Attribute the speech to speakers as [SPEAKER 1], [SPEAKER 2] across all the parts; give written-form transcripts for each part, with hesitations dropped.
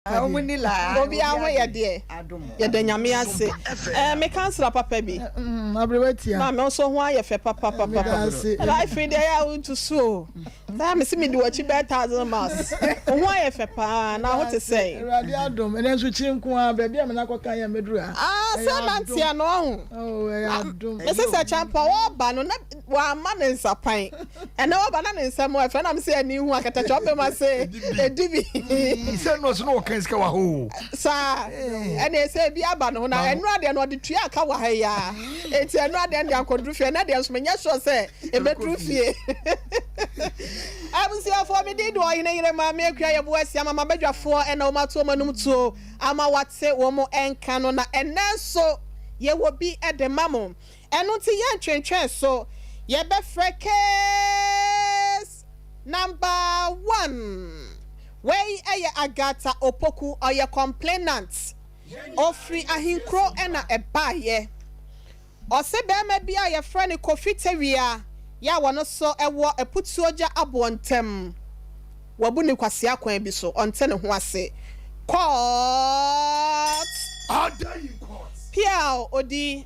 [SPEAKER 1] Obiara ho yɛ deɛ? Yɛda Nyame ase. Eh, me councilor papa bi. Maame wo nso ho ayɛ fɛ papapapa. Life yi deɛ ɛyɛ a wotu so o. Saa mese medi w'akyi bɛyɛ thousand miles. Wo ho ayɛ fɛ paa, na ho te sɛn?
[SPEAKER 2] Awurade adom, ɛnɛ nso kyiri nko ara, baabi a me nan kɔka yɛ mɛduru ha.
[SPEAKER 1] Ah, sɛ nanteɛ no ɔho.
[SPEAKER 2] Oh, ɛyɛ adom.
[SPEAKER 1] Mese sɛ Kyampa wɔba no na wamma ne nsapan. Ɛnɛ wɔba na ne nsɛm ɛfɛ na mese ani hu akatakyɛ ɔbɛma se ɛdi bi.
[SPEAKER 3] Sɛ no ɔso na ɔka sika wɔ ha o.
[SPEAKER 1] Saa ɛne sɛ ebi aba ne ho na ɛnora deɛ no ɔde tua aka wɔ ha yi ara. Enti ɛnora deɛ no deɛ ankɔduru fie ɛnɛ deɛ nso menyɛ sure sɛ ɛbɛduru fie. Abusuafoɔ me din de Ɔhene Yere Maame Akua Yɛboa Asia Mama Badwafoɔ ɛna wɔn ato wɔn anum tuo ama wɔate wɔn nka no na ɛnɛ nso yɛwɔ bi de ma mo. Ɛno nti yɛntwentwɛn so, yɛbɛfrɛ case number one. Wei yɛ Agatha Opoku, ɔyɛ complainant. Ɔfiri Ahenkuro na ɛbaeɛ. Ɔse barima bi a yɛfrɛ no Kofi Tawia yɛ a wɔno nso wɔ Aputuogya Aboɔ ntam. Wabu no kwasea kwan bi so, ɔnte ne ho ase. Court!
[SPEAKER 3] Order in court!
[SPEAKER 1] Piaw, odi.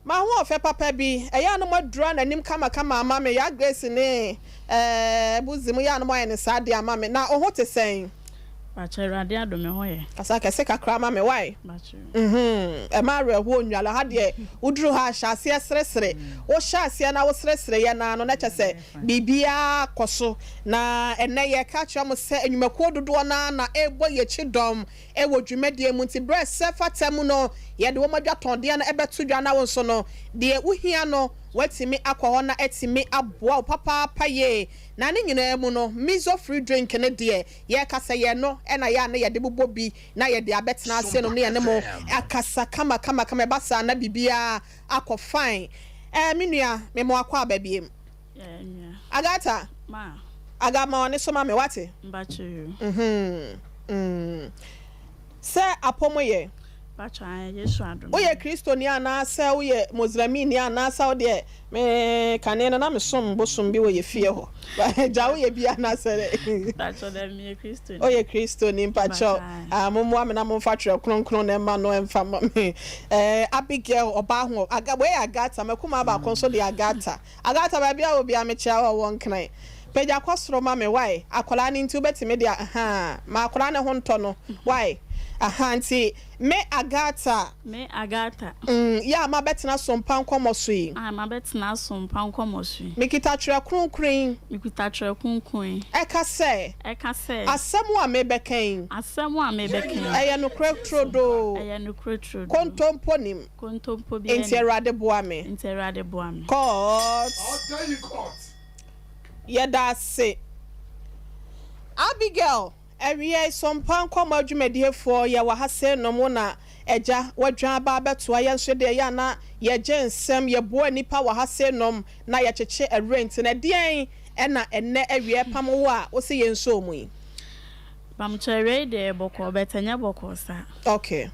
[SPEAKER 1] M'ahoɔfɛ papa bi, ɛyɛ a na moadura n'anim kamakama ama me, Yaa Grace ne eh, Buzi, moyɛ a na moayɛ no saa deɛ ama me. Na wo ho te sɛn?
[SPEAKER 4] Pakyɛ Awurade adom me ho yɛ.
[SPEAKER 1] Kasa kɛse kakra ma me wai?
[SPEAKER 4] Pakyɛ.
[SPEAKER 1] Mm-hmm, ɛma awerɛhoɔ nnwale, ha deɛ woduru ha a hyɛ aseɛ seresere, wohyɛ aseɛ na woseresere yɛ no ara no na kyerɛ sɛ biribiara kɔ so. Na ɛnnɛ yɛreka akyerɛ mo sɛ nnwumakuo dodoɔ no ara na ɛrebɔ yɛn akyi dɔm wɔ dwumadie mu nti berɛ a ɛsɛ fata mu no yɛde wɔn adwatɔndeɛ no bɛto dwa na wo nso no deɛ wohia no woatumi akɔ hɔ na atumi aboa wo papaapa yie. Na ne nyinaa mu no Mizo free drink no deɛ yɛreka sɛ yɛn no na yɛ a na yɛde bobɔ bi na yɛde abɛtena ase nom ne yɛne mo akasa kama kama kama ɛba saa na biribiara akɔ fine. Ɛɛ me nua me mo akɔ aba biem. Agatha, Aga ma w'ani so ma me wate? Mhm, mm. Sɛ apɔ mo yɛ. Woyɛ Kristoni anaasɛ woyɛ Muslimini anaasɛ wo deɛ me kane no na mesom bosom bi wɔ yɛ fie hɔ. Gya woyɛ bi anaasɛ dɛ? Woyɛ Kristoni mpakyɛw. Ah, mommoa me na momfa twerɛ kronkron na ɛma no ɛmfa ma me. Eh, Abigail ɔbaa ho, Aga, wei yɛ Agatha, m'akumaa baako nso de Agatha. Agatha baabi a wɔ biara mekyia wo wɔ Nkran. Pagya kɔ soro ma me wai akwadaa no nti wobɛtumi de ahaa ma akwadaa no ho ntɔ no wai ahaa nti me Agatha.
[SPEAKER 4] Me Agatha.
[SPEAKER 1] Mm yɛ a mabɛtena sompa nkɔmmɔ so yi.
[SPEAKER 4] A mabɛtena sompa nkɔmmɔ so yi.
[SPEAKER 1] Mekita twerɛ kronkron yi.
[SPEAKER 4] Mekita twerɛ kronkron yi.
[SPEAKER 1] Ɛka sɛ.
[SPEAKER 4] Ɛka sɛ.
[SPEAKER 1] Asɛm a merebɛka yi.
[SPEAKER 4] Asɛm a merebɛka yi.
[SPEAKER 1] Ɛyɛ nokorɛ turodoo.
[SPEAKER 4] Ɛyɛ nokorɛ turodoo.
[SPEAKER 1] Kontompo nim.
[SPEAKER 4] Kontompo biara
[SPEAKER 1] Enti
[SPEAKER 4] nni.
[SPEAKER 1] Awurade boa me.
[SPEAKER 4] Enti Awurade boa me.
[SPEAKER 1] Court.
[SPEAKER 3] Order in court.
[SPEAKER 1] Yɛda ase. Abigail, Awiei, Sompa Nkɔmmɔ adwumadiefoɔ, yɛwɔ ha sei nom wo na Agya wadwan aba abɛtoa yɛn nso deɛ yɛ a na yɛgye nsɛm, yɛboa nnipa wɔ ha sei nom na yɛkyekye ɛwerɛ nti no ɛdeɛn na ɛnnɛ awia ɛpam wo a wose yɛnsɔɔ mu yi?
[SPEAKER 4] Mpamokyɛ awia yi deɛ ɛyɛ bɔkɔɔ but ɛnyɛ bɔkɔɔ saa.
[SPEAKER 1] Okay.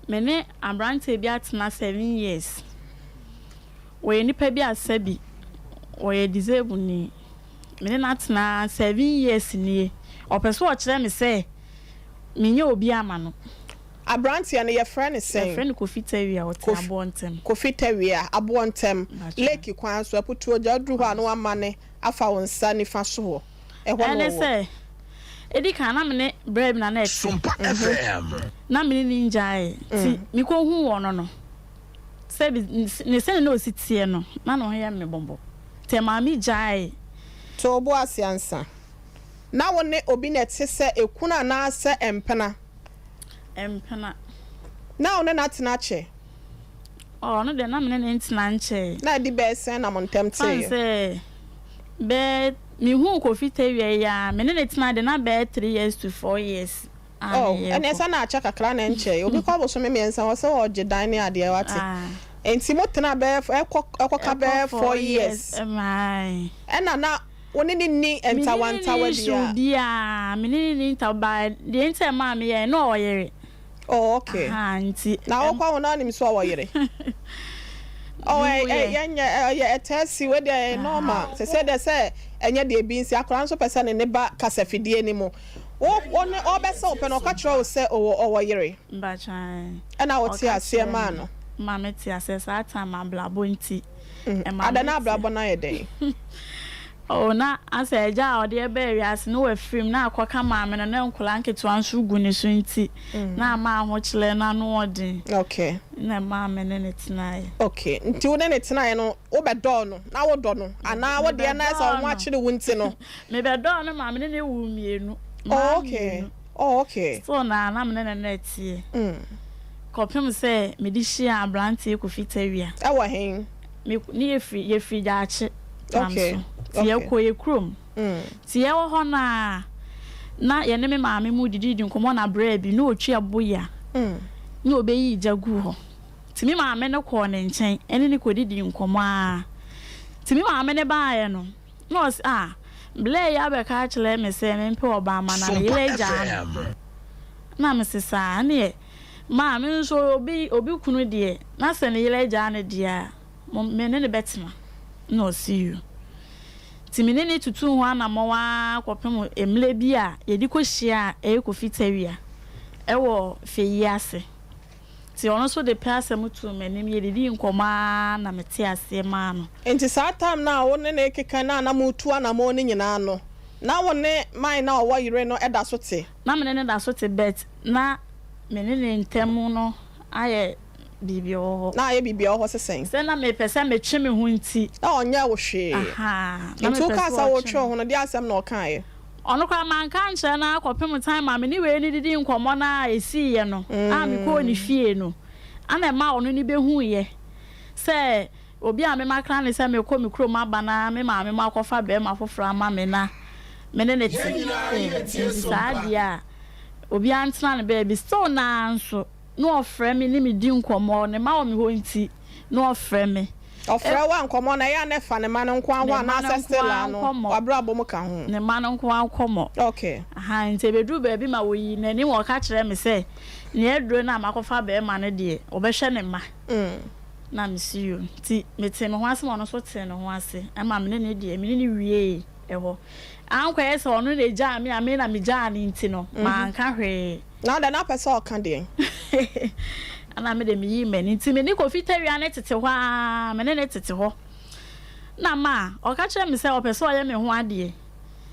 [SPEAKER 4] Me ne aberanteɛ bi atena 7 years. Ɔyɛ nipa bi a sɛbi ɔyɛ disable ni. Me ne no atena 7 years nie. Ɔpɛ sɛ ɔkyerɛ me sɛ menyɛ obi ama no.
[SPEAKER 1] Aberanteɛ no yɛfrɛ no sɛn?
[SPEAKER 4] Yɛfrɛ no Kofi Tawia, ɔte
[SPEAKER 1] Kofi
[SPEAKER 4] Aboɔntɛm.
[SPEAKER 1] Kofi Tawia, Aboɔntɛm,
[SPEAKER 4] Mpakyɛ.
[SPEAKER 1] Lake kwan so, Aputuogya, woduru hɔ a na wamane afa wo nsa nifa so hɔ. Ɛhɔ na
[SPEAKER 4] Ɛne
[SPEAKER 1] ɔwɔ.
[SPEAKER 4] sɛ, edi kan na me ne bra bi na na ɛte.
[SPEAKER 5] Sompa FM.
[SPEAKER 4] Na me ne no ngyaee. Nti mekɔhuu ɔno no, sɛbi ne sɛnea na ɔsi teɛ no, na ne ho yɛ me mmɔbɔ. Nti ɛmaa me gyaee.
[SPEAKER 1] To wo bo ase ansa. Na wo ne obi na ɛte sɛ ekunu anaasɛ mpena?
[SPEAKER 4] Mpena.
[SPEAKER 1] Na wo ne no atena akyɛ?
[SPEAKER 4] Oh, ɔno deɛ na me ne no ntena nkyɛe.
[SPEAKER 1] Na adi bɛyɛ sɛn na mo ntam
[SPEAKER 4] Fan
[SPEAKER 1] teeɛ?
[SPEAKER 4] sɛ bɛyɛ mehuu Kofi Tawia yi ara, me ne no tena de na bɛyɛ 3 years to 4 years a
[SPEAKER 1] Oh,
[SPEAKER 4] ne
[SPEAKER 1] ɛneɛ
[SPEAKER 4] yɛrekɔ.
[SPEAKER 1] sɛ na akyɛ kakra na ɛnkyɛe. Obi kɔ abosome 3 hɔ sɛ ɔregye dan ne adeɛ wate.
[SPEAKER 4] Ah.
[SPEAKER 1] Nti mo tena bɛyɛ ɛkɔ ɛkɔka
[SPEAKER 4] Ɛkɔ
[SPEAKER 1] bɛyɛ
[SPEAKER 4] four
[SPEAKER 1] four
[SPEAKER 4] years
[SPEAKER 1] years.
[SPEAKER 4] ɛmae.
[SPEAKER 1] Ɛna na wo ne no nni
[SPEAKER 4] Me ne no
[SPEAKER 1] ntawantawa
[SPEAKER 4] nni issue
[SPEAKER 1] biara?
[SPEAKER 4] biara, me ne no nni ntaw but deɛ nti a ɛmaa meyɛɛ no na ɔwɔ yere.
[SPEAKER 1] Oh, okay.
[SPEAKER 4] Ahaa, nti
[SPEAKER 1] Na
[SPEAKER 4] ɛm.
[SPEAKER 1] wokɔ ho na wonim sɛ ɔwɔ yere? Oh,
[SPEAKER 4] Mehu yɛ.
[SPEAKER 1] yɛnyɛ ɛyɛ ɛtaa si wei deɛ ɛyɛ normal. Sɛ sɛ deɛ sɛ ɛnyɛ deɛ ebi nsi akwadaa nso pɛ sɛ ne ne ba kasafidie no mu. Wo wo ne ɔbɛsɛ wo pɛ no ɔka kyerɛ wo sɛ ɔwɔ ɔwɔ yere?
[SPEAKER 4] Mpakyɛ ae.
[SPEAKER 1] Ɛna wo te
[SPEAKER 4] Ɔka
[SPEAKER 1] aseɛ
[SPEAKER 4] kyerɛɛ
[SPEAKER 1] maa
[SPEAKER 4] me
[SPEAKER 1] no?
[SPEAKER 4] ma me te aseɛ saa time abrabɔ nti ɛma
[SPEAKER 1] Ada
[SPEAKER 4] me
[SPEAKER 1] na
[SPEAKER 4] te.
[SPEAKER 1] abrabɔ no ayɛ dɛn?
[SPEAKER 4] Oh na asɛ agya a ɔde ɛbaa wiase no wafiri mu na akɔka maame no na nkwadaa nketewa nso gu ne so nti na ama ahokyerɛ no ano ɔden
[SPEAKER 1] Okay.
[SPEAKER 4] na ɛmaa me ne no tenaeɛ.
[SPEAKER 1] Okay, nti wo ne no tenaeɛ no wobɛdɔɔ no na wodɔ no anaa wo deɛ na ayɛ sɛ
[SPEAKER 4] Mebɛdɔɔ
[SPEAKER 1] wo ho
[SPEAKER 4] no.
[SPEAKER 1] akyere wo nti no?
[SPEAKER 4] Mebɛdɔɔ no maa me ne no woo mmienu,
[SPEAKER 1] Oh
[SPEAKER 4] mmaa
[SPEAKER 1] okay,
[SPEAKER 4] mmienu.
[SPEAKER 1] oh okay.
[SPEAKER 4] Still na na me ne no na ɛteɛ
[SPEAKER 1] Mm.
[SPEAKER 4] kɔpem sɛ mede hyiaa aberanteɛ Kofi Tawia.
[SPEAKER 1] Ɛwɔ hen?
[SPEAKER 4] Me ne yɛfiri yɛfiri Gyaakye tam
[SPEAKER 1] Okay,
[SPEAKER 4] so nti
[SPEAKER 1] okay.
[SPEAKER 4] yɛkɔ yɛ kurom.
[SPEAKER 1] Mm.
[SPEAKER 4] Nti yɛwɔ hɔ no a na yɛne me maame mu dididi nkɔmmɔ na berɛ bi na ɔtwi aboya
[SPEAKER 1] Mm.
[SPEAKER 4] na ɔbɛyii gya guu hɔ. Nti me maame no kɔɔ ne nkyɛn ɛne no kɔdidii nkɔmmɔ ara. Nti me maame no baeɛ no na ɔse ah Blair yi abɛka akyerɛ me sɛ mempɛ ɔbaa ma na ne
[SPEAKER 5] Sompa
[SPEAKER 4] yere agyaa no.
[SPEAKER 5] FM.
[SPEAKER 4] Na mese saa ɛneɛ maa me nso obi obi kunu deɛ na sɛ ne yere agyaa no deɛ a mo me ne no bɛtena na ɔse yoo. Nti me ne no tutuu ho anamɔn ara kɔpem mmerɛ bi a yɛde kɔhyiaa ɛyɛ Kofi Tawia ɛwɔ fɛ yi ase. Nti ɔno nso de pɛ asɛm too m'anim, yɛdidii nkɔmmɔ ara na metee aseɛ maa no.
[SPEAKER 1] Nti saa time no a wo ne no rekeka no a na moretu anamɔn no nyinaa no, na wo ne man no a ɔwɔ yere no da so te?
[SPEAKER 4] Na me ne no da so te but na me ne ne ntam no ayɛ biribi wɔ hɔ.
[SPEAKER 1] Na ayɛ biribi wɔ hɔ sɛ sɛn?
[SPEAKER 4] Sɛ na mepɛ sɛ metwe me ho nti.
[SPEAKER 1] Na ɔnyɛɛ wo hwee.
[SPEAKER 4] Ahaa, na
[SPEAKER 1] Nti
[SPEAKER 4] mepɛ
[SPEAKER 1] wokaa
[SPEAKER 4] sɛ
[SPEAKER 1] sɛ
[SPEAKER 4] ɔtwe
[SPEAKER 1] woretwe wo
[SPEAKER 4] me.
[SPEAKER 1] ho no, deɛ asɛm na ɔkaeɛ?
[SPEAKER 4] Ɔno koraa manka ankyerɛ no ara kɔpem time a me ne wei no didii nkɔmmɔ no a ɛsiiɛ no a mekɔɔ ne fie no ana ɛmaa ɔno no bɛhuiɛ sɛ obi a me makra no sɛ mekɔ me kurom aba na me maame mo akɔfa barima foforɔ ama me na me ne no te nti saa deɛ a obiara ntena ne baabi still no ara nso na ɔfrɛ me ne me di nkɔmmɔ, ne mma wɔ me hɔ nti na ɔfrɛ me.
[SPEAKER 1] Ɔfrɛ wo a nkɔmmɔ no ɛyɛ a na ɛfa ne mma no nko ara ho
[SPEAKER 4] Ne mma no
[SPEAKER 1] anaasɛ
[SPEAKER 4] nko
[SPEAKER 1] still
[SPEAKER 4] ara
[SPEAKER 1] a no
[SPEAKER 4] nkɔmmɔ.
[SPEAKER 1] w'abrabɔ mu ka ho?
[SPEAKER 4] Ne mma no nko ara nkɔmmɔ.
[SPEAKER 1] Okay.
[SPEAKER 4] Ahaa, nti ɛbɛduru baabi ma ɔyii n'ani ma ɔka kyerɛɛ me sɛ nea aduro no a makɔfa barima no deɛ ɔbɛhwɛ ne mma. Na mese yoo. Nti metee me ho ase ma ɔno nso tee ne ho ase ma me ne no deɛ me ne no wiee ɛhɔ. Ankɔyɛ sɛ ɔno na ɛgyaa me a me na megyaa no nti no manka hwee.
[SPEAKER 1] Na dɛn na wopɛ sɛ ɔka deɛn?
[SPEAKER 4] Ɛna me de meyii m'ani. Nti me ne Kofi Tawia no tete hɔ ara, me ne no tete hɔ. Na ma ɔka kyerɛɛ me sɛ ɔpɛ sɛ ɔyɛ me ho adeɛ.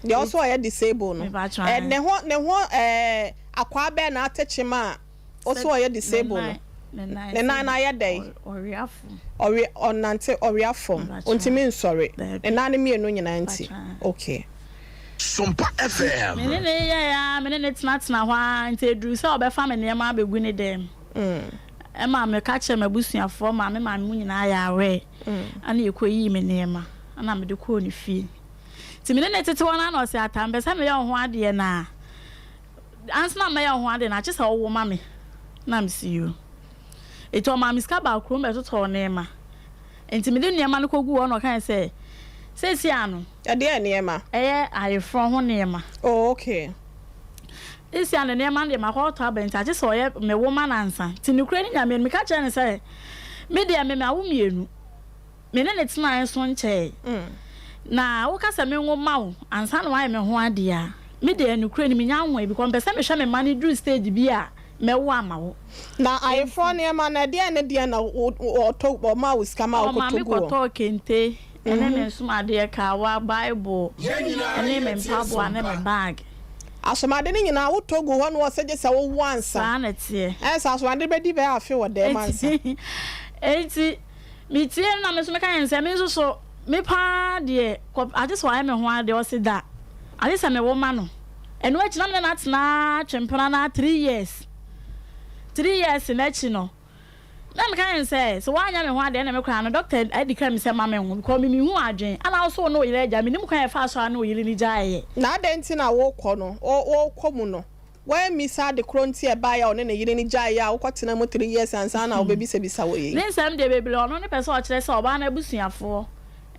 [SPEAKER 1] Deɛ ɔsɛ ɔyɛ disable no,
[SPEAKER 4] Mepakyɛw,
[SPEAKER 1] ɛ
[SPEAKER 4] ae.
[SPEAKER 1] ne ho ne ho ɛɛ akwaa bɛn na atekye ma a ɔsɛ
[SPEAKER 4] Sɛ
[SPEAKER 1] ɔyɛ
[SPEAKER 4] ne
[SPEAKER 1] disable no?
[SPEAKER 4] nan, ne nan
[SPEAKER 1] Ne
[SPEAKER 4] sɛ
[SPEAKER 1] nan no ayɛ dɛn?
[SPEAKER 4] ɔwea fam.
[SPEAKER 1] Ɔwe ɔnante ɔwea fam,
[SPEAKER 4] Mepakyɛw,
[SPEAKER 1] ɔntumi nsɔre. Ne
[SPEAKER 4] daabi.
[SPEAKER 1] nan no mmienu nyinaa nti.
[SPEAKER 4] Mepakyɛw, ae.
[SPEAKER 1] Okay.
[SPEAKER 5] Sompa
[SPEAKER 4] Nti
[SPEAKER 5] FM.
[SPEAKER 4] me ne no yɛe ara, me ne no tenatenaa hɔ ara, nti ɛduruu sɛ ɔbɛfa me nneɛma abɛgu ne dan mu. Ɛma meka kyerɛɛ m'abusuafoɔ maa me maame mu nyinaa yɛɛ aware, ɛna yɛkɔyii me nneɛma, ɛna mede kɔɔ ne fie. Nti me ne no tete hɔ no ara na ɔse, Ataa, mepɛ sɛ meyɛ wo ho adeɛ na ansa na mɛyɛ wo ho adeɛ no, agye sɛ wowo ma me. Na mese, Yoo. Nti ɔmaa me sika baa kurom bɛtotɔɔ nneɛma. Enti mede nneɛma no koguu hɔ na ɔkae sɛ, Seesei ara no.
[SPEAKER 1] Ɛdeɛn nneɛma?
[SPEAKER 4] Ɛyɛ ayeforɔ ho nneɛma.
[SPEAKER 1] Oh, okay.
[SPEAKER 4] Seesei ara no, nneɛma no deɛ makɔtɔ aba nti agye sɛ ɔyɛ me wo ma no ansa. Nti nokorɛ ne Nyame no, meka kyerɛɛ no sɛ, Me deɛ me mawo mmienu. Me ne no tenaeɛ nso nkyɛe. Na woka sɛ menwo mma wo ansa na woayɛ me ho adeɛ a, me deɛ nokorɛ ni mennya nwoe because mepɛ sɛ mehwɛ me mma no duru stage bi a mɛwo ama wo.
[SPEAKER 1] Na ayeforɔ nneɛma no, ɛdeɛn ne deɛn na ɔtɔ, ɔmaa wo sika maa
[SPEAKER 4] Ɔma
[SPEAKER 1] wokɔtɔ
[SPEAKER 4] me
[SPEAKER 1] guu hɔ?
[SPEAKER 4] kɔtɔɔ kente ne me nsomadeɛ, kawa, Bible, ne me mpaboa ne me bag.
[SPEAKER 1] Asomade no nyinaa wotɔ gu hɔ na wɔsɛ gye sɛ wowo ansa?
[SPEAKER 4] Saa na ɛteɛ.
[SPEAKER 1] Ɛyɛ sɛ asomade no bɛdi bɛyɛ afe wɔ dɛm ansa.
[SPEAKER 4] Enti metiee no na me nso meka kyerɛɛ no sɛ, me nso so, me pa ara deɛ, kɔ, agye sɛ wayɛ me ho adeɛ. Ɔse da, agye sɛ mewo ma no. Ɛno akyi na me ne no atena atwempena no ara 3 years. 3 years no akyi no, na meka kyerɛ no sɛ, sɛ woanyɛ me ho adeɛ ɛna me koraa no, doctor adi kan me sɛ ma menwo because me mehu adwene. Ana wo so wo ne wo yere agyae? Mennim kwan a ɛfaa so a ne wo yere no gyaeɛ.
[SPEAKER 1] Na adɛn nti na wokɔ no, wokɔ mu no, woammisa ade korɔ nti a ɛbaeɛ a ɔne ne yere no gyaeɛ a wokɔtena mu 3 years ansa na wobɛbisabisa wɔ yei?
[SPEAKER 4] Ne nsɛm deɛ bebree, ɔno ne pɛ sɛ ɔkyerɛ sɛ ɔbaa no abusuafoɔ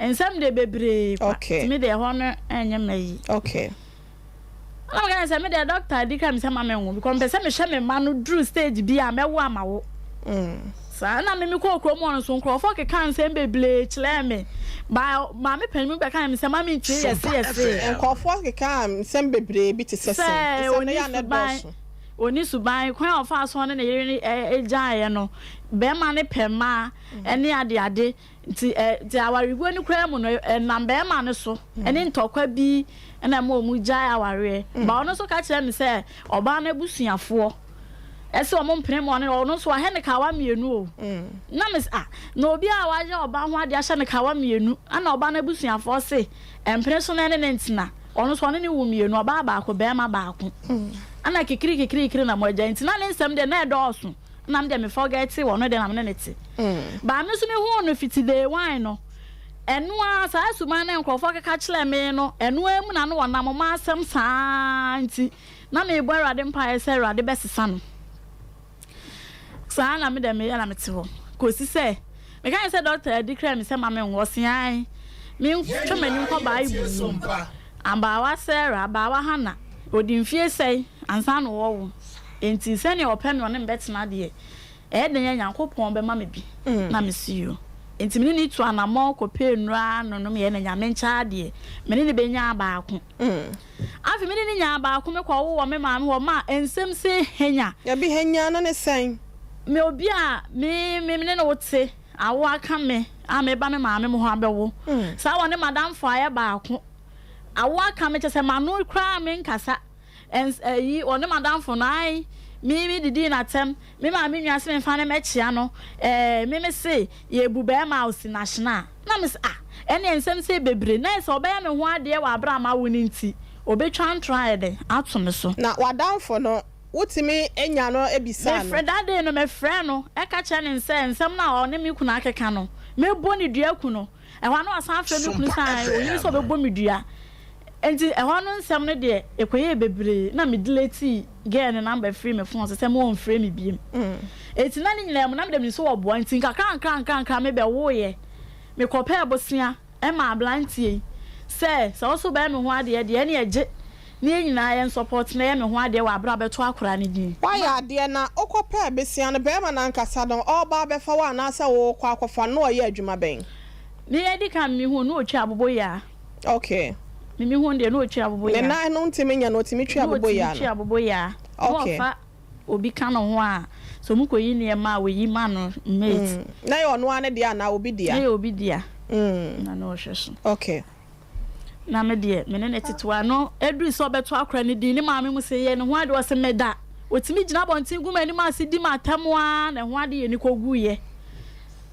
[SPEAKER 4] nsɛm deɛ bebree kwa,
[SPEAKER 1] Okay.
[SPEAKER 4] nti me deɛ ɛhɔ no ɛnyɛ m'ayi.
[SPEAKER 1] Okay.
[SPEAKER 4] Ɛna meka kyerɛ no sɛ me deɛ doctor adi kan me sɛ ma menwo because mepɛ sɛ mehwɛ me mma no duru stage bi a mɛwo ama wo. Saa na me mekɔɔ kurom hɔ no nso, nkurɔfoɔ kekaa nsɛm bebree kyerɛɛ me. Ba maame panin bi bɛkaa me sɛ ma mentie yɛse yɛse.
[SPEAKER 1] Nkurɔfoɔ kekaa nsɛm bebree bi te sɛ sɛn?
[SPEAKER 4] Sɛ
[SPEAKER 1] Nsɛm no
[SPEAKER 4] ɔnni
[SPEAKER 1] yɛ a na
[SPEAKER 4] suban,
[SPEAKER 1] ɛdɔɔso.
[SPEAKER 4] ɔnni suban, kwan a ɔfaa so ɔne ne yere no gyaeɛ no, barima no pɛ mmaa ne adeade. Nti ɛ, nti awareguo no koraa mu no, ɛnam barima no so ne ntɔkwa bi na ɛma wɔn gyae awareɛ. Ba ɔno nso ka kyerɛɛ me sɛ ɔbaa no abusuafoɔ ɛsɛ wɔn mpene ma ɔne ɔno nso wahɛ no kawa mmienu o. Na me sɛ ah, na obi a wayɛ ɔbaa ho adeɛ ahyɛ no kawa mmienu, ɛna ɔbaa no abusuafoɔ se mpene so na ɛne no ntena, ɔno nso ɔne no wo mmienu, ɔbaa baako, barima baako. Ɛna kikiri kikiri kikiri na moagyae. Nti na ne nsɛm deɛ na ɛdɔɔso. Na me deɛ me forget wɔ no deɛ na me ne no te. But me nso me huu no fiti day one no, ɛno ara saa suban no a nkurɔfoɔ keka kyerɛ me no, ɛno ara mu na na ɔnam m'asɛm saa nti na mebɔ Awurade mpaeɛ sɛ Awurade bɛsesa no. Saa na me deɛ meyɛ na mete hɔ kɔsi sɛ meka ne sɛ dɔkta adi kra me sɛ ma menwɔ ɔse ae mentwa m'ani nkɔ Bible mu. Abaawa Sarah, abaawa Hannah, ɔdi mfie sɛe ansa na ɔrewo? Enti sɛnea ɔpɛ me ɔne me bɛtena deɛ, ɛyɛ dɛn a Nyankopɔn bɛma me bi na mese yoo. Enti me ne no tuu anammɔn kɔpɛɛ nnuro ara nonomeɛ na Nyame nkyɛ adeɛ, me ne no bɛnyaa baako. Afei me ne no nyaa baako, me kɔwoo wɔ me maame hɔ maa nsɛm sei hanya.
[SPEAKER 1] Dabi, hanya no ne sɛn?
[SPEAKER 4] Me obi a me me ne no te, awo aka me a meba me maame mo hɔ abɛwo. Saa wɔne m'adamfo ayɛ baako, awo aka me kyerɛ sɛ m'ano koraa menkasa. Ɛns ɛyi, ɔne m'adamfo no, ae, me me didii no atɛm, me maame nua se memfa no mmɛkyea no, ɛɛ, me me se yɛbu bɛɛma a ɔsi n'ahyena a, na me se ah, ɛneɛ nsɛm sei bebree, na ayɛ sɛ ɔbɛyɛ me ho adeɛ wɔ aberɛ a mawo no nti, ɔbɛtwa ntorɔ ayɛ dɛn ato me so.
[SPEAKER 1] Na w'adamfo no, wotumi nya no bisaa no?
[SPEAKER 4] Mefrɛ, that day no mefrɛɛ no ka kyerɛɛ no sɛ nsɛm no a ɔne me kunu akeka no, mɛbɔ no dua aku no. Ɛhɔ ara na wasan afrɛ me kunu sɛ ae, ɔnim sɛ ɔbɛbɔ me dua. Enti ɛhɔ no nsɛm no deɛ, ɛkɔyɛɛ bebree na me deletii girl no number firii me phone so sɛ ma ɔmfrɛ me biom. Enti na ne nyinaa mu na mede menim sɛ ɔboa nti nkakrankra nkakrankra mebɛwoeɛ. Mekɔpɛɛ bosea maa abranteɛ yi sɛ sɛ wo nso wobɛyɛ me ho adeɛ deɛ ɛneɛ gye na yɛn nyinaa yɛn support na yɛ me ho adeɛ wɔ aberɛ a wobɛto akwadaa no din.
[SPEAKER 1] Woayɛ adeɛ na wokɔpɛɛ besia no, barima no ankasa no ɔreba abɛfa wo anaasɛ worekɔ akɔfa no na ɔyɛ adwuma bɛn?
[SPEAKER 4] Me adi kan me hu no na ɔtwi aboboyaa.
[SPEAKER 1] Okay.
[SPEAKER 4] Me me hu no deɛ na ɔtwi aboboyaa.
[SPEAKER 1] Ne nan no ntumi nyɛ no ɔtumi twi aboboyaa no?
[SPEAKER 4] Na ɔtumi twi aboboyaa.
[SPEAKER 1] Okay.
[SPEAKER 4] Na ɔfa obi ka ne ho a sɛ ɔmo kɔ yi nneɛma a ɔyi ma no mate.
[SPEAKER 1] Na ɛyɛ ɔno ara ne dea anaa obi dea?
[SPEAKER 4] Na ɛyɛ obi dea. Na na ɔhwɛ so.
[SPEAKER 1] Okay.
[SPEAKER 4] Na me deɛ, me ne no tete hɔ. Ano aduru sɛ ɔbɛto akora no din, ne maame mu se, yɛ ne ho ade. Ɔse, meda. Ɔtumi gyina abɔnten gu m'anim ase di m'atɛm ara na ɛho ade yɛ ni kɔguiɛ.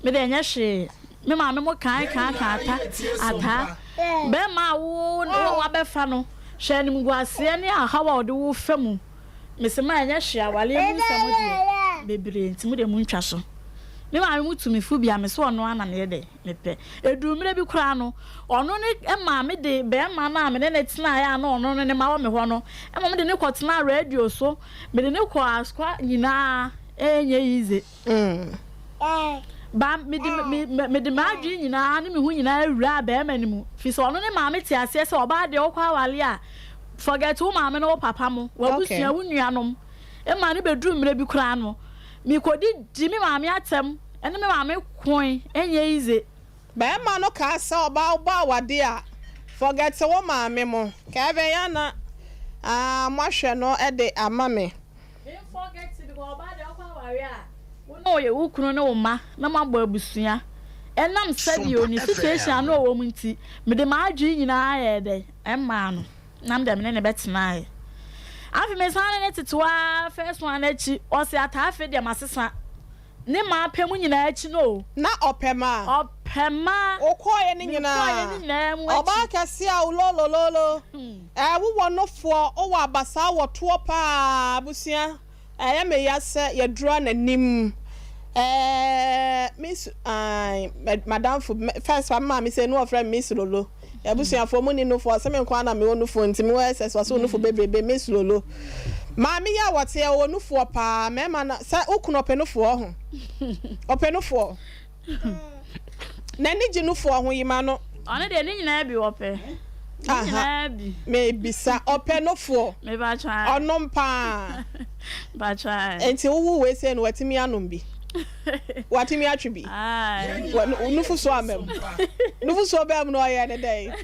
[SPEAKER 4] Me deɛ, ɛnyɛ hwee. Me maame mo kae kaa kaa ata, ataa. Bɛrima a wo wabɛfa no, hwɛ animguaseɛ ne ahaw a ɔde wo fa mu. Mese, ma ɛnyɛ hwee, awareɛ mu nsɛm deɛ, bebree nti mo deɛ montwa so. Me maame mo tu me fo bi a, mese ɔno ara na meyɛ dɛn? Mepɛ. Ɛduruu mmerɛ bi koraa no, ɔno ne maa mede barima no a me ne no tenaeɛ a na ɔno ne ne mma wɔ me hɔ no ma mede no kɔtenaa radio so. Mede no kɔɔ Asukwa nyinaa, ɛnyɛ easy. Ba mede me mede m'adwene nyinaa ne me ho nyinaa wuraa barima no mu. Firi sɛ ɔno ne maame te aseɛ sɛ ɔbaa deɛ wokɔ aware a, forget wo maame ne wo papa mo, w'abusua, wo nuanom. Ɛma no bɛduruu mmerɛ bi koraa no, Mikodi me maame atɛm ne me maame koe ɛnyɛ easy.
[SPEAKER 1] Bɛɛma no kaa sɛ ɔbaa wobɔ awade a forget wo maame mo. Kevin ya na aah moahwɛ no de ama me.
[SPEAKER 4] Me forget because ɔbaa deɛ ɔkɔ aware a wo ne wo kunu ne wo mma na moabɔ abusua ɛnam sɛdeɛ ɔni situation a na ɔwɔ mu nti mede m'adwene nyinaa yɛɛ dɛn ɛmaa no. Na me deɛ me ne no bɛtenaeɛ. Afei me san ne no tete hɔ ara first one no akyi, ɔse ataa afei deɛ masesa ne maa pɛ mu nyinaa akyi no o.
[SPEAKER 1] Na ɔpɛ maa.
[SPEAKER 4] Ɔpɛ maa.
[SPEAKER 1] Wokɔeɛ no nyinaa.
[SPEAKER 4] Mekɔeɛ no nyinaa mu akyi.
[SPEAKER 1] Ɔbaa kɛseɛ a wololololo. Ɛɛ wowɔ nofoɔ, wowɔ abasaa wɔ toɔ paa abusua. Ɛyɛ me ya sɛ yɛdura n'anim ɛɛ miss ae madamfo first fa me maame sɛ nu ɔfrɛ me miss lolo abusuafoɔ mu ni nufoɔ ɔsɛ me nko ara na mewɔ nufoɔ nti mewɔ ss ɔsɛ wo nufo bebrebe miss lolo maame yi a wɔteɛ ɔwɔ nufoɔ paa mɛma na sɛ wo kunu ɔpɛ nufoɔ ho ɔpɛ nufoɔ. N'ani gye nufoɔ ho, yi ma no.
[SPEAKER 4] Ɔno deɛ ne nyinaa bi ɔpɛ. Ne nyinaa bi.
[SPEAKER 1] Mebisa, ɔpɛ nufoɔ?
[SPEAKER 4] Mepakyɛ ae.
[SPEAKER 1] Ɔnom paa?
[SPEAKER 4] Mpakyɛ ae.
[SPEAKER 1] Nti wowo wei sei no watumi anom bi? Watumi atwe bi. Nufusuo ama mu. Nufusuo bɛn mu na ɔyɛ ne dɛn?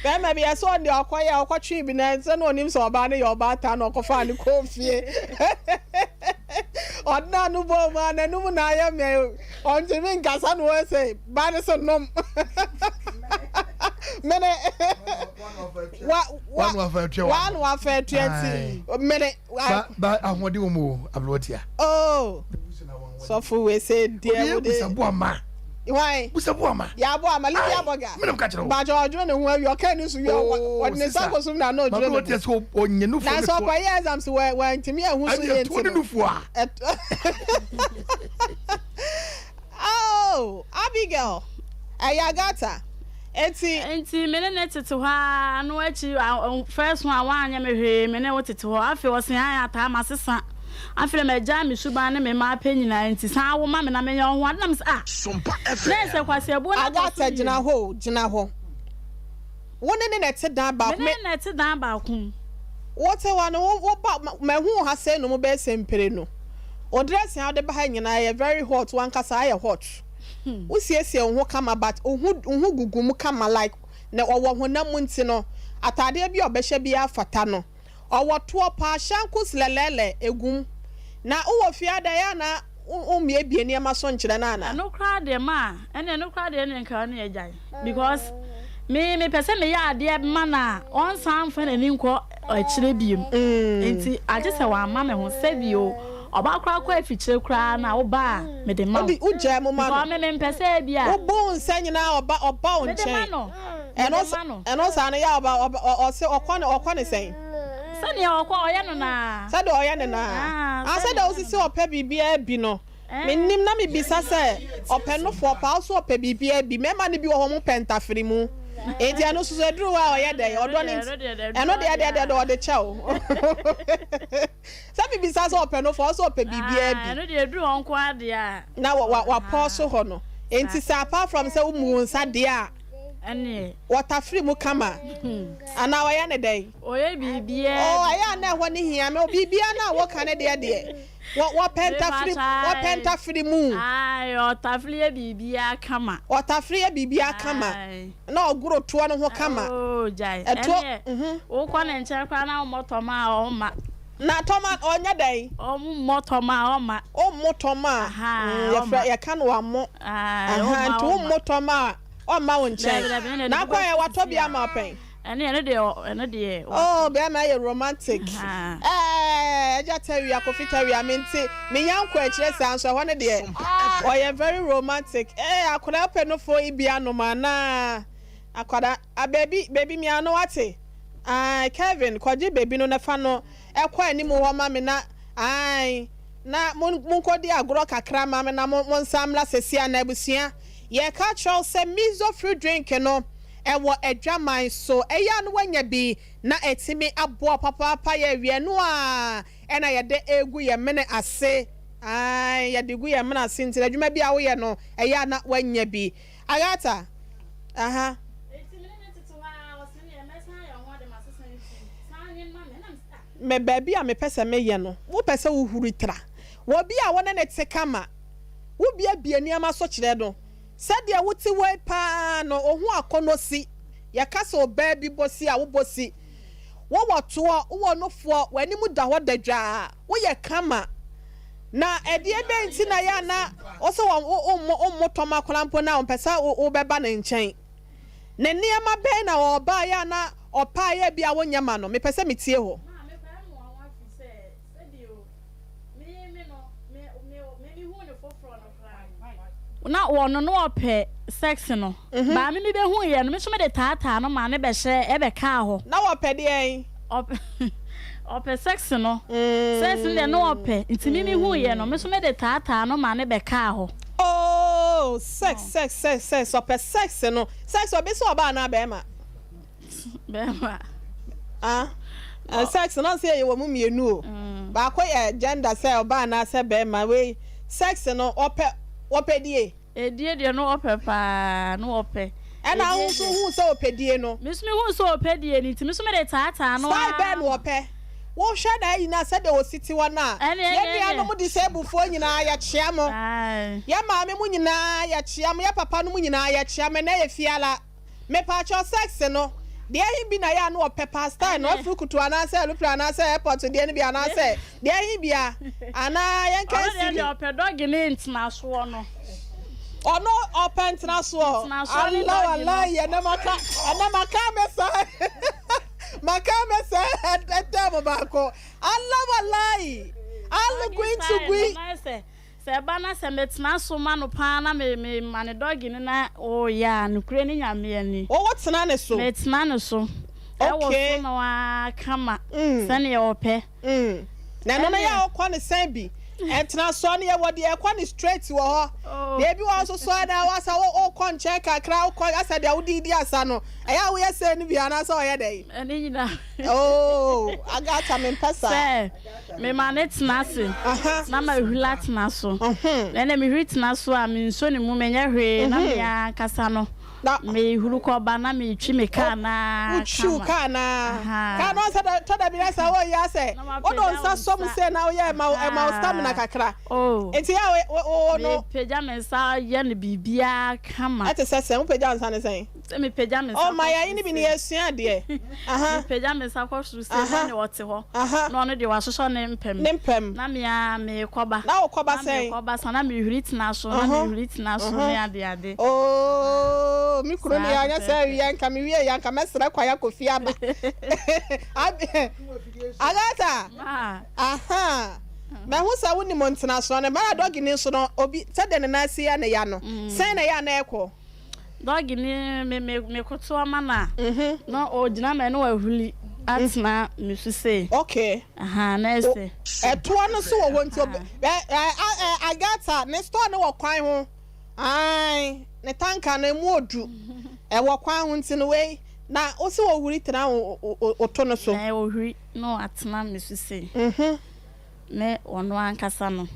[SPEAKER 1] Bɛrima bi ɛsɛ ɔde ɔkɔyɛ ɔkɔtwe bi na ɛsɛ na onim sɛ ɔbaa no yɛ ɔbaatan na ɔkɔfaa no kɔɔ fie. Ɔde n'ano bɔɔ mu a n'anum na ayɛ mɛ ɔntumi nkasa na ɔyɛ sɛ ba no so nom. Mene wa wa wa wafa atua nti mene.
[SPEAKER 3] Ba ba ahoɔden wɔ mu o aberewatia.
[SPEAKER 1] Oh sɔfo wei sɛ deɛ wo de.
[SPEAKER 3] Busa boa ma.
[SPEAKER 1] Hwan?
[SPEAKER 3] Busa boa ma.
[SPEAKER 1] Yɛ aboa ma Lydia Bɔga.
[SPEAKER 3] Mena ka kyerɛ wo.
[SPEAKER 1] Bàjɔ ɔdwene ne ho awie ɔka ne so wie ɔde ne nsa kɔ sum na na ɔdwene ne ho.
[SPEAKER 3] Aberewatia sɛ ɔnyɛ nufoɔ
[SPEAKER 1] ne toɔ. Nanso ɔkɔyɛ exams wɔ wantumi ahu so yie nti no.
[SPEAKER 3] Ɛne ɛtoɔ ne nufoɔ a.
[SPEAKER 1] Oh Abigail ɛyɛ Agatha enti.
[SPEAKER 4] Enti me ne no tete hɔ ara, no akyi first one wanyɛ me hwee, me ne wo tete hɔ, afei ɔse ae ataa masesa, afei deɛ magyae me suban ne me mma apɛ nyinaa nti san wo ma me na menyɛ wo ho ade na mese ah na ɛsɛ kwasiabuo no atɔ so
[SPEAKER 1] Agatha
[SPEAKER 4] mmienu.
[SPEAKER 1] gyina hɔ o, gyina hɔ. Wo ne no na ɛte dan baako
[SPEAKER 4] Me ne no na ɛte dan baako mu.
[SPEAKER 1] Wote hɔ no, wo ba, mahu wo ha sei nom bɛyɛ sɛ mprenu. Wo dressing a wode ba ha nyinaa ɛyɛ very hot, w'ankasa ayɛ hot. Wo siesie wo ho kama but wo ho wo ho gugu mu kama like na ɔwɔ honam mu nti no ataadeɛ bi a ɔbɛhyɛ biara fata no. Ɔwɔ toɔ paa shankus lɛlɛɛlɛ egu mu. Na wowɔ fie ada ɛyɛ a na wo mmiebie nneɛma so nkyerɛ no anaa?
[SPEAKER 4] Ɛno koraa deɛ ma ɛne ɛno koraa deɛ ɛne nka ɔne agyae because me mepɛ sɛ meyɛ adeɛ ma no a ɔnsan mfa n'ani nkɔ akyire biom nti agye sɛ wamma me ho sɛbi o ɔba koraa kɔ afikyire koraa na woba a mede ma wo
[SPEAKER 1] Wogyae mu ma no
[SPEAKER 4] because me mempɛ sɛ ebi a
[SPEAKER 1] Wobu wo nsa nyinaa ɔba ɔba wo
[SPEAKER 4] mede ma
[SPEAKER 1] nkyɛn
[SPEAKER 4] no
[SPEAKER 1] ɛno
[SPEAKER 4] mede ma no
[SPEAKER 1] ɛno saa no yɛ a ɔba ɔba ɔse ɔkɔ ne ɔkɔ ne sɛn?
[SPEAKER 4] Sɛdeɛ ɔkɔ ɔyɛ no naa.
[SPEAKER 1] Sɛdeɛ ɔyɛ no naa.
[SPEAKER 4] Ah,
[SPEAKER 1] Ah,
[SPEAKER 4] sɛdeɛ
[SPEAKER 1] sɛdeɛ
[SPEAKER 4] ɔyɛ
[SPEAKER 1] wosisi
[SPEAKER 4] no naa.
[SPEAKER 1] ɔpɛ biribiara bi no.
[SPEAKER 4] Eh.
[SPEAKER 1] Mennim na mebisa sɛ ɔpɛ nofoɔ paa wo so ɔpɛ biribiara bi. Mmarima no bi wɔ hɔ wɔn pɛ ntafere mu. Enti ɛno nso so ɛduru hɔ a ɔyɛ dɛn?
[SPEAKER 4] Ɛno
[SPEAKER 1] Ɔdɔ
[SPEAKER 4] deɛ
[SPEAKER 1] no
[SPEAKER 4] ɛno
[SPEAKER 1] nti.
[SPEAKER 4] deɛ ɛduru
[SPEAKER 1] Ɛno
[SPEAKER 4] hɔ
[SPEAKER 1] deɛ
[SPEAKER 4] deɛ
[SPEAKER 1] deɛ deɛ
[SPEAKER 4] a.
[SPEAKER 1] ɔde kyɛ wo. Sɛ mebisa sɛ ɔpɛ nofoɔ wo so ɔpɛ biribiara
[SPEAKER 4] Ah,
[SPEAKER 1] bi.
[SPEAKER 4] ɛno deɛ ɛduru hɔ nko ara deɛ a.
[SPEAKER 1] Na wa wa wapɔɔ so
[SPEAKER 4] Ah,
[SPEAKER 1] hɔ no. Enti
[SPEAKER 4] saa.
[SPEAKER 1] sɛ apart from sɛ womu wo nsa deɛ a.
[SPEAKER 4] Ɛneɛ.
[SPEAKER 1] Wɔtafere mu kama anaa wɔyɛ no dɛn?
[SPEAKER 4] Ɔyɛ biribiara
[SPEAKER 1] Oh,
[SPEAKER 4] bi.
[SPEAKER 1] ɛyɛ a na ɛhɔ no hia me. Biribiara no a woka no deɛ deɛ, wɔ, wɔpɛ ntafere, wɔpɛ ntafere mu.
[SPEAKER 4] Ae, ɔtafere yɛ biribiara kama.
[SPEAKER 1] Ɔtafere yɛ biribiara kama.
[SPEAKER 4] Ae.
[SPEAKER 1] Na ɔgoro toɔ no ho kama.
[SPEAKER 4] Oh, gyae.
[SPEAKER 1] Ɛtoɔ,
[SPEAKER 4] Ɛneɛ,
[SPEAKER 1] mhm.
[SPEAKER 4] wokɔ ne nkyɛn koraa na wommɔ tɔma a, ɔmma.
[SPEAKER 1] Na tɔma, ɔnyɛ dɛn?
[SPEAKER 4] Ɔmmɔ tɔma a, ɔmma.
[SPEAKER 1] Ɔmmɔ tɔma a,
[SPEAKER 4] Ahaa,
[SPEAKER 1] mm, yɛfrɛ,
[SPEAKER 4] ɔmma.
[SPEAKER 1] yɛka no wammo.
[SPEAKER 4] Ae,
[SPEAKER 1] Ahaa,
[SPEAKER 4] ɔmma,
[SPEAKER 1] nti
[SPEAKER 4] ɔmma.
[SPEAKER 1] wommɔ tɔma a, Ɔmma wo
[SPEAKER 4] Dabi
[SPEAKER 1] nkyɛn.
[SPEAKER 4] dabi ɛne
[SPEAKER 1] Na
[SPEAKER 4] ɛde
[SPEAKER 1] akɔ ɛ
[SPEAKER 4] bɛkɔ
[SPEAKER 1] watɔ
[SPEAKER 4] sisi
[SPEAKER 1] bi
[SPEAKER 4] a.
[SPEAKER 1] ama wo pɛn.
[SPEAKER 4] Ɛne ɛno deɛ ɛno deɛ
[SPEAKER 1] Oh
[SPEAKER 4] watɔ.
[SPEAKER 1] bɛɛma yɛ romantic.
[SPEAKER 4] Ahaa.
[SPEAKER 1] Ɛɛ agya Tawia Kofi Tawia me nte me nya nkɔ akyire saa nso ɛhɔ no deɛ ɔyɛ very romantic. Ɛɛ akwadaa pɛ nofo yi bi anom anaa akwadaa a baby baby mi ano wate ae Kevin kɔgye baby no na fa no ɛkɔ anim hɔ ma me na ae na mo monkɔdi agorɔ kakra ma me na mo monsan mmra sɛsi a na abusua Yɛreka akyerɛ wo sɛ Mizo fruit drink no, ɛwɔ adwaman so. Ɛyɛ a na woanya bi na atumi aboa wo papaapa. Yɛawie ɛno a ɛna yɛde regu yɛn mene ase. Ae, yɛde gu yɛn mene ase nti no adwuma bi a woyɛ no, ɛyɛ a na woanya bi. Agatha, aha.
[SPEAKER 4] Enti me ne no tete hɔ ara, ɔse neɛ mɛsan ayɛ ho ade masesa nti san nye ma me, ɛna mese ah.
[SPEAKER 1] Me baabi a mepɛ sɛ meyɛ no, wopɛ sɛ wohuri tra wɔ bi a wo ne no te kama. Wobuebue nneɛma so kyerɛ no. Sɛdeɛ wote wei pa ara no, wo ho akɔnnɔ si. Yɛka sɛ ɔbaa bi bɔ si a, wobɔ si. Wowɔ toɔ, wowɔ nufoɔ, w'anim da hɔ dadwaa, woyɛ kama. Na ɛdeɛ bɛn nti na ɛyɛ a na wo sɛ wommo tɔma koraa mpo na ɔmpɛ sɛ wobɛba ne nkyɛn? Ne nneɛma bɛn na ɔbaeɛ a na ɔpaeɛ bi a wonyɛ ma no? Mepɛ sɛ metie hɔ.
[SPEAKER 4] Maame koraa mmoa wo afi sɛ sɛdeɛ o. Me me no me me me me hu ne foforɔ no koraa no. Na ɔno no ɔpɛ sex no. Baa me me bɛ hu yɛ no me nso me de taataa no maa ne bɛ hyɛ ɛbɛ kaa hɔ.
[SPEAKER 1] Na ɔpɛ deɛn?
[SPEAKER 4] Ɔpɛ ɔpɛ sex no. Sex no deɛ na ɔpɛ nti me me hu yɛ no me nso me de taataa no maa ne bɛ kaa hɔ.
[SPEAKER 1] Oh sex sex sex sex ɔpɛ sex no sex ɔbi sɛ ɔbaa anaa bɛɛma?
[SPEAKER 4] Bɛɛma.
[SPEAKER 1] Ah eh, sex no ɔsɛ yɛwɔ mu mmienu o. Mm. Baako yɛ gender sɛ ɔbaa anaasɛ bɛɛma wei sex no ɔpɛ ɔpɛ die.
[SPEAKER 4] Edie deɛ no ɔpɛ paa no ɔpɛ.
[SPEAKER 1] Ɛna wo nso hu sɛ ɔpɛ die no.
[SPEAKER 4] Me nso me hu sɛ ɔpɛ die no nti me nso me de taataa no.
[SPEAKER 1] Style bɛn na ɔpɛ? Wohwɛ na ayi no a sɛdeɛ wɔsi te hɔ no a, yɛn nuanom disablefoɔ nyinaa yɛkyea mo. Yɛn maame mo nyinaa yɛkyea mo, yɛn papa nom nyinaa yɛkyea mo. Ɛnɛ yɛ fiala. Mepaakyɛw sex no, deɛ he bi na yɛ a na wɔpɛ paa style no, afiri kutu anaasɛ aeroplane anaasɛ airport deɛ no bi anaasɛ deɛ he bia anaa yɛnka
[SPEAKER 4] Ɔno deɛ
[SPEAKER 1] nsi
[SPEAKER 4] deɛ ɔpɛ dɔge ne ntenasoɔ no.
[SPEAKER 1] Ɔno ɔpɛ ntenasoɔ.
[SPEAKER 4] Ntenasoɔ ne
[SPEAKER 1] Allah
[SPEAKER 4] dɔge no.
[SPEAKER 1] wallahi ɛnɛ maka ɛnɛ maka amesa maka amesa ɛtɛm baako. Allah wallahi Allah
[SPEAKER 4] Dɔge
[SPEAKER 1] going to
[SPEAKER 4] style no
[SPEAKER 1] gui.
[SPEAKER 4] na sɛ sɛ ɛba na sɛ metena so ma no paa na me me ma ne dɔge no na ɔyɛ a nokorɛ ne Nyame ani.
[SPEAKER 1] Wo wo tena ne so.
[SPEAKER 4] Metena ne so. Ɛwɔ
[SPEAKER 1] Okay.
[SPEAKER 4] so no ara kama
[SPEAKER 1] Mm.
[SPEAKER 4] sɛdeɛ ɔpɛ.
[SPEAKER 1] Mm. Na ɛno no yɛ
[SPEAKER 4] Ɛneɛ.
[SPEAKER 1] a wokɔ ne sɛn bi. Ɛtena soɔ no yɛwɔ deɛ ɛkɔ ne straight wɔ hɔ.
[SPEAKER 4] Oh.
[SPEAKER 1] Deɛ ebi wɔ hɔ nso so a na wasa wo wokɔ nkyɛn kakra wokɔ asɛ deɛ wode di asa no. Ɛyɛ a woyɛ sɛn no bi anaasɛ ɔyɛ dɛn?
[SPEAKER 4] Ɛne nyinaa.
[SPEAKER 1] Oh, Agatha mempɛ saa.
[SPEAKER 4] Sɛ mema ne tena ase
[SPEAKER 1] Aha.
[SPEAKER 4] na mahwiri atena so.
[SPEAKER 1] Mhm.
[SPEAKER 4] Na ɛnna mehwiri tena so a mensuo ne mu menyɛ hwee na me ankasa no
[SPEAKER 1] Na
[SPEAKER 4] mehuru kɔba na metwi me kaa naa
[SPEAKER 1] wotwiw
[SPEAKER 4] kama.
[SPEAKER 1] kaa naa.
[SPEAKER 4] Aha.
[SPEAKER 1] Kaa no sɛ da tɔ da bi na sɛ woyɛ asɛ
[SPEAKER 4] Na
[SPEAKER 1] wode wo
[SPEAKER 4] mapagya
[SPEAKER 1] nsa
[SPEAKER 4] wo
[SPEAKER 1] sɔ mu
[SPEAKER 4] nsa.
[SPEAKER 1] sɛ na woyɛ ɛma wo ɛma wo stamina
[SPEAKER 4] Aha.
[SPEAKER 1] kakra.
[SPEAKER 4] Oh.
[SPEAKER 1] Nti yɛ a wo wo wo no
[SPEAKER 4] Mepagya me nsa yɛ no biribiara kama.
[SPEAKER 1] ɛte sɛ sɛn wopagya wo nsa ne sɛn?
[SPEAKER 4] Sɛ mepagya me nsa
[SPEAKER 1] Oh
[SPEAKER 4] kɔ
[SPEAKER 1] ma yɛn
[SPEAKER 4] soro
[SPEAKER 1] ne bi ne
[SPEAKER 4] sei.
[SPEAKER 1] yɛsua adeɛ. Aha.
[SPEAKER 4] Mepagya me nsa kɔ soro sei
[SPEAKER 1] Aha.
[SPEAKER 4] na ne ɔte hɔ.
[SPEAKER 1] Aha.
[SPEAKER 4] Na ɔno deɛ wasosɔ ne mpam.
[SPEAKER 1] Ne mpam.
[SPEAKER 4] Na me ara merekɔba.
[SPEAKER 1] Na wokɔba
[SPEAKER 4] Na
[SPEAKER 1] sɛn?
[SPEAKER 4] merekɔba sa na mehuri tena so na
[SPEAKER 1] Uh-huh.
[SPEAKER 4] mehuri tena so ne ade ade.
[SPEAKER 1] Oh, me kunu
[SPEAKER 4] Saa
[SPEAKER 1] deɛ anyɛ sɛ
[SPEAKER 4] pɛpɛɛpɛ.
[SPEAKER 1] awia nka me wie yɛ nka mɛsrɛ kwan akɔ fie aba. Ab- Agatha.
[SPEAKER 4] Ma.
[SPEAKER 1] Aha. Mahu sɛ wonim ntenasoɔ no. Mara dɔge ni nso no obi sɛdeɛ ne nan si yɛ ne ya no. Sɛn na ɛyɛ a na ɛkɔ?
[SPEAKER 4] Dɔge ni me me me koto ama no a na ɔgyina ma na wahuri atena me so sei.
[SPEAKER 1] Okay.
[SPEAKER 4] Aha na ɛsɛ.
[SPEAKER 1] Ɛtoɔ no so wɔ hɔ nti obi ɛ ɛ ɛ Agatha ne store no wɔ kwan ho. Ae ne tanka no emu odu. Ɛwɔ kwan ho nti no wei na wosi wɔhuri tena wo wo wo to no so.
[SPEAKER 4] Na ɔhuri na watena me so sei. Ne ɔno ankasa no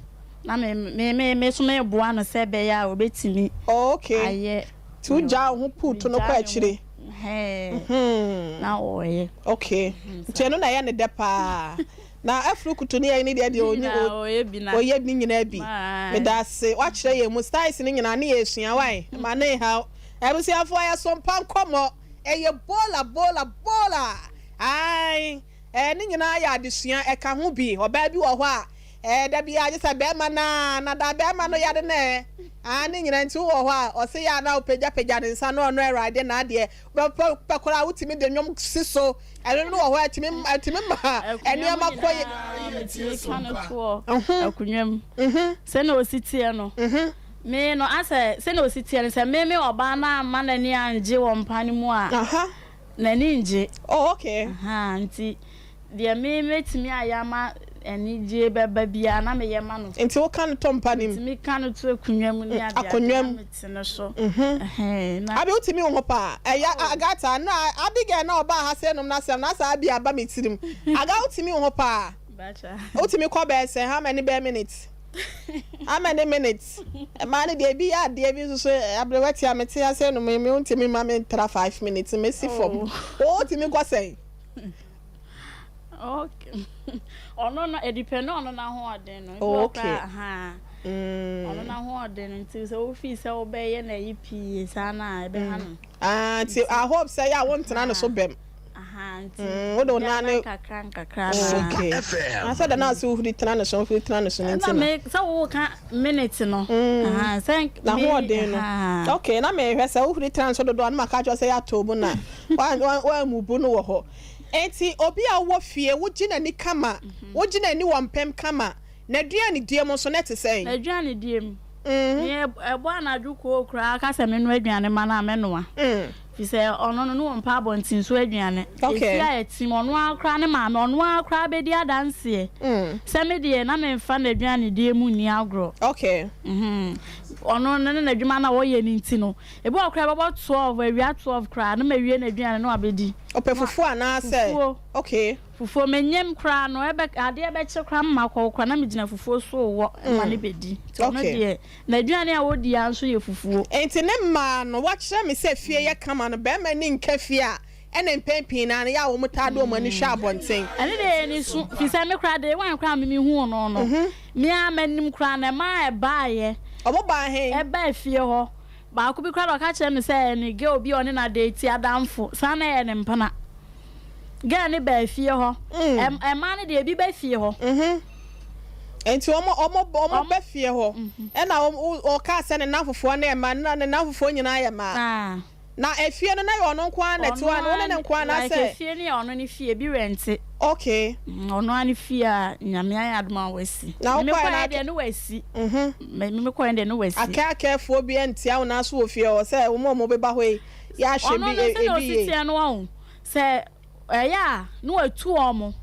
[SPEAKER 4] na me me me me nso meboa no sɛ ɛbɛyɛ a obetumi
[SPEAKER 1] Oh, okay.
[SPEAKER 4] ayɛ.
[SPEAKER 1] Nti wogyaa wo ho puu to no kɔ
[SPEAKER 4] Megyaa me
[SPEAKER 1] akyire.
[SPEAKER 4] ho hɛɛ na ɔyɛ.
[SPEAKER 1] Okay. Nti ɛno na ɛyɛ ne dɛ paa. Na afuru kutu ne yɛn ne deɛ deɛ
[SPEAKER 4] Ne
[SPEAKER 1] onyi
[SPEAKER 4] nyinaa ɔyɛ bi na.
[SPEAKER 1] ɔyɛ ne nyinaa bi.
[SPEAKER 4] Bye.
[SPEAKER 1] Meda ase. Wakyerɛ yɛn mu styles ne nyinaa ne yɛsua wae. Ma ne haw. Abusuafoɔ yɛ so mpa nkɔmmɔ. Ɛyɛ bola bola bola. Ae. Ɛɛ ne nyinaa yɛ adesua ɛka ho bi. Ɔbaa bi wɔ hɔ a ɛɛ da bi agye sɛ bɛrima naa na da bɛrima no yare nɛ. Aa ne nyinaa nti wɔ hɔ a ɔse yɛ a na ɔpagyapagya ne nsa na ɔno Awurade n'adeɛ. Pɛ pɛ koraa wotumi de nnwom si so. Ɛno no wɔ hɔ a ɛtumi ɛtumi ma
[SPEAKER 4] Akonnwa mu
[SPEAKER 1] nneɛma kɔ yɛ.
[SPEAKER 4] nyinaa metumi ka no toɔ akonnwa mu. Sɛnea osi teɛ no, me no asɛ sɛnea osi teɛ no sɛ me me ɔbaa no amma n'ani angye wɔ mpa no mu a,
[SPEAKER 1] Aha.
[SPEAKER 4] n'ani ngye.
[SPEAKER 1] Oh okay.
[SPEAKER 4] Aha nti deɛ me mɛtumi ayɛ ama anigye bɛba biara na meyɛ ma no.
[SPEAKER 1] Nti woka no to mpa no mu.
[SPEAKER 4] Ntumi ka no to akonnwa mu ne ade ade
[SPEAKER 1] Akonnwa
[SPEAKER 4] na
[SPEAKER 1] mu.
[SPEAKER 4] mete no so. Ɛhɛn na.
[SPEAKER 1] Abi wotumi wo ho paa. Ɛyɛ Agatha na Abigail na ɔbaa ha sɛ nom n'asɛm na asa Abi aba me tirim. Aga wotumi wo ho paa.
[SPEAKER 4] Bacha.
[SPEAKER 1] Wotumi kɔ bɛyɛ sɛn how many bɛyɛ minutes? How many minutes? Mmaa no deɛ ebi yɛ adeɛ bi nso so aberewa tia me te ase nom me wontumi ma me ntra 5 minutes mesi fam.
[SPEAKER 4] Oh.
[SPEAKER 1] Wotumi kɔ sɛn?
[SPEAKER 4] Okay. Ɔno no ɛdepend ɔno n'ahoɔden no. Ebi
[SPEAKER 1] Oh,
[SPEAKER 4] wɔ
[SPEAKER 1] okay.
[SPEAKER 4] koraa aha. Ɔno n'ahoɔden no nti sɛ wofii sɛ wobɛyɛ na ɛyi pii saa na ɛbɛha no.
[SPEAKER 1] Ah, nti I hope sɛ yɛ a wontena ne so bɛm.
[SPEAKER 4] Aha nti.
[SPEAKER 1] Wode wo nan ne
[SPEAKER 4] kakra nkakra na.
[SPEAKER 1] Okay. Na sɛ da na ase wohuri tena ne so wohuri tena ne so ne nti
[SPEAKER 4] Ɛna
[SPEAKER 1] no.
[SPEAKER 4] me sɛ woka minute no. Aha sɛ
[SPEAKER 1] N'ahoɔden no.
[SPEAKER 4] aha.
[SPEAKER 1] Okay, na mehwɛ sɛ wohuri tena ne so dodoɔ a na maka akyerɛ sɛ yɛatɔ mu na woammubu no wɔ hɔ. Enti obi a wowɔ fie wogye n'ani kama, wogye n'ani wɔ mpɛm kama, n'aduane die mu nso na ɛte sɛn?
[SPEAKER 4] N'aduane die mu. Ne ɛbɔ anadwo koo koraa ka sɛ menoa aduane ma no a mɛnoa. Fi sɛ ɔno no ne wɔn mpa abɔnten so aduane.
[SPEAKER 1] Okay.
[SPEAKER 4] Efi a ɛtim ɔno ara koraa ne maame ɔno ara koraa bɛdi adanseɛ. Sɛ me deɛ na memfa n'aduane die mu nni agorɔ.
[SPEAKER 1] Okay.
[SPEAKER 4] Ɔno no ne n'adwuma no a wɔyɛ no nti no ebi wɔ koraa ɛbɛbɔ 12 awia 12 koraa na mawie n'aduane na wabɛdi.
[SPEAKER 1] Ɔpɛ fufuo anaasɛ?
[SPEAKER 4] Fufuo.
[SPEAKER 1] Okay.
[SPEAKER 4] Fufuo menyam koraa no ɛbɛ adeɛ bɛkye koraa mma kɔɔ koraa na megyina fufuo so wɔ ma ne bɛdi. Nti ɔno
[SPEAKER 1] Okay.
[SPEAKER 4] deɛ n'aduane a wɔdi ara nso yɛ fufuo.
[SPEAKER 1] Enti ne mmaa no wakyerɛ me sɛ fie yɛ kama no bɛrima ni nka fie a Ɛna mpɛn pii no ara no, yɛ a wɔtaa de wɔn ani hwɛ abɔnten.
[SPEAKER 4] Ɛno deɛ ɛyɛ anisu, firi sɛ me koraa day one koraa a me mehuu no no, me ara m'anim koraa no ɛmaa ɛbaeɛ.
[SPEAKER 1] Wɔn baa he?
[SPEAKER 4] Ɛbaa fie hɔ. Baako bi koraa deɛ ɔka kyerɛɛ me sɛ ɛyɛ ne girl bi a ɔne no adate adamfo, saa na ɛyɛ ne mpena. Girl no baa fie hɔ. Ɛmaa no deɛ ebi ba fie hɔ.
[SPEAKER 1] Nti wɔn wɔn wɔn ba fie hɔ, ɛna wɔn ɔkaa sɛ ne nnamfofoɔ ne mmaa, na ne nnamfofoɔ nyinaa yɛ mmaa. Na efie no na yɛ ɔno nko ara na ɛte hɔ anaa wo ne no nko ara
[SPEAKER 4] Like
[SPEAKER 1] anaasɛ.
[SPEAKER 4] efie no yɛ ɔno ne fie, ebi rɛnte.
[SPEAKER 1] Okay.
[SPEAKER 4] Ɔno ara ne fie a Nyame ayɛ adom a wasi.
[SPEAKER 1] Na
[SPEAKER 4] Me
[SPEAKER 1] wokɔɛ no
[SPEAKER 4] mekɔɛ
[SPEAKER 1] akɛ.
[SPEAKER 4] deɛ ne wasi. Me me mekɔɛ deɛ ne wasi.
[SPEAKER 1] Akɛakɛfoɔ bi antia wo nan so wɔ fie hɔ sɛ wɔn a wɔbɛba hɔ yi yɛahwɛ
[SPEAKER 4] Ɔno
[SPEAKER 1] bi
[SPEAKER 4] no sɛdeɛ
[SPEAKER 1] ebi
[SPEAKER 4] ɔsi
[SPEAKER 1] yie.
[SPEAKER 4] teɛ no wahu sɛ Ɛyɛ a, na watu wɔn.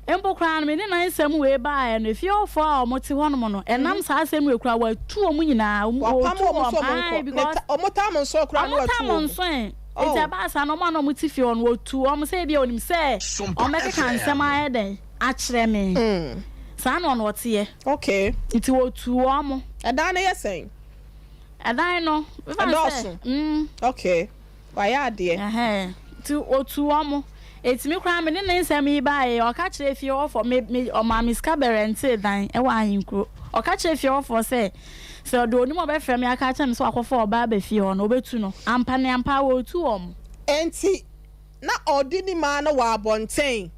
[SPEAKER 4] Mpo koraa no, me ne nan nsɛm wei baeɛ no, efie hɔfoɔ a wɔte hɔnom no, ɛnam saa asɛm wei koraa, watu wɔn nyinaa.
[SPEAKER 1] Wapam
[SPEAKER 4] Wɔtu
[SPEAKER 1] wɔn
[SPEAKER 4] wɔn.
[SPEAKER 1] sɛ wɔn
[SPEAKER 4] Ae,
[SPEAKER 1] nkɔ. Ne
[SPEAKER 4] because
[SPEAKER 1] ta, wɔn tam nso koraa na
[SPEAKER 4] wɔn
[SPEAKER 1] watu
[SPEAKER 4] tam
[SPEAKER 1] wɔn.
[SPEAKER 4] nso ɛ.
[SPEAKER 1] Oh.
[SPEAKER 4] Nti ɛbaa saa no, wɔn a na wɔte fie hɔ no, wɔtu wɔn sɛ ebia wɔnim sɛ
[SPEAKER 5] Sompa
[SPEAKER 4] wɔbɛkeka nsɛm
[SPEAKER 5] FM.
[SPEAKER 4] ayɛ dɛn akyerɛ me. Saa na ɔno ɔteɛ.
[SPEAKER 1] Okay.
[SPEAKER 4] Nti wɔtuu wɔn.
[SPEAKER 1] Ɛdan no yɛ sɛn?
[SPEAKER 4] Ɛdan no, mefa no sɛ,
[SPEAKER 1] Ɛdɔɔso.
[SPEAKER 4] mm.
[SPEAKER 1] Okay. Wayɛ adeɛ.
[SPEAKER 4] Ɛhɛɛ, nti ɔtuu wɔn. Enti me koraa me ne ne nsɛm yi baeɛ yi, ɔka kyerɛɛ fie hɔfoɔ, me, me, ɔmaa me sika bɛrɛntee dan wɔ Ahenkuro. Ɔka kyerɛɛ fie hɔfoɔ sɛ, sɛ ɔde onim a ɔbɛfrɛ me aka akyerɛ me sɛ wakɔfa ɔbaa aba fie hɔ no, ɔbɛtu no. Ampa ne ampa ara wɔretu wɔn.
[SPEAKER 1] Enti na ɔde ne mmaa no wɔ abɔnten,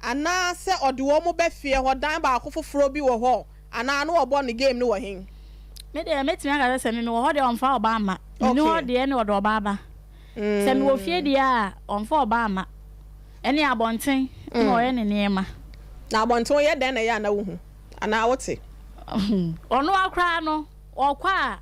[SPEAKER 1] anaa sɛ ɔde wɔn ba fie hɔ, dan baako foforɔ bi wɔ hɔ, anaa na ɔbɔ ne game no wɔ he?
[SPEAKER 4] Me deɛ mɛtumi aka sɛ sɛ me mewɔ hɔ deɛ ɔmfa ɔbaa mma. Menni hɔ
[SPEAKER 1] Okay.
[SPEAKER 4] deɛ ne ɔde ɔbaa ba. Sɛ mewɔ fie deɛ a ɔmfa ɔbaa mma. Ɛne abɔnten na ɔyɛ ne nneɛma.
[SPEAKER 1] Na abɔnten ɔyɛ dɛn na ɛyɛ a na wohu anaa wote?
[SPEAKER 4] Ɔno ara koraa no ɔkɔ a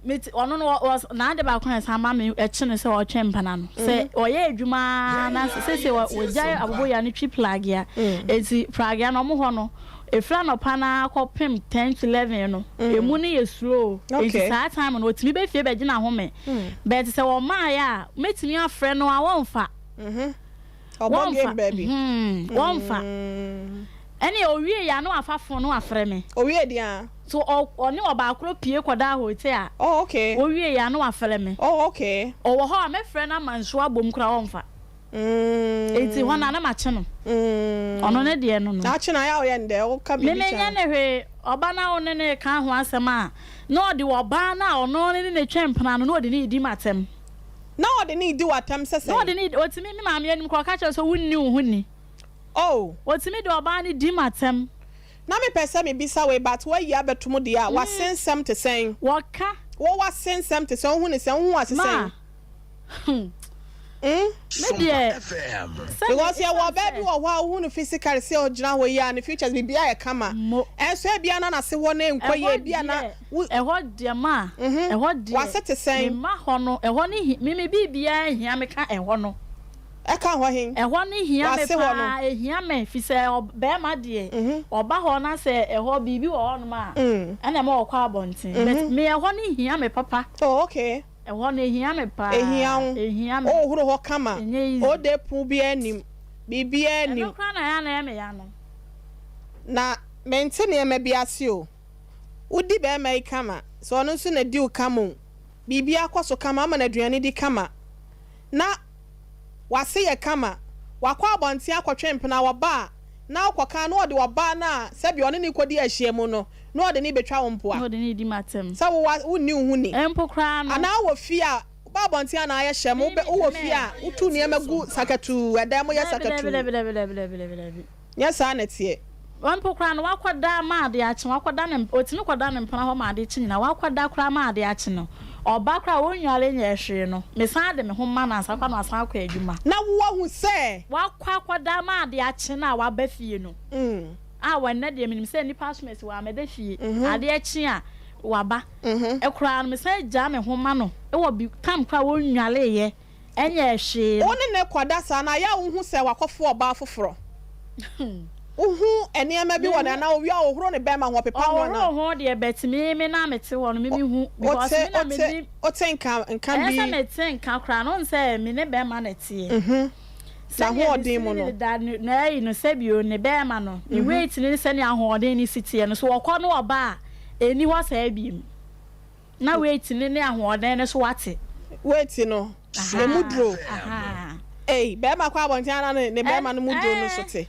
[SPEAKER 4] mete ɔno no ɔ n'ade baako a ɛsan ma me ɛkye no sɛ ɔtwe mpena no sɛ ɔyɛ adwuma ara na sese wɔgyae aboboyaa no twi pragea eti pragea no ɔmo hɔ no efiri anɔpa no ara kɔpem 10 to 11 no emu no yɛ slow eti saa time no otumi bɛ fie bɛgye n'ahome but sɛ ɔmaayɛ a mɛtumi afrɛ no a wɔnfa
[SPEAKER 1] Ɔbɔ game
[SPEAKER 4] wɔnfa
[SPEAKER 1] baabi.
[SPEAKER 4] wɔnfa ɛne owie yɛ a na wafa phone no afrɛ me.
[SPEAKER 1] Owie deɛ a.
[SPEAKER 4] So ɔne ɔbaa koro pue kɔdaa hotel a.
[SPEAKER 1] Oh okay.
[SPEAKER 4] Owie yɛ a na wafrɛ me.
[SPEAKER 1] Oh okay.
[SPEAKER 4] Ɔwɔ hɔ a mɛfrɛ no ama nsuo abɔ mu koraa ɔmfa. Enti hɔ no a na makye no. Ɔno ne deɛ no no.
[SPEAKER 1] Na akye no ayɛ a woyɛ no dɛ? Woka
[SPEAKER 4] Me
[SPEAKER 1] biribi kyerɛ
[SPEAKER 4] menyɛ
[SPEAKER 1] no?
[SPEAKER 4] no hwee. Ɔba no a wo ne no reka ho asɛm a, na ɔde ɔbaa no a ɔno ne no twa mpena no na ɔde no redi m'atɛm.
[SPEAKER 1] Na ɔde no redi w'atɛm sɛ
[SPEAKER 4] Na
[SPEAKER 1] sɛn?
[SPEAKER 4] ɔde no redi, ɔtumi, me maame anim koraa ɔka kyerɛ no sɛ wonni wo ho ni.
[SPEAKER 1] Oh.
[SPEAKER 4] Ɔtumi de ɔbaa no di m'atɛm.
[SPEAKER 1] Na me pɛ sɛ me bisa wei but wayi abɛto mu deɛ a, w'ase nsɛm te sɛn?
[SPEAKER 4] Wɔka.
[SPEAKER 1] Wo w'ase nsɛm te sɛn? Wohu ne sɛn? Wohu w'ase
[SPEAKER 4] Ma,
[SPEAKER 1] sɛn?
[SPEAKER 4] hmm.
[SPEAKER 1] Mm?
[SPEAKER 4] Me deɛ, sɛ me,
[SPEAKER 1] Because yɛwɔ
[SPEAKER 4] ɛsiane
[SPEAKER 1] ɔbaa bi
[SPEAKER 4] sɛ.
[SPEAKER 1] wɔ hɔ a wohu no physically sɛ ɔgyina hɔ yi a ne features biribiara yɛ kama.
[SPEAKER 4] Mo.
[SPEAKER 1] Ɛnso ebia na n'ase hɔ no nkɔ yie,
[SPEAKER 4] Ɛhɔ
[SPEAKER 1] ebia na
[SPEAKER 4] deɛ,
[SPEAKER 1] wo.
[SPEAKER 4] ɛhɔ deɛ ma,
[SPEAKER 1] Mhm.
[SPEAKER 4] ɛhɔ deɛ,
[SPEAKER 1] W'ase te
[SPEAKER 4] me
[SPEAKER 1] sɛn?
[SPEAKER 4] mma hɔ no, ɛhɔ no hi, me me biribiara nhia me ka ɛhɔ no.
[SPEAKER 1] Ɛka hɔ he?
[SPEAKER 4] Ɛhɔ no hia me
[SPEAKER 1] W'ase hɔ no.
[SPEAKER 4] paa, ɛhia me, firi sɛ barima deɛ, ɔba hɔ na sɛ ɛhɔ biribi wɔ hɔnom a, ɛna ɛma ɔkɔ abɔnten. But me ɛhɔ no hia me papa.
[SPEAKER 1] Oh, okay.
[SPEAKER 4] Ɛhɔ no ɛhia me paa.
[SPEAKER 1] Ɛhia wo.
[SPEAKER 4] Ɛhia me.
[SPEAKER 1] Wohohoro hɔ kama.
[SPEAKER 4] Ɛnyɛ easy.
[SPEAKER 1] Ode po biara nnim. Biribiara nnim.
[SPEAKER 4] Ɛno koraa na ɛyɛ a na ɛyɛ me ya no.
[SPEAKER 1] Na mente nneɛma bi ase o. Wodi barima yi kama, sɛ ɔno nso na di wo kama o, biribiara kɔ so kama, ama no aduane di kama. Na w'ase yɛ kama. Wakɔ abɔnten akɔtwe mpena, ɔba a, na wokɔka a, na ɔde ɔbaa no a sɛdeɛ ɔne no rekɔdi ahyiamu no, na ɔde no rebɛtwa wo mpoa.
[SPEAKER 4] Na ɔde no redi m'atɛm.
[SPEAKER 1] Sɛ wo wa, wonni wo ho ni.
[SPEAKER 4] Mpo koraa no.
[SPEAKER 1] Anaa wowɔ fie a, woba abɔnten a na ayɛ hyɛmm,
[SPEAKER 4] Me,
[SPEAKER 1] wobɛ, wowɔ
[SPEAKER 4] me.
[SPEAKER 1] fie a, wotu nneɛma gu sakatuu, ɛdan mu yɛ
[SPEAKER 4] Dabi, dabi,
[SPEAKER 1] sakatuu.
[SPEAKER 4] dabi, dabi, dabi, dabi, dabi, dabi.
[SPEAKER 1] Nyɛ saa na ɛteɛ.
[SPEAKER 4] Mpo koraa no, wakɔda ma ade akye, wakɔda ne, otumi kɔda ne mpena hɔ ma ade kye nyinaa, wakɔda koraa ma ade akye no, ɔba koraa a ɔnnware nyɛɛ hwee no, mesan de me ho ma no ansa koraa na wasan akɔ adwuma.
[SPEAKER 1] Na woahu sɛ.
[SPEAKER 4] Wakɔ akɔda ma ade akye no a waba fie no, a wɔ ɛnnɛ deɛ menim sɛ nnipa asom asi wammɛda fie, adeɛ kye a waba koraa no, mesan gyaa me ho ma no wɔ bi, tam koraa a ɔnnwareeɛ. Ɛnyɛɛ hwee no.
[SPEAKER 1] Wo ne no kɔda saa no, ayɛ a wuhu sɛ wakɔfo ɔbaa foforɔ? Wohu nneɛma bi wɔ ne anaa owia a ɔhoro ne bɛrima ho, ɔpepa ho anaa?
[SPEAKER 4] Ɔhoro ho deɛ but me me na mete hɔ no me me hu because me na me nim.
[SPEAKER 1] Wote nka nka bi.
[SPEAKER 4] Ɛnyɛ sɛ mete nka koraa no wohu sɛ me ne bɛrima na ɛteɛ.
[SPEAKER 1] N'ahoɔden mu no.
[SPEAKER 4] Sɛdeɛ ne sini da na ayi no sɛbio ne bɛrima no ne weight ne sɛdeɛ ahoɔden no si teɛ no so ɔkɔ no ɔba a ɛnni hɔ saa biom. Na weight no ne ahoɔden no so wate.
[SPEAKER 1] Weight no, emu duro. Ei, bɛrima kɔ abɔnten ana ne ne bɛrima no mu duro no so te?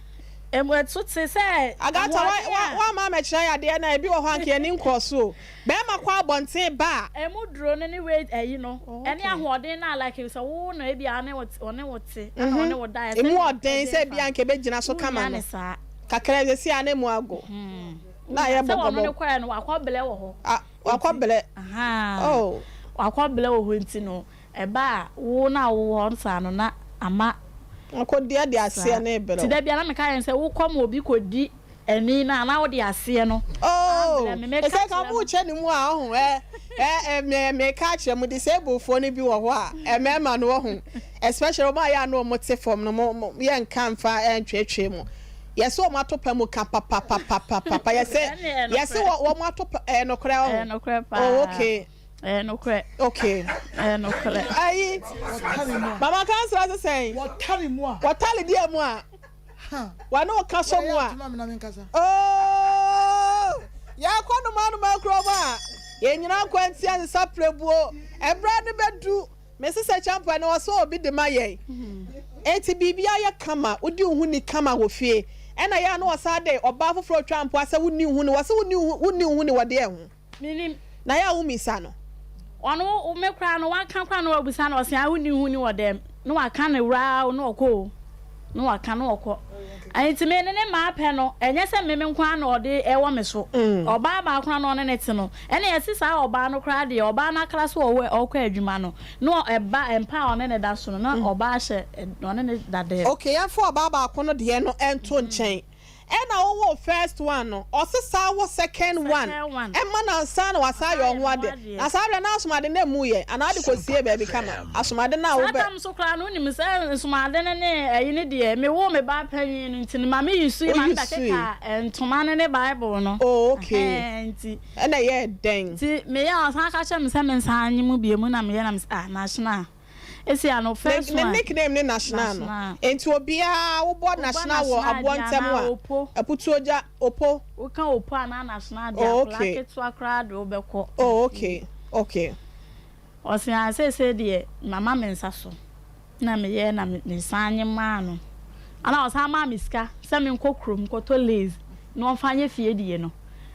[SPEAKER 4] Emu ɛto te sɛ
[SPEAKER 1] Agatha, wa
[SPEAKER 4] ahoɔden
[SPEAKER 1] wa
[SPEAKER 4] a.
[SPEAKER 1] woamma ammɛkyerɛ yɛn adeɛ no a, ebi wɔ hɔ a anka yɛn ani nkɔɔ so o. Bɛrima kɔ abɔnten ba a.
[SPEAKER 4] Emu duro no ne weight ayi no,
[SPEAKER 1] Oh,
[SPEAKER 4] ɛne
[SPEAKER 1] okay.
[SPEAKER 4] ahoɔden no a like sɛ wo na ebi a ɔne wo ɔne wo te ɛna ɔne wo da a
[SPEAKER 1] Emu
[SPEAKER 4] sɛdeɛ
[SPEAKER 1] ɔden sɛ
[SPEAKER 4] ɛden
[SPEAKER 1] ebi
[SPEAKER 4] fa no,
[SPEAKER 1] anka ebegyina so kama
[SPEAKER 4] wonnya
[SPEAKER 1] no.
[SPEAKER 4] ne saa.
[SPEAKER 1] Kakra bi sɛsi a na emu ago. Na
[SPEAKER 4] Wonnya
[SPEAKER 1] ayɛ
[SPEAKER 4] sɛ ɔno ne
[SPEAKER 1] bɔgɔbɔgɔ.
[SPEAKER 4] kɔɛ no wakɔ blɛ wɔ hɔ.
[SPEAKER 1] Ah, wakɔ
[SPEAKER 4] Nti,
[SPEAKER 1] blɛ.
[SPEAKER 4] ahaa,
[SPEAKER 1] Oh.
[SPEAKER 4] wakɔ blɛ wɔ hɔ nti no, ɛba a wo na wowɔ hɔ saa no na ama
[SPEAKER 1] Akɔdi ade
[SPEAKER 4] saa.
[SPEAKER 1] aseɛ ne rebrɛ
[SPEAKER 4] Nti
[SPEAKER 1] wo.
[SPEAKER 4] da biara na meka yɛn sɛ wokɔ ma obi kɔdi ani no a na wode aseɛ no
[SPEAKER 1] Oh,
[SPEAKER 4] abrɛ me. Meka
[SPEAKER 1] ɛsɛ ka
[SPEAKER 4] kyerɛ
[SPEAKER 1] mo
[SPEAKER 4] no.
[SPEAKER 1] kyɛ ne mu a ɔho ɛ ɛ ɛ meka akyerɛ mo disabled foɔ no bi wɔ hɔ a mmarima no ɔho especially wɔn a yɛ ano wɔn te fam no mo mo yɛ nka nfa ntwetwe mo yɛsɛ wɔn ato pa mu ka papapapapapa yɛsɛ
[SPEAKER 4] Ɛne ɛyɛ
[SPEAKER 1] yɛsɛ
[SPEAKER 4] nokorɛ.
[SPEAKER 1] wɔn ato pa ɛyɛ nokorɛ ɔho
[SPEAKER 4] Ɛyɛ nokorɛ paa.
[SPEAKER 1] oh okay.
[SPEAKER 4] Ɛyɛ nokorɛ.
[SPEAKER 1] Okay.
[SPEAKER 4] Ɛyɛ nokorɛ.
[SPEAKER 1] Ayi. Mama kansila sɛ sɛn?
[SPEAKER 2] Wɔtare mu a.
[SPEAKER 1] Wɔtare deɛ mu a. Wɔne wo ka sɔ mu a. Oh! Yɛkɔ noma noma kurom a. Yɛn nyinaa nkɔ ntia nsesa prɛbuo. Ɛberɛ no bɛdu. Mese sɛ kyampa no ɔsɛ obi de ma yɛn. Enti biribiara yɛ kama. Wodi wo ho ni kama wɔ fie. Ɛna yɛ a na wɔsan de ɔbaa foforɔ retwa mpoa sɛ wonni wo ho ni. Wɔse wonni wo ho ni wɔ deɛ ho.
[SPEAKER 4] Menim.
[SPEAKER 1] Na yɛ a wo misa no.
[SPEAKER 4] Ɔno wo me koraa no waka koraa na wabisa no ɔse a wonni ho ni wɔ dɛm na waka no wuraa o na ɔkɔ o na waka na ɔkɔ nti me ne ne maa pɛ no ɛnyɛ sɛ me me nko ara na ɔde ɛwɔ me so ɔbaa baako na ɔne ne te no ɛna yɛse saa ɔbaa no koraa deɛ ɔbaa no akra so ɔwɔ ɔkɔ adwuma no na ɛba mpa a ɔne ne da so no na ɔbaa hyɛ ɔne ne da dɛm.
[SPEAKER 1] Okay yɛmfa ɔbaa baako no deɛ no nto nkyɛn Ɛna wo woo first one no ɔse saa wo second one ɛma no ansa na wasan ayɛ ɔho ade na saa berɛ na asomade no ɛmu yɛ anaa wode kɔ sie baabi kama asomade no a
[SPEAKER 4] Saa
[SPEAKER 1] wobɛ.
[SPEAKER 4] tam so koraa no wonim sɛ nsomade no ne ɛyi no deɛ me woo me ba panyin no nti no ma me usui ma me bɛ keka ntoma no ne bible no
[SPEAKER 1] Oh okay
[SPEAKER 4] ɛhɛn nti.
[SPEAKER 1] Ɛna ɛyɛɛ dɛn?
[SPEAKER 4] Nti meyɛ a ɔsan ka kyerɛ me sɛ me nsan nye mu bio mu na meyɛ na me sɛ ah national. Esi ano first
[SPEAKER 1] Ne
[SPEAKER 4] one.
[SPEAKER 1] nickname ne National no. Enti obiara wobɔ National wɔ aboɔ ntɛm a, Aputuogya, Opo.
[SPEAKER 4] Woka Opo anaa National deɛ
[SPEAKER 1] Oh
[SPEAKER 4] akwadaa
[SPEAKER 1] okay.
[SPEAKER 4] ketewa koraa de wobɛkɔ.
[SPEAKER 1] Oh okay, okay.
[SPEAKER 4] Ɔse ah seesei deɛ mama me nsa so na meyɛɛ na mesan nye maa no. Ɛna ɔsan maa me sika sɛ menkɔ kurom nkɔtɔ lace na ɔmfa nyɛ fie deɛ no.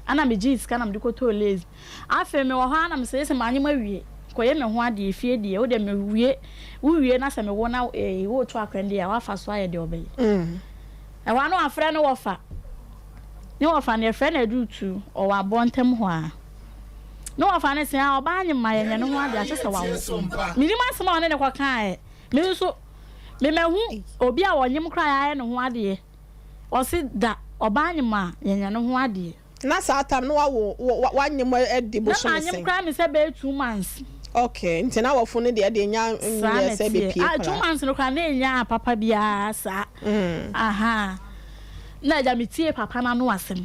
[SPEAKER 4] Ɛna megyee sika na mede kɔtɔɔ lace. Afei mewɔ hɔ ara na mesɛ yese manye mawie kɔyɛ me ho adeɛ efie deɛ wodeɛ mewie wowie na sɛ mewo na ee woreto akwan deɛ a woafa so ayɛ deɛ ɔbɛyɛ ɛhɔ ara na wafrɛ ne wɔfa ne wɔfa no yɛfrɛ no Adurutu ɔwɔ aboɔ ntam hɔ ara ne wɔfa no se a ɔbaa nye ma yɛnyɛ ne ho adeɛ akyɛ sɛ wawo menim asɛm a ɔne ne kɔkaeɛ me nso memahu obi a ɔnyem koraa yɛayɛ ne ho adeɛ ɔse da ɔbaa nye ma yɛnyɛ ne ho adeɛ.
[SPEAKER 1] Na saa tam no wawo wo wanyem adi bosome
[SPEAKER 4] Na manyem
[SPEAKER 1] sɛn?
[SPEAKER 4] koraa me sɛ bɛyɛ 2 months.
[SPEAKER 1] Okay, nti na wafunu no deɛ ɛdeɛ nya
[SPEAKER 4] Saa na
[SPEAKER 1] nyɛ sɛ
[SPEAKER 4] ɛteɛ.
[SPEAKER 1] bɛpie
[SPEAKER 4] Ah, two
[SPEAKER 1] koraa.
[SPEAKER 4] months no koraa na ɛnyaa papa biara saa. Ahaa. Na agya metiee papa no ano asɛm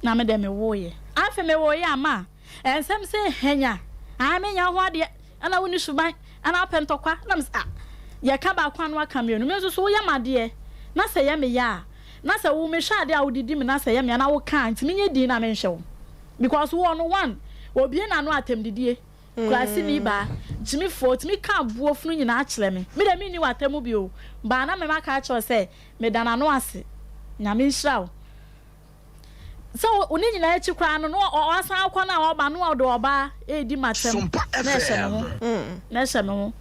[SPEAKER 4] na me deɛ mewoeɛ. Afei mewoeɛ a ma ɛnsɛm sɛ hanya, ah menya wo ho adeɛ, ɛna wonni suban, ɛna wopɛ ntɔkwa. Na mese ah, yɛka baako a na waka mmienu. Me nso so woyɛ m'adeɛ na sɛ ɛyɛ me ya a, Na sɛ wo mehwɛ adeɛ a wode di me na sɛ ɛyɛ me a na wo ka a nti menyɛ dinn na menhwɛ wo because wo ɔno one obie n'ano atɛmdidie kuraseni baa gyimifoɔ otumi ka aboɔ funu nyinaa kyerɛ me me deɛ menni w'atɛmu bio baa na me maka akyerɛ wo sɛ meda n'ano ase Nyame nhyira wo sɛ wo ne nyinaa akyi koraa no na ɔsan akɔ no a ɔba no ɔde ɔbaa ɛredi m'atɛm na ɛhyɛ me ho na ɛhyɛ me ho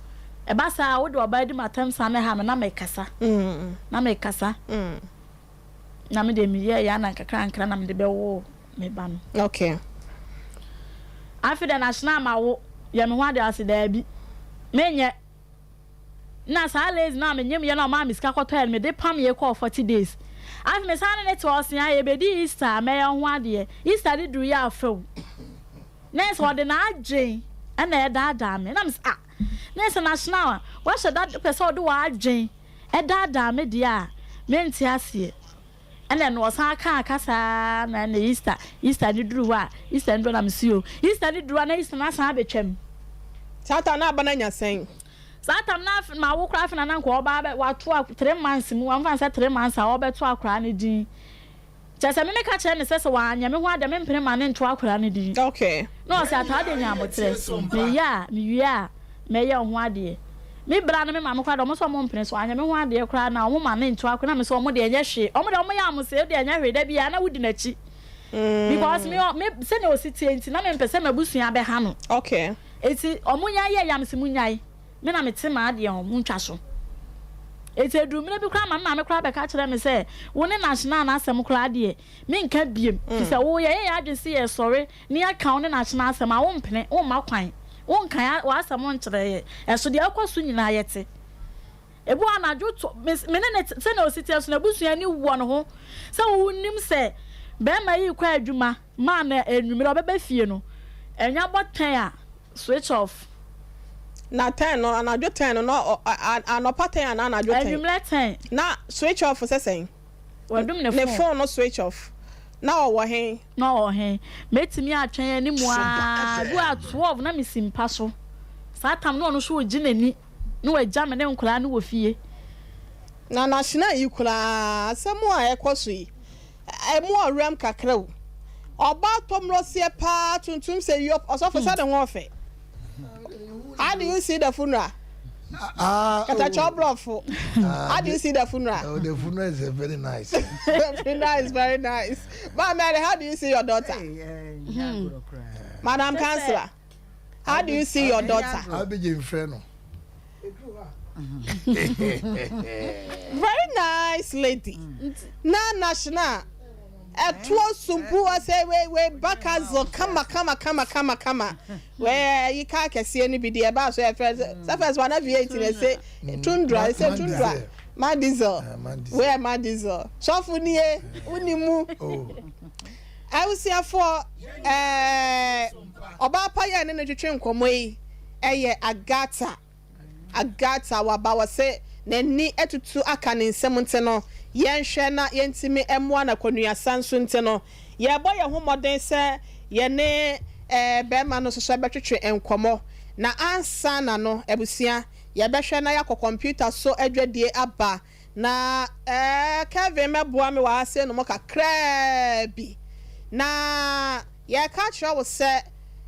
[SPEAKER 4] ɛba saa a wode ɔbaa di m'atɛm saa na ɛha me na mekasa na mekasa na me deɛ meyɛɛ yɛ ana nkakrankra na mede bɛwoo me ba no.
[SPEAKER 1] Okay.
[SPEAKER 4] Afei deɛ nahyena ama wo yɛ me ho adeɛ ase daabi menyɛ. Nna saa lace no a menyem yɛ no a ɔmaa me sika kɔtɔɛ no mede pamee kɔɔ 40 days. Afei mesan ne no te hɔ ɔse a yɛbɛdi Easter a mɛyɛ wo ho adeɛ. Easter no duruiɛ a fɛw. Na ɛsɛ ɔde n'adwen na ɛdaadaa me. Na mese ah na ɛsɛ National a wahyɛ da pɛ sɛ ɔde w'adwen ɛdaadaa me deɛ a mente aseɛ. Ɛna ɛno ɔsan kaa kasa ara na ɛna Easter Easter no duru hɔ a Easter no duru na mese o Easter no duru a na Easter no asan abɛtwam.
[SPEAKER 1] Saa tam no aba no anya sɛn?
[SPEAKER 4] Saa tam no afe mawo koraa afe na na nka ɔba abɛ wato a 3 months mu wɔmfa no sɛ 3 months a ɔbɛto akwaraa no din kyerɛ sɛ me meka kyerɛ no sɛ sɛ wanyɛ me ho adeɛ mempene ma no nto akwaraa no din na ɔse ataa deɛ nya aboterɛ meyɛ a mewie a mɛyɛ wo ho adeɛ. Me bra ne me maame koraa deɛ ɔmo sɛ ɔmo mpene so anyɛ me ho adeɛ koraa na ɔmo ma ne ntoa koraa na me sɛ ɔmo deɛ ɛnyɛ hwee ɔmo deɛ ɔmo yɛ amo sɛ deɛ ɛnyɛ hwee da biara na wodi n'akyi because me me sɛnea osi tie nti na me mpɛ sɛ m'abusua bɛha no
[SPEAKER 1] okay
[SPEAKER 4] eti ɔmo nya yɛ ya me sɛ mo nyae me na me te m'adeɛ ho mo ntwa so eti eduru mmerɛ bi koraa ma me maame koraa bɛka kyerɛ me sɛ wo ne national n'asɛm koraa deɛ me nka biem fi sɛ wo yɛ yɛ yɛ adwene sɛ yɛ sɔre Ne yɛka wo ne no akyena asɛm a, wompene, womma kwan, wonka w'asɛm nkyerɛ yɛn. Ɛso deɛ ɛkɔ so nyinaa yɛte. Ebi wɔ hɔ anadwo to, me me ne ne te, sɛnea ɔsi teɛ so n'abusua ani wɔ ne ho. Sɛ wonim sɛ barima yi rekɔ adwuma ma na anwummerɛ ɔbɛba fie no, ɛnya bɔ tɛn a, switch off.
[SPEAKER 1] Na tɛn no, anadwo tɛn no, na ɔ, anɔpa tɛn anaa anadwo tɛn?
[SPEAKER 4] Anwummerɛ tɛn.
[SPEAKER 1] Na switch off sɛ sɛn?
[SPEAKER 4] Wadum ne
[SPEAKER 1] Ne
[SPEAKER 4] phone.
[SPEAKER 1] phone no switch off. Na ɔwɔ he?
[SPEAKER 4] Na ɔwɔ he? Mɛtumi atwɛn anim aa, bi wɔ a 12 na mesi mpa so. Saa tam no ɔno nso ɔgye n'ani na wagya me ne nkwadaa no wɔ fie.
[SPEAKER 1] Na Nahyena yi koraa asɛm a ɛkɔ so yi ɛmu ɔwerɛm kakra o. Ɔbaa tɔmrɔseɛ paa tuntum sɛ yop ɔsɔfo sɛ ne ho ɔfɛ. How do you see the funeral?
[SPEAKER 3] Ah,
[SPEAKER 1] Katakyɛ
[SPEAKER 3] oh.
[SPEAKER 1] ɔbrɔfo. How do you see the funeral?
[SPEAKER 3] Oh, the funeral is very nice.
[SPEAKER 1] The funeral is very nice. Ma Mary, how do you see your daughter?
[SPEAKER 2] Hey, eh, nya agorɔ koraa.
[SPEAKER 1] Madam Councillor, how do you see your daughter?
[SPEAKER 3] Abigye mfrɛ no.
[SPEAKER 1] Very nice lady. Na national. Ɛtoɔ sumpu ɔsɛ wei wei bakazo kama kama kama kama kama. Wei ayi kaa kɛseɛ no bi deɛ ɛbaa so ɛfrɛ sɛ sɛ first one na V8 na ɛsɛ Tundra ɛsɛ Tundra ma diesel wei yɛ ma diesel sɔfo nie woni mu abusuafoɔ ɛɛ ɔbaa pa yɛ ne ne twetwe nkɔmɔ yi ɛyɛ Agatha. Agatha waba wɔse n'ani atutu aka ne nsam nti no yɛnhwɛ na yɛntumi mmoa no akɔnuasa nso nti no yɛrebɔ yɛn ho mmɔden sɛ yɛne barima no nso so bɛtwetwe nkɔmmɔ na ansa na no abusua yɛbɛhwɛ na yɛakɔ kɔmputa so adwadie aba na Kevin mɛboa me wɔ ha sei nom kakraa bi na yɛreka akyerɛ wo sɛ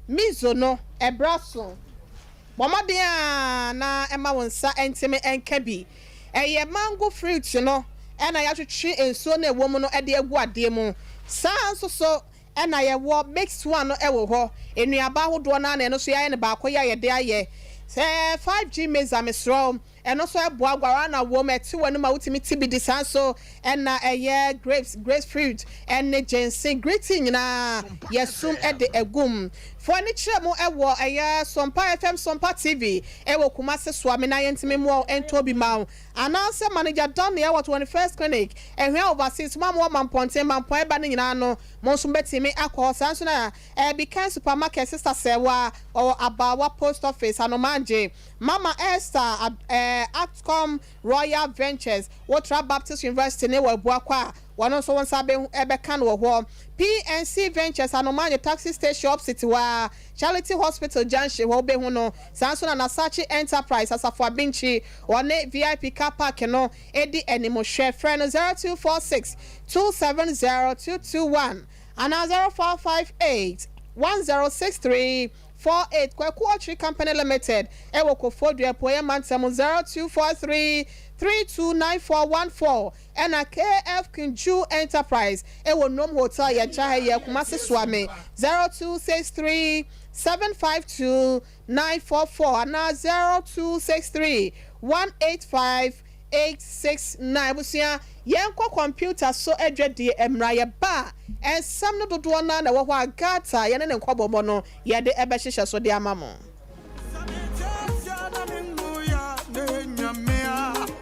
[SPEAKER 1] Mizo no ɛberɛ aso. Bɔ mmɔden ara na ma wo nsa ntumi nka bi. Ɛyɛ mango fruit no na yɛatwetwe nsuo no a ɛwɔ mu no de agu adeɛ mu. Saa ara nso so na yɛwɔ mixed one no wɔ hɔ. Nnuaba ahodoɔ no ara na ɛno nso yɛayɛ no baako yi a yɛde ayɛ. Sɛ 5G mixer mesrɛ wo, Ɛno nso ɛboa guarana wom, ɛte w'anum a wotumi te bi di. Saa nso na ɛyɛ grapes, grape fruit ne ginseng, green tea nyinaa yɛsum de agu mu. Fa w'ani kyerɛ mu wɔ ɛyɛ Sompa FM, Sompa TV wɔ Kumasi soa me na yɛntumi mmoa wo ntɔ bi ma wo. Anaasɛ Manager Donny wɔ 21st Clinic, Ahwea Overseas, mo a mowɔ Mampɔnten, Mampɔn ɛba no nyinaa no mo nso mobɛtumi akɔ hɔ. Saa nso na Bikan Supermarket, Sister Sɛwa, ɔwɔ Abaawa Post Office, Anomangye. Mama Esther ab eh Atcom Royal Ventures, Wotra Baptist University ne wɔ Abuakwa a wɔn nso wo nsa bɛ bɛka no wɔ hɔ. PNC Ventures, Anomanye Taxi Station opposite hɔ ara, Charity Hospital Junction hɔ wobɛhu no. Saa nso na Nasachi Enterprise, Asafo Abinkyi, wɔne VIP Car Park no di animhwɛ. Frɛ no 0246 270 221 anaa 0458 1063 48 Kwaku Otchere Company Limited ɛwɔ Koforidua Apueɛ Mantam 0243 329414 ɛna KF Kinju Enterprise ɛwɔ Nom Hotel Yɛkyɛ ha yi Kumasi Suame 0263 752 944 anaa 0263 185 869 Abusua, yɛnkɔ kɔmputa so adwadie mmra. Yɛba a, nsɛm no dodoɔ no ara na ɛwɔ hɔ a Gata a yɛne no nkɔbɔmmɔ no, yɛde bɛhyehyɛ so de ama mo.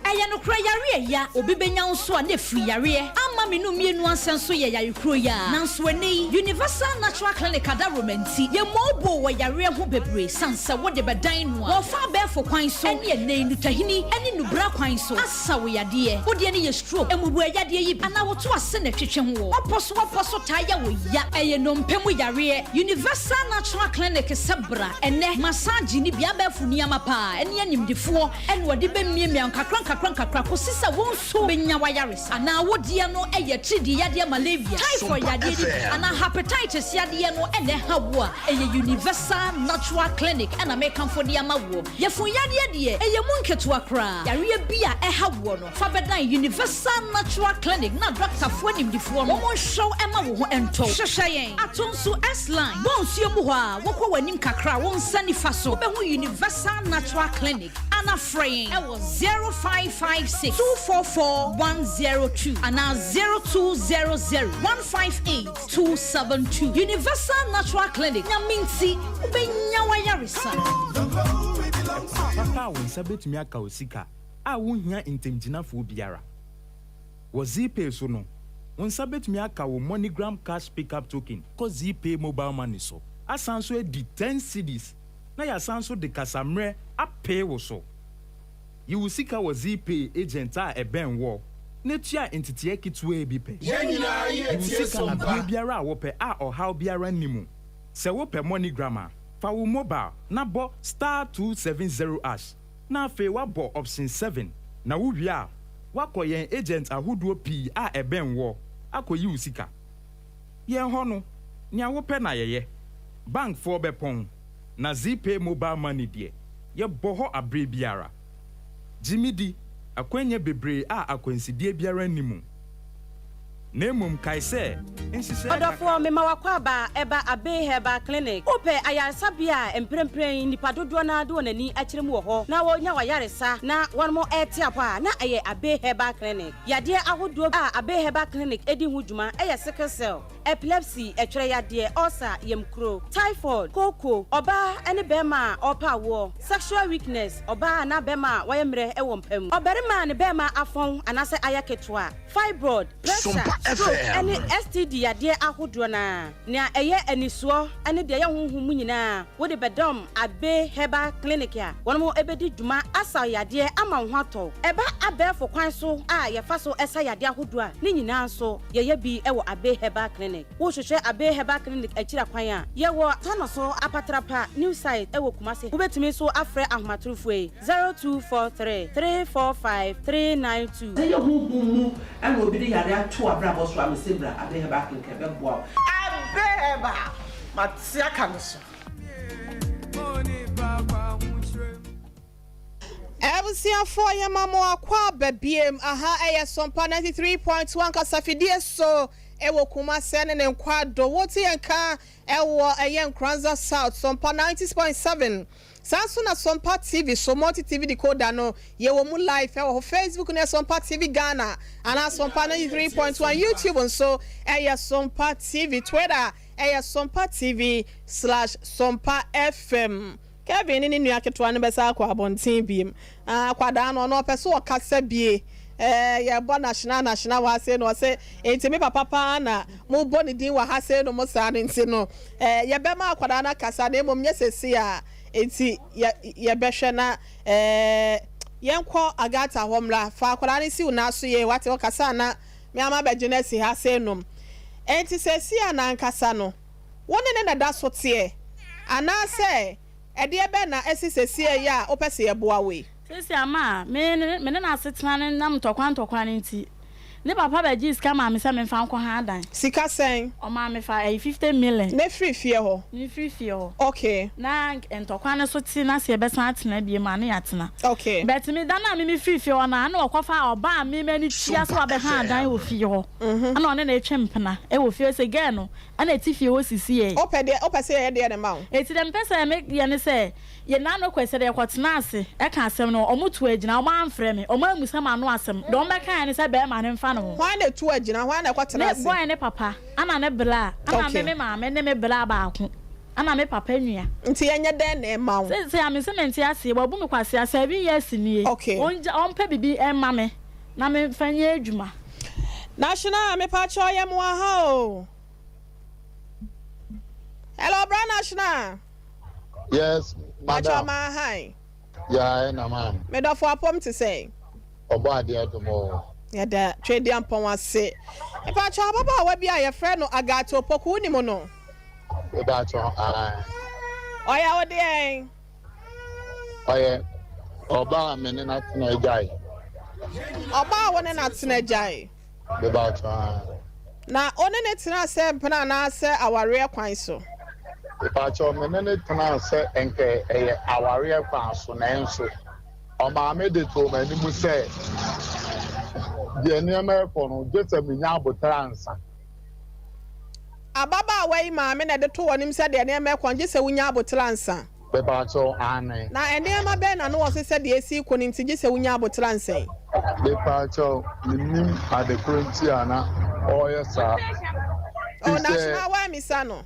[SPEAKER 5] Ɛyɛ nokorɛ yareɛ ya obi bɛnya wo nso a na ɛfiri yareɛ ama me no mmienu ansɛ nso yɛ yare kuro yi ara nanso ɛnnɛ yi Universal Natural Clinic adaworoma nti yɛmmɔɔ boo wɔ yareɛ ho bebree sane sɛ wode bɛdan no a wɔfa abɛɛfo kwan so ɛne ɛnnɛ yi nnutahini ne nnubra kwan so asa wo yadeɛ. Wo deɛ no yɛ stroke, mmubuo yadeɛ yi bi anaa woto ase na ɛtwetwe ho wɔ ɔpɔ so ɔpɔ so taa yɛ wo ya. Ɛyɛ nnompe mu yareɛ. Universal Natural Clinic sɛ bra ɛnnɛ massage ne bi abɛɛfo nneɛma paa ɛne animdefoɔ ɛna wɔde bɛmiamia wo nkakra nkakra nkakra kɔsi sɛ wo nso bɛnya w'ayaresa. Anaa wo deɛ no. ɛyɛ atiridii yadeɛ malaria, typhoid yadeɛ no bi anaa hepatitis yadeɛ no na ɛha wo a, ɛyɛ Universal Natural Clinic na mekamfo de ama woɔ. Yafunu yadeɛ deɛ, ɛyɛ mu nketewa koraa. Yareɛ bi a ɛha woɔ no, fa bɛdan Universal Natural Clinic na dɔktafoɔ animdefoɔ no wɔnhwɛ wo mma wo ho ntɔ wo. Hwehwɛ yɛn Atonsu S-Line, bɔ nsuo mu hɔ a, wokɔ w'anim kakra a, wo nsa nifa so, wobɛhu Universal Natural Clinic. Ana frɛ yɛn wɔ 0556 244 102 anaa 0200 158 272. Universal Natural Clinic, Nyame nti wobɛnya w'ayaresa.
[SPEAKER 6] Ɛkwan papa a wo nsa betumi aka wo sika a wunhia ntamgyinafoɔ biara. Wɔ Zeepay so no, wo nsa betumi aka wo MoneyGram Cash Pickup Token kɔ Zeepay Mobile Money so, asan nso adi ten cedis na yɛasan nso de kasammerɛ apee wo so. Yi wo sika wɔ Zeepay agent a ɛbɛn woɔ na tua nteteɛ ketewaa bi pɛ. Yi wo sika aberɛ biara a wopɛ a ɔhaw biara nni mu. Sɛ wopɛ MoneyGram a, fa wo mobile na bɔ star 270 ash na afei woabɔ option 7 na wowie a, woakɔ yɛn agent ahodoɔ pii a ɛbɛn woɔ akɔyi wo sika. Yɛn hɔ no, nea wopɛ na yɛyɛ. Bankfoɔ bɛpɔn, na Zeepay Mobile Money deɛ, yɛbɔ hɔ aberɛ biara. Gye me di, akwannya bebree a akwansideɛ biara nni mu. Na mmom kae sɛ, nhyehyɛeɛ kakra.
[SPEAKER 7] Ɔdɔfoɔ, mema w'akwaaba ɛba Abbey Herbal Clinic. Wopɛ ayaresabea a mprempren nnipa dodoɔ no ara de wɔn ani akyerɛ mu wɔ hɔ na wɔnya w'ayaresa na wɔn rete apɔ a, na ɛyɛ Abbey Herbal Clinic. Yadeɛ ahodoɔ a Abbey Herbal Clinic di ho dwuma yɛ sickle cell, epilepsy, ɛtwerɛ yadeɛ, ulcer, yamkuro, typhoid, kooko, ɔbaa ne barima a ɔrepɛ awoɔ, sexual weakness, ɔbaa anaa barima a wayɛ mmerɛ wɔ mpa mu, ɔbarima a ne barima afɔn anaasɛ ayɛ ketewa, fibroid, pressure, stroke ne STD yadeɛ ahodoɔ no ara. Nea ɛyɛ anisoɔ ne deɛ ɛyɛ honhom mu nyinaa, wode bɛdɔm Abbey Herbal Clinic a wɔn bɛdi dwuma asa wo yadeɛ ama wo ho atɔ wo. Ɛba abɛɛfo kwan so a yɛfa so sa yadeɛ ahodoɔ a, ne nyinaa nso yɛyɛ bi wɔ Abbey Herbal Clinic. Wohwehwɛ Abbey Herbal Clinic akyiri akwan a, yɛwɔ Tanoso Apatrapa New Site wɔ Kumasi. Wobɛtumi nso afrɛ ahomatorofoɔ yi, 0243 345 392.
[SPEAKER 8] Sɛ ɛyɛ honhom mu na obi de yare ato w'abrabɔ so a, mese bra Abbey Herbal Clinic ɛbɛboa wo. Abbey Herbal, mate aka no so.
[SPEAKER 1] Abusuafoɔ yɛma mo akwaaba biem aha ɛyɛ Sompa 93.1 kasafidie so ɛwɔ Kumase ne ne nkwado wote yɛn ka ɛwɔ ɛyɛ Nkoranza South Sompa 90.7 Saa nso na Sompa TV so, Multi TV decoder no, yɛwɔ mu live ɛwɔ hɔ. Facebook no yɛ Sompa TV Ghana anaa Sompa 93.1. YouTube nso ɛyɛ Sompa TV. Twitter ɛyɛ Sompa TV slash Sompa FM. Kevin ne ne nua ketewa no bɛsan akɔ abɔnten biem. Ah, akwadaa no, ɔno ɔpɛ sɛ ɔkasa bie. Eh, yɛbɔ national national wɔ ha sei no, ɔse, enti me papa paa na mobɔ ne din wɔ ha sei no mo saa no nti no, Eh, yɛbɛma akwadaa no akasa na mmom nyɛ seesei a, enti yɛ, yɛbɛhwɛ na, eh, yɛnkɔ Agatha hɔ mmra. Fa akwadaa no si wo nan so yie, wate, ɔkasa a na me ara mabɛgye no asi ha sei nom. Enti seesei a n'ankasa no, wo ne no na ɛda so teɛ, anaasɛ ɛdeɛ bɛn na asi seesei yi a wopɛ sɛ yɛboa wo yi?
[SPEAKER 4] Seesei ama me ne me ne no asetena no nam ntɔkwa ntɔkwa no nti, ne papa bɛgyee sika maa me sɛ memfa nkɔha dan.
[SPEAKER 1] Sika sɛn?
[SPEAKER 4] Ɔmaa me fa ɛyi 50 million.
[SPEAKER 1] Na firi fie hɔ?
[SPEAKER 4] Mefiri fie hɔ.
[SPEAKER 1] Okay.
[SPEAKER 4] Na ntɔkwa no so te na sɛ yɛbɛsan atena biom a na yɛatena.
[SPEAKER 1] Okay.
[SPEAKER 4] But me da no a me mefiri fie hɔ no a na ɔkɔfa ɔbaa a me m'ani tua sɛ wabɛha dan wɔ fie hɔ. Ɛna ɔne no retwe mpena wɔ fie hɔ sɛ girl no ɛna ɛte fie hɔ sisiɛ.
[SPEAKER 1] Wopɛ deɛ wopɛ sɛ yɛyɛ deɛ na ma wo?
[SPEAKER 4] Enti deɛ mepɛ sɛ meyɛ ne sɛ Yɛn nnaano kɔe sɛ yɛkɔtenaa ase ka asɛm no, wɔtuu agyina, wɔamfrɛ me, wɔammisa m'ano asɛm. Deɛ wɔbɛkaeɛ ne sɛ barima no mfa ne ho.
[SPEAKER 1] Hwan na ɛtuu agyina? Hwan na ɛkɔtenaa ase?
[SPEAKER 4] Ne boy ne papa, ɛna ne bra, ɛna me
[SPEAKER 1] Okay.
[SPEAKER 4] me maame ne me bra baako, ɛna me papa nua.
[SPEAKER 1] Nti yɛnyɛ dɛn na ɛma wo?
[SPEAKER 4] Seesei a mese mente aseɛ, wabu me kwasea, 7 years nie.
[SPEAKER 1] Okay.
[SPEAKER 4] Ɔngya, ɔmpɛ biribi mma me na memfa nyɛ adwuma.
[SPEAKER 1] National, mepakyɛw yɛ mo aha o. Hello, bra National.
[SPEAKER 9] Yes,
[SPEAKER 1] Pacho
[SPEAKER 9] madam.
[SPEAKER 1] ma hi.
[SPEAKER 9] Yeah, ɛna maam.
[SPEAKER 1] Me dɔfo apɔm te sɛn?
[SPEAKER 9] Ɔbɔ adeɛ dom o.
[SPEAKER 1] Yɛda Tweduampɔn ase. Mepacho ababaawa bi a yɛfrɛ no Agathe Opoku wonim no?
[SPEAKER 9] Mepacho, ae.
[SPEAKER 1] Ɔyɛ wo deɛn?
[SPEAKER 9] Ɔyɛ ɔbaa a me ne no atena agyae.
[SPEAKER 1] Ɔbaa a wo ne no atena agyae?
[SPEAKER 9] Mepakyɛw aane.
[SPEAKER 1] Na wo ne no tenaa sɛ mpena anaa sɛ awareɛ kwan so?
[SPEAKER 9] Mepakyɛw, me ne no tenaa sɛ nka ɛyɛ awareɛ kwan so, nanso ɔmaa me de too m'anim sɛ deɛ nneɛma rekɔ no, gye sɛ menya aboterɛ ansa.
[SPEAKER 1] Ababaawa yi maame na ɛde too w'anim sɛ deɛ nneɛma rekɔ no, gye sɛ wonya aboterɛ ansa?
[SPEAKER 9] Mepaakyɛw, aane.
[SPEAKER 1] Na nneɛma bɛn na na wɔse sɛ deɛ esi rekɔ no nti gye sɛ wonya aboterɛ ansa yi?
[SPEAKER 9] Mepaakyɛw, mennim ade koro nti a na ɔreyɛ saa.
[SPEAKER 1] Oh, na so na woammisa no?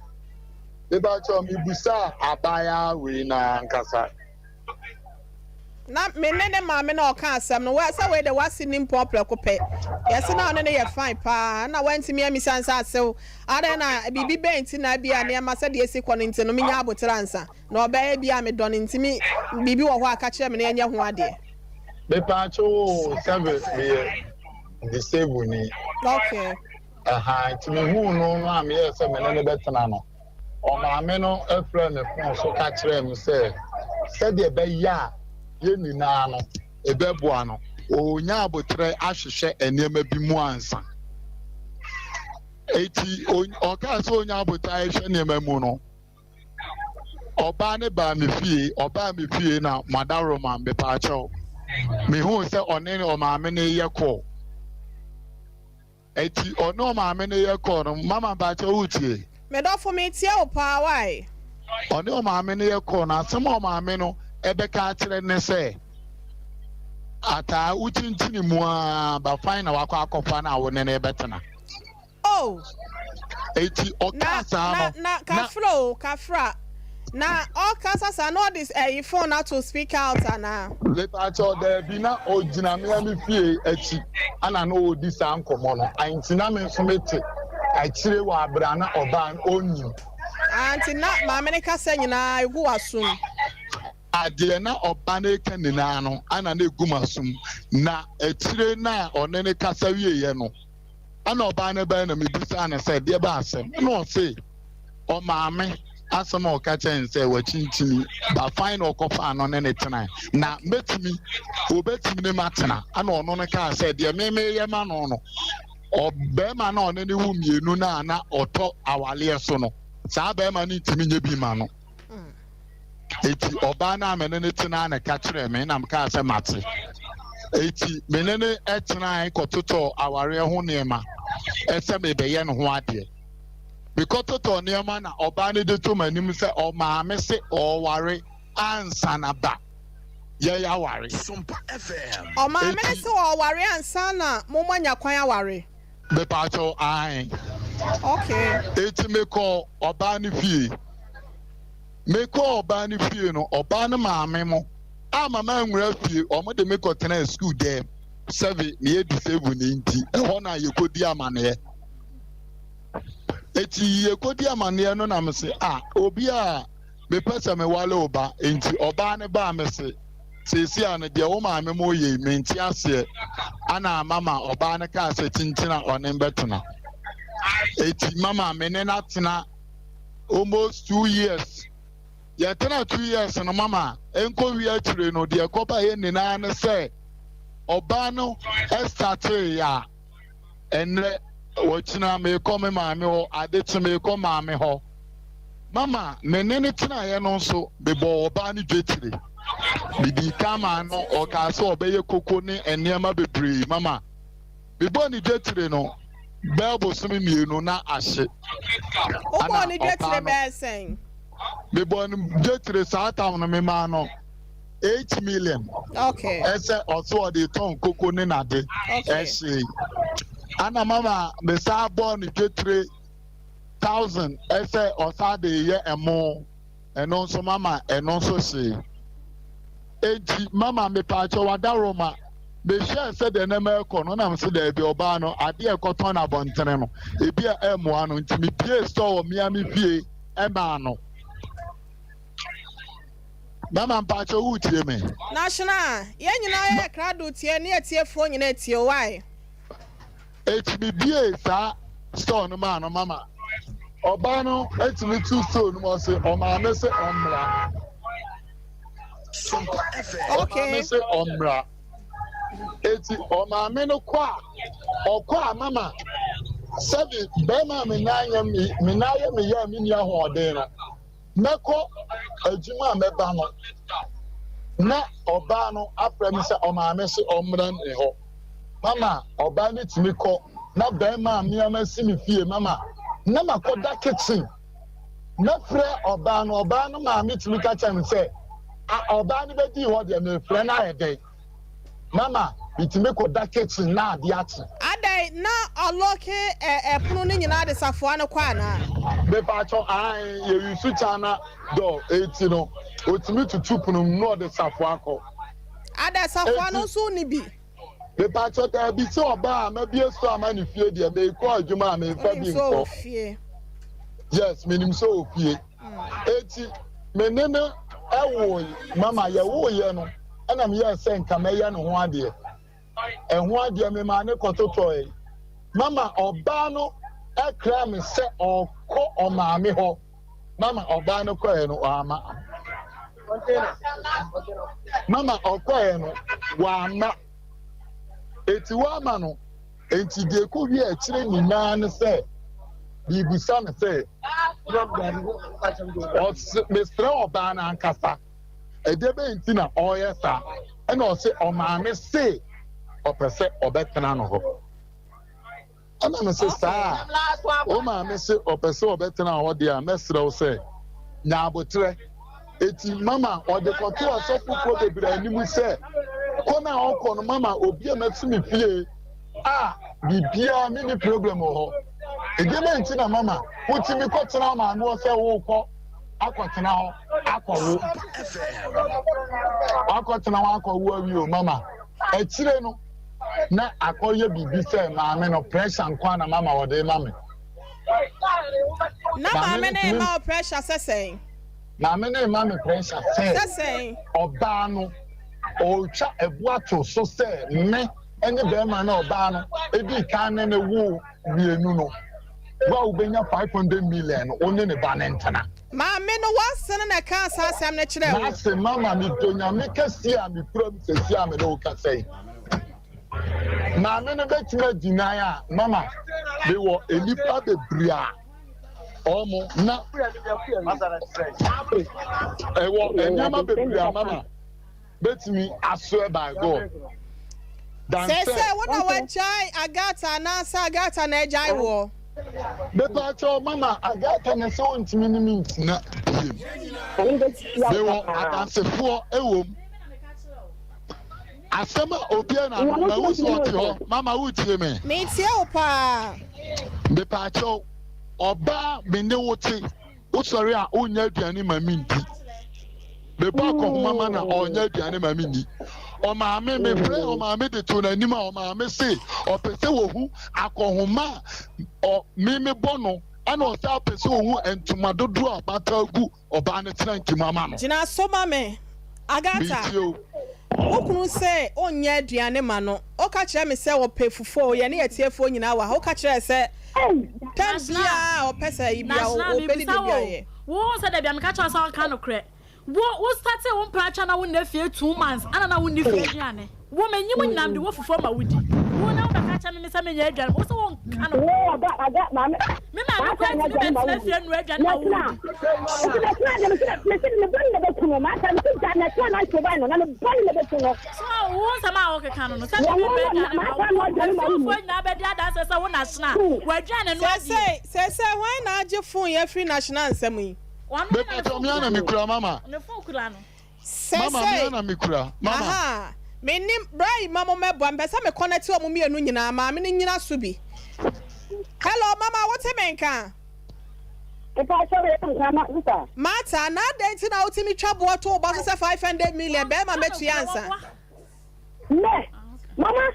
[SPEAKER 9] Mepaakyɛw, mebisaa abaayaa wei no ara ankasa.
[SPEAKER 1] Na me ne ne maame na ɔka asɛm no. Well, sɛ wei de w'ase nni mpɔn prɛko pɛ. Yɛse na ɔne no yɛ fine paa, ɛna woantumi ammisa no sɛ asew, adɛn na biribi bɛn nti na ebia nneɛma sɛdeɛ esi kɔ no nti no menya aboterɛ ansa na ɔbɛyɛ ebia medɔ no nti me biribi wɔ hɔ a ka kyerɛ me na yɛnyɛ ho adeɛ.
[SPEAKER 9] Mepaakyɛw oo sɛbe meyɛ disable ni.
[SPEAKER 1] Okay.
[SPEAKER 9] Ɛhaa nti mehuu no no a meyɛɛ sɛ me ne no bɛtena no. Ɔmaame no frɛɛ me fon so ka kyerɛɛ me sɛ sɛdeɛ ɛbɛyɛ a yɛn nyinaa no ɛbɛboa no, ɔrenya aboterɛ ahwehwɛ nneɛma bi mu ansa. Eti ɔkaa sɛ ɔnya aboterɛ ahwehwɛ nneɛma mu no, ɔbaa ne baa me fie, ɔbaa me fie na madaroma mepaakyɛw. Mehuu sɛ ɔne ɔmaame no yɛ kɔɔ. Eti ɔne ɔmaame no yɛ kɔɔ no, mama mpakyɛ wotie?
[SPEAKER 1] Me dɔfo metie wo paa why?
[SPEAKER 9] Ɔne ɔmaame no yɛ kɔɔ no, asɛm a ɔmaame no ɛbɛka akyerɛ ne sɛ, ataa wokyinkyini mu aa ba fan na wakɔ akɔfa no a wo ne no rebɛtena.
[SPEAKER 1] Oh!
[SPEAKER 9] Eti ɔkaa saa
[SPEAKER 1] no, na. Na kafra o, kafra. Na ɔkasa saa na ɔde ɛyi phone ato speaker out anaa?
[SPEAKER 9] Mepakyɛw daabi na ɔgyina me a me fie akyi ana na ɔredi saa nkɔmmɔ no nti na me nso mete akyire wɔ abere a na ɔbaa no ɔnnim.
[SPEAKER 1] Ah nti na maame no kasa nyinaa egu w'asom.
[SPEAKER 9] Adeɛ na ɔbaa no reka nyinaa no ana na egu m'asom na akyire no a ɔne no kasa wieɛ no Ɛna ɔbaa no bae na mebisaa no sɛ, Deɛ bɛn asɛm? Ɛna ɔse, Ɔmaame asɛm a ɔka kyerɛɛ no sɛ wakyinkyini ba fan na ɔkɔfaa no ne no tenae, na mɛtumi, wɔbɛtumi ne matena. Ɛna ɔno no kaa sɛ, Deɛ me meyɛ ma no no, ɔbarima no a ɔne ne wo mmienu no a na ɔtɔ awaleɛ so no, saa barima no ntumi nyɛ bi ma no. Eti ɔbaa no a me ne no tenae na ɛka kyerɛɛ me na mekaa sɛ mate. Eti me ne no tenae kɔtotɔɔ awareɛ ho nneɛma sɛ mebɛyɛ ne ho adeɛ. Mekɔtotɔɔ nneɛma na ɔbaa no de to m'anim sɛ ɔmaame se ɔreware ansa na ba yɛyɛ aware.
[SPEAKER 1] Ɔmaame no se ɔreware ansa na mo moanya kwan aware.
[SPEAKER 9] Mepaakyɛw, aane.
[SPEAKER 1] Okay.
[SPEAKER 9] Eti mekɔɔ ɔbaa no fie. Mekɔɔ ɔbaa no fie no, ɔbaa no maame mo amma manwura fie, wɔn de me kɔtenaa sukuu dɛm sɛbe meyɛ disable ni nti, ɛhɔ na yɛkɔdi amaneɛ. Eti yɛkɔdi amaneɛ no na mese, ah, obi a mepɛ sɛ mewale wo ba, enti ɔbaa no baa mese, Seesei a no deɛ wo maame mo yɛ yi mente aseɛ ana mama ɔbaa no kaa sɛ kyinkyin a ɔne bɛtena eti mama me ne no atena almost 2 years. Yɛtena 2 years no mama nkɔ wie akyire no deɛ ɛkɔba yɛ nyinaa ne sɛ ɔbaa no ɛsatee a ɛnɛ wɔkyina meekɔ me maame hɔ, ade kye meekɔ maame hɔ. Mama me ne no tenaeɛ no nso mebɔɔ ɔbaa no dwetire. Medii kan maa no, ɔkaa sɛ ɔbɛyɛ koko ne nneɛma bebree. Mama mebɔɔ ne dwetire no bɛɛ bosome 2 na ahye.
[SPEAKER 1] Wobɔɔ ne dwetire bɛɛ sɛn?
[SPEAKER 9] Mebɔɔ no dwetire saa tam no memaa no 8 million. Ɛsɛ ɔso ɔde tɔn koko ne nade ɛhyee. Ana mama mesaa bɔɔ ne dwetire 1,000 ɛsɛ ɔsa de yɛ ɛmo, ɛno nso mama ɛno nso hyee. Enti mama mepaakyɛ wadaroma mehwɛɛ sɛdeɛ nneɛma ɛkɔ no nam so daabi ɔbaa no adeɛ ɛkɔtɔn no abɔntene no ebi a ɛmmoa no nti mebie store wɔ mmea me fie ɛmaa no. Mama mpaakyɛ wotie me?
[SPEAKER 1] National, yɛn nyinaa yɛ krado tie ne atiefoɔ nyinaa tie o wae.
[SPEAKER 9] Eti mebie saa store no maa no mama ɔbaa no etumi tu store no mu ɔse ɔmaame se ɔmmra. Ɔmaame se ɔmmra. Eti ɔmaame no kɔ a, ɔkɔ a mama sɛbi bɛrima a me nan yɛ me me nan yɛ me yɛ a menni ahoɔden no, mɛkɔ adwuma a mɛba no na ɔbaa no afrɛ me sɛ ɔmaame se ɔmmra ne hɔ. Mama ɔbaa no tumi kɔ na bɛrima a me a masi me fie mama na makɔda kitchen. Mɛfrɛ ɔbaa no, ɔbaa no maame tumi ka kyerɛ me sɛ, a ɔbaa no bɛdii hɔ deɛ mefrɛ no ayɛ dɛn? Mama metumi kɔda kitchen na adeɛ akye.
[SPEAKER 1] Adɛn, na ɔlɔke ɛpono no nyinaa de safoa no kɔ anaa?
[SPEAKER 9] Mepaakyɛw, ae, yɛ use China door eti no, otumi tutu pono mu na ɔde safoa kɔ.
[SPEAKER 1] Adɛn, safoa no
[SPEAKER 9] Eti.
[SPEAKER 1] nso wonni bi?
[SPEAKER 9] Mepaakyɛw, daabi, sɛ ɔbaa a mabue store ama ne fie deɛ, meekɔ adwuma a memfa
[SPEAKER 1] Wonim
[SPEAKER 9] bi
[SPEAKER 1] sɛ ɔwɔ
[SPEAKER 9] nkɔ.
[SPEAKER 1] fie?
[SPEAKER 9] Yes, menim sɛ ɔwɔ fie. Eti me ne no woe, mama yɛwoeɛ no ɛna meyɛɛ sɛ nka mɛyɛ ne ho adeɛ. Ɛho adeɛ memaa ne kɔtotɔe. Mama ɔbaa no kraa me sɛ ɔkɔ ɔmaame hɔ. Mama ɔbaa no kɔɛ no wama. Mama ɔkɔɛ no wama. Eti wama no. Enti deɛ ɛkɔwie akyire nyinaa ne sɛ, biribisa no sɛ, mesrɛ ɔbaa no ankasa, ɛdeɛ bɛn nti na ɔreyɛ saa? Ɛna ɔse ɔmaame se ɔpɛ sɛ ɔbɛtena no hɔ. Ɛna me se saa a, wo maame se ɔpɛ sɛ ɔbɛtena hɔ deɛ a, mɛsrɛ wo sɛ nya aboterɛ. Eti mama ɔde kɔto asɔfofoɔ bebree anim sɛ kɔ no a ɔkɔ no mama obi a mɛte me fie a biribiara menni problem wɔ hɔ. Ɛdeɛ bɛn nti na mama wotumi kɔtena maame hɔ sɛ wokɔ akɔtena hɔ akɔwo wakɔtena hɔ akɔwo awie o mama akyire no na akɔyɛ biribi sɛ maame no pressure nko na mama wɔde ma me.
[SPEAKER 1] Na maame no rema wo pressure sɛ sɛn?
[SPEAKER 9] Maame no rema me pressure sɛ ɔbaa no ɔretwa ɛbo ato so sɛ me ne bɛrima no ɔbaa no edi kan ne ne wo mmienu no wo a wobɛnya 500 million no wo ne ne ba no ntena.
[SPEAKER 1] Maame no w'ase no na ɛkaa saa asɛm no kyerɛɛ wo?
[SPEAKER 9] M'ase mama medɔ Nyame kɛseɛ a mekura mu sɛsi a me ne wo kasa yi. Maame no bɛtumi adi nan a mama mewɔ nnipa bebree a ɔmo na ɛwɔ nneɛma bebree a mama bɛtumi asoɛ by God.
[SPEAKER 1] Dan sɛ sɛ wo na wagyae Agatha anaasɛ Agatha na agyae woɔ?
[SPEAKER 9] Mepaakyɛw mama Agatha na sɛ ɔntumi ne me ntena biem. Mewɔ adansefoɔ ɛwom. Asɛm a obiara na no mahu sɛ ɔte hɔ. Mama wotie me?
[SPEAKER 1] Metie wo paa.
[SPEAKER 9] Mepaakyɛw, ɔbaa me ne wo te, wosɔre a wonyɛ aduane ma me ndi. Mebɔ akɔhoma ma na ɔnyɛ aduane ma me nni. Ɔmaame, mefrɛ ɔmaame de to n'anim a ɔmaame se ɔpɛ sɛ wɔhu akɔhoma a me mebɔ no ɛna ɔsɛ apɛ sɛ ɔhu ntoma dodoɔ a mata agu ɔbaa no tena nti mu ama no.
[SPEAKER 1] Gyina so ma me. Agatha,
[SPEAKER 9] Metie o.
[SPEAKER 1] wo kunu se ɔnyɛ aduane ma no. Woka kyerɛ me sɛ ɔpɛ fufuo. Yɛne atiefoɔ nyinaa wɔ ha. Woka kyerɛɛ sɛ tɛm biara a ɔpɛ sɛ ayi biara
[SPEAKER 4] National,
[SPEAKER 1] ɔbɛdidi
[SPEAKER 4] mebisa wo
[SPEAKER 1] biara
[SPEAKER 4] o,
[SPEAKER 1] yɛ.
[SPEAKER 4] wo sɛ dabi a meka kyerɛ wo sɛ ɔnka nokorɛ. Wo wo startee wo mpratwa na wo nna fie 2 months ana na wo nni fie aduane. Wo menye mo nyinaa mede wo fufuo ma wo di. Wo na wo bɛka kyerɛ me me sɛ menyɛ aduane ma wo sɛ wo nka no.
[SPEAKER 10] Wo ɔba aga maame.
[SPEAKER 4] Me maame koraa ntumi bɛtena fie nnoa aduane ma wo di.
[SPEAKER 10] Nti na tena de me sɛ me sɛ me bɔne na bɛku no maata me sɛ gya na tena na nso ban no na me bɔne na bɛku no.
[SPEAKER 4] So wo nsɛm a wokeka no no sɛ me bɛnoa aduane ma wo afiewfoɔ nyinaa bɛdi adanseɛ sɛ wo national w'aduane no adie.
[SPEAKER 1] Seesei seesei hwan na agye phone yi afiri national nsam yi?
[SPEAKER 9] Mepatɔ me ana mekura mama. Mama me
[SPEAKER 1] Seesei
[SPEAKER 9] ana mekura mama.
[SPEAKER 1] aha mennim bra yi ma mo mɛboa mepɛ sɛ me connect wɔn mmienu nyinaa maame no nyina so bi. Hello mama wote me nka? Martha na adɛn nti na wotumi twa boɔ to wo ba so sɛ 500 million bɛrima mɛtua ansa?
[SPEAKER 10] Mɛ, mama,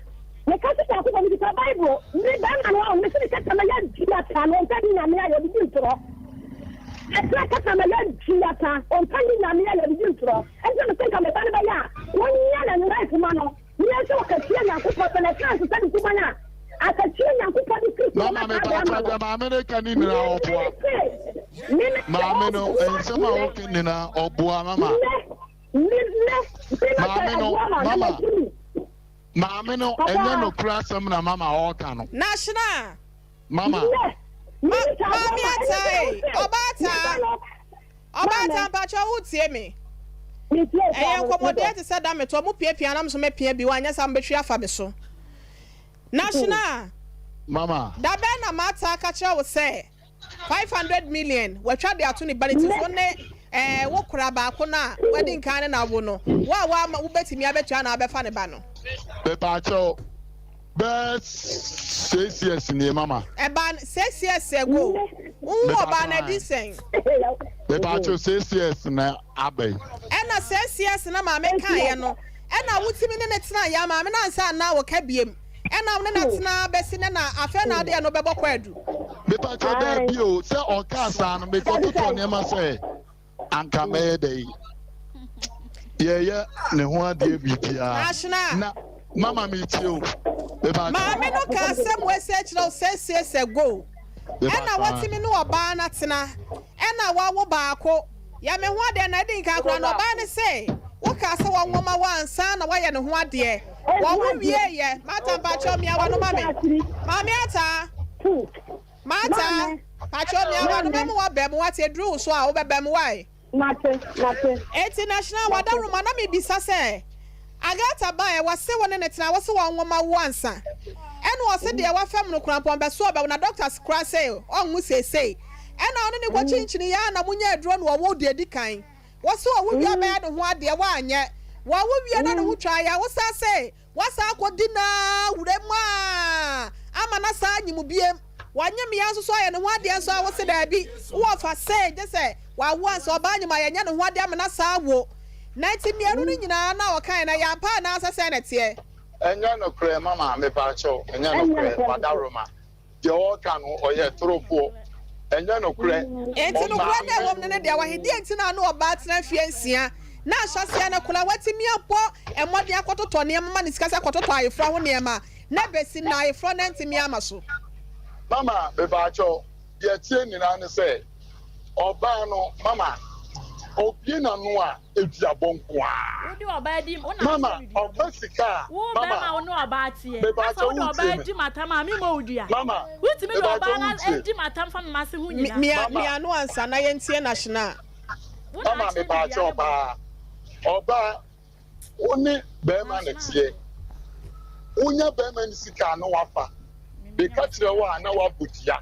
[SPEAKER 10] meka sɛ Nyankopɔn mekita Bible, me bɛrima no a mese ne kasa ma yɛ ata no ɔmfa ni nyame ayɛ ɔde di ntorɔ. Ɛsɛ kasa ma yɛ ata ɔmfa ni nyame ayɛ ɔde di ntorɔ. Ɛnti mese nka me ba no bɛyɛ a wɔnyɛ ne life ma no. Meɛ sɛ ɔkatua Nyankopɔn sɛ n'ɛsɛ nsesa ne suban a akatua Nyankopɔn de Kristo
[SPEAKER 9] Mama
[SPEAKER 10] ma
[SPEAKER 9] me
[SPEAKER 10] saa
[SPEAKER 9] paatɔ
[SPEAKER 10] bɛrima no.
[SPEAKER 9] deɛ maame no ka ne nyinaa ɔboa. Maame no nsɛm a ɔka nyinaa ɔboa mama. Maame no mama. Maame no, ɛnyɛ nokorɛ asɛm na mama ɔreka no.
[SPEAKER 1] National.
[SPEAKER 9] Mama.
[SPEAKER 1] Ma, maame ataa ei, ɔbaataa. Ɔbaatan mpakyɛw wo tie me? Ɛyɛ nkɔmɔdeɛ te sɛ dametɔ, mo piapia na me nso mɛpia bi, wanyɛ saa mobɛtwi afa me so. National,
[SPEAKER 9] Mama.
[SPEAKER 1] da bɛn na Martha ka kyerɛ wo sɛ 500 million watwa de ato ne ba ne ti so ne ɛɛ wo kora baako no a wadi nkan ne no awo no, wo a woama wobɛtumi abɛtua na abɛfa ne ba no?
[SPEAKER 9] Mepaakyɛw, Bɛyɛ 6 years nie mama.
[SPEAKER 1] Ɛbaa no 6 years ago. Wohu ɔbaa no adi sɛn?
[SPEAKER 9] Mepatwo 6 years na aba yi.
[SPEAKER 1] Ɛna 6 years na maame kaeɛ no ɛna wotumi ne no tenaeɛ a maame no ansa anna wo ka biem ɛna wo ne no atena bɛsi nɛ na afei na adeɛ no bɛbɔ kwaadu.
[SPEAKER 9] Mepatwo daabi o sɛ ɔkaa saa no mekɔtotɔ nneɛma sɛ. Anka mɛyɛ dɛn? Yɛyɛ ne ho adeɛ biribiara. Na mama metie o.
[SPEAKER 1] Maame no kaa sɛ moasi akyerɛ wo sɛsie sɛ go. Ɛna watumi ne ɔbaa no atena. Ɛna wawo baako. Yɛ me ho adeɛ na adi nkan koraa no ɔbaa no se wokaa sɛ wɔnwo ma wo ansa na woayɛ ne ho adeɛ. Wɔwo wieeɛ. Martha mpakyɛw mia w'ano ma me. Maame Ataa. Martha, pakyɛw mia w'ano mɛma w'abam wate aduru wo so a wobɛbam wai?
[SPEAKER 10] Mate, mate.
[SPEAKER 1] Enti National Wadaroma na mebisa sɛ Agatha baeɛ wɔse wo ne no tena wose wɔnwo ma wo ansa ɛna ɔse deɛ wafam no korampɔn bɛso ɔbɛwo na doctors koraa se ɔnwo seesei ɛna ɔne no kɔkyinkyini yɛ a na monya aduro na ɔwo deɛ di kan wose ɔwo wie ɔbɛyɛ ne ho adeɛ woanyɛ wɔwo wie na ne ho twa yɛ wosan se Wasan akɔdi no ara wura mu aa ama no asan anyem biem. Wanyem yɛ nso so ayɛ ne ho adeɛ nso a wose daabi wowɔ fa sei gye sɛ wawo ansa ɔbaa anyem a yɛnyɛ ne ho adeɛ ama no asan awo. Na nti mmienu no nyinaa na ɔkaeɛ no ɛyɛ ampa anaasɛ sɛn na ɛteɛ?
[SPEAKER 9] Ɛnyɛ nokorɛ mama mepaakyɛw ɛnyɛ nokorɛ wadaroma. Deɛ ɔreka no, ɔyɛ torofoɔ. Ɛnyɛ nokorɛ.
[SPEAKER 1] Enti nokorɛ no a ɛwɔ mu no ne deɛ wahe? Deɛn nti na ne ɔbaa tena mfeɛ nsia, na ahyɛaseɛ no koraa watumi abɔ mmɔden akɔtotɔ nneɛma ma ne sika sɛ kɔtotɔ ayeforɔ ho nneɛma, na bɛsi nnɛ ayeforɔ no antumi ama so?
[SPEAKER 9] Mama, mepaakyɛw, deɛ ɛteɛ nyinaa ne sɛ, ɔbaa no, mama, ɔbue n'ano a, Aduabɔ nko ara.
[SPEAKER 4] Wode ɔbaa di wo na
[SPEAKER 9] Mama
[SPEAKER 4] ahyɛ me dua
[SPEAKER 9] ɔfa sika a.
[SPEAKER 4] Wo
[SPEAKER 9] Mama
[SPEAKER 4] bɛrima wo ne ɔbaa teɛ. Na sɛ
[SPEAKER 9] mepaakyɛw
[SPEAKER 4] wode
[SPEAKER 9] wo tie
[SPEAKER 4] ɔbaa
[SPEAKER 9] me.
[SPEAKER 4] di m'atam a me mmɔ wo dua.
[SPEAKER 9] Mama
[SPEAKER 4] Wotumi de
[SPEAKER 9] mepaakyɛw
[SPEAKER 4] ɔbaa
[SPEAKER 9] wo
[SPEAKER 4] no
[SPEAKER 9] tie.
[SPEAKER 4] di m'atam fa me m'ase ho nyina.
[SPEAKER 1] Mia
[SPEAKER 9] Mama
[SPEAKER 1] mia no ansa na yɛntie National.
[SPEAKER 4] Wo na
[SPEAKER 9] mama
[SPEAKER 4] akyerɛ me dua
[SPEAKER 9] mepaakyɛw
[SPEAKER 4] ne bɔ.
[SPEAKER 9] paa ɔbaa Wo ne bɛɛma na teɛ. Wo nya bɛɛma no sika a na wafa. Me ka kyerɛ wo a na wabɔ dua.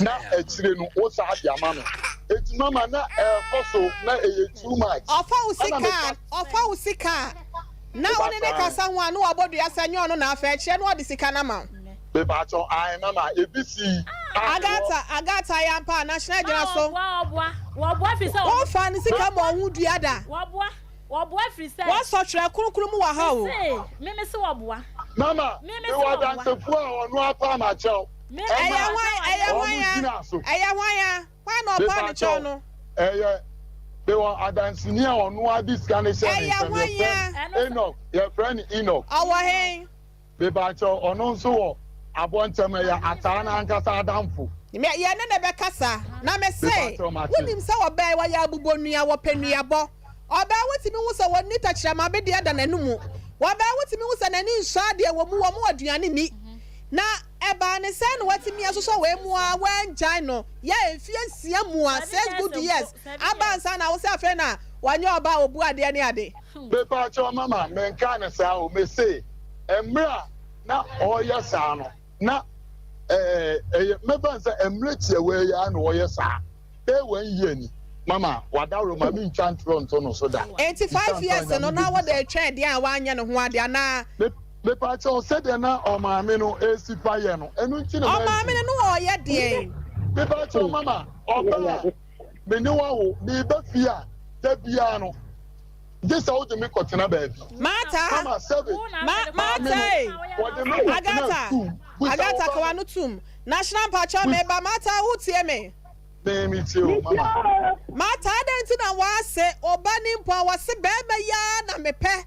[SPEAKER 9] Na akyire no wo saa de ama no. Eti mama na ɛɛkɔ so na ɛyɛ too much.
[SPEAKER 1] Ɔfa wo
[SPEAKER 9] Ɛna
[SPEAKER 1] sika
[SPEAKER 9] me
[SPEAKER 1] a,
[SPEAKER 9] ka.
[SPEAKER 1] ɔfa wo sika a, na wo ne no kasa ho a na wabɔ dua sɛ nyɛ ɔno na afa, akyire no ɔde sika no ama wo.
[SPEAKER 9] Mepaakyɛw ae mama ebi sii a mewɔ.
[SPEAKER 1] Agatha, Agatha ayɛ ampa a, National
[SPEAKER 4] Ma
[SPEAKER 1] gyina so.
[SPEAKER 4] wɔboa, wɔboa, wɔboa firi sɛ
[SPEAKER 1] Wo nfaa ne sika mmɔɔ ho dua da.
[SPEAKER 4] Wɔboa. Wɔboa firi sɛ.
[SPEAKER 1] Wɔsɔ twerɛ kronkron mu wɔ ha o.
[SPEAKER 4] Mese, me mese wɔboa.
[SPEAKER 9] Mama,
[SPEAKER 4] Me mese
[SPEAKER 9] mewɔ
[SPEAKER 4] wɔboa.
[SPEAKER 9] adansefoɔ a ɔno apa amakyɛw
[SPEAKER 4] Me
[SPEAKER 9] ɛma
[SPEAKER 1] Ɛyɛ hwan, ɛyɛ
[SPEAKER 9] wɔn
[SPEAKER 1] hwan a,
[SPEAKER 9] gyina so.
[SPEAKER 1] ɛyɛ hwan a, hwan na ɔpaa ne kyɛw
[SPEAKER 9] Mepaakyɛw,
[SPEAKER 1] no?
[SPEAKER 9] ɛyɛ, mewɔ adanseni a ɔno ara de sika no hyɛɛ ne
[SPEAKER 1] Ɛyɛ
[SPEAKER 9] nsam,
[SPEAKER 1] hwan
[SPEAKER 9] yɛfrɛ
[SPEAKER 1] a?
[SPEAKER 9] no Enoch, yɛfrɛ no Enoch.
[SPEAKER 1] Ɔwɔ he?
[SPEAKER 9] Mepaakyɛw, ɔno nso wɔ abɔntɛm, ɛyɛ Ataa no ankasa adamfo.
[SPEAKER 1] Me, yɛne no bɛkasa. Na mese,
[SPEAKER 9] Mepaakyɛw, mate.
[SPEAKER 1] Wonim sɛ ɔbaa yi, ɔyɛ abobɔnua, wɔpɛ nnuabɔ. Ɔbaa yi, wotumi hu sɛ ɔnni tɛkyerɛma bedeɛ da n'anomu. Ɔbaa yi, wotumi hu sɛ n'ani nsɔ adeɛ, wɔ mu, wɔn aduane nni. Na ɛbaa ne sɛn na watumi asosɔ wei mu ara, wangyae no, yɛ mfeɛ nsia mua,
[SPEAKER 4] Seven
[SPEAKER 1] six
[SPEAKER 4] years
[SPEAKER 1] good
[SPEAKER 4] mpo,
[SPEAKER 1] years,
[SPEAKER 4] seven
[SPEAKER 1] aba
[SPEAKER 4] years.
[SPEAKER 1] ansa na wo sɛ afei na wanyɛ ɔbaa a ɔbu adeɛ ne ade.
[SPEAKER 9] Mepaakyɛw mama menkaa no saa o, mese mmerɛ a na ɔreyɛ saa no na ɛyɛ mɛfa no sɛ mmerɛ tiawaa yi ara na ɔyɛ saa, bɛyɛ one year ni, mama wadaworo ma mentwa ntorɔ nto no so da.
[SPEAKER 1] Enti
[SPEAKER 9] Metwa
[SPEAKER 1] five
[SPEAKER 9] ntorɔ a
[SPEAKER 1] years no
[SPEAKER 9] Nyame
[SPEAKER 1] na wode
[SPEAKER 9] bɛbisa.
[SPEAKER 1] retwɛn deɛn a wanyɛ ne ho adeɛ anaa?
[SPEAKER 9] Me mepaakyɛw sɛdeɛ na ɔmaame no resi fa yɛ no ɛno nti na
[SPEAKER 1] Ɔmaame
[SPEAKER 9] mansi.
[SPEAKER 1] no na ɔreyɛ deɛn?
[SPEAKER 9] Mepaakyɛw mama ɔbaa a me ne wo awo meba fie a da biara no gye sɛ wode me kɔtena baabi.
[SPEAKER 1] Martha,
[SPEAKER 9] Mama sɛbe
[SPEAKER 1] Ma,
[SPEAKER 9] maame
[SPEAKER 1] Martha
[SPEAKER 9] no,
[SPEAKER 1] ei.
[SPEAKER 9] wɔde me kɔtenaa
[SPEAKER 1] Agatha,
[SPEAKER 9] sukuu mu. Busa wo
[SPEAKER 1] Agatha
[SPEAKER 9] ba
[SPEAKER 1] ka
[SPEAKER 9] no.
[SPEAKER 1] w'ano tom. National mpakyɛw
[SPEAKER 9] Bus.
[SPEAKER 1] meba. Martha wotie me?
[SPEAKER 9] Me, metie o, mama.
[SPEAKER 1] Martha adɛn nti na w'ase oba ni mpo a wɔse bɛɛma yi ara na mepɛ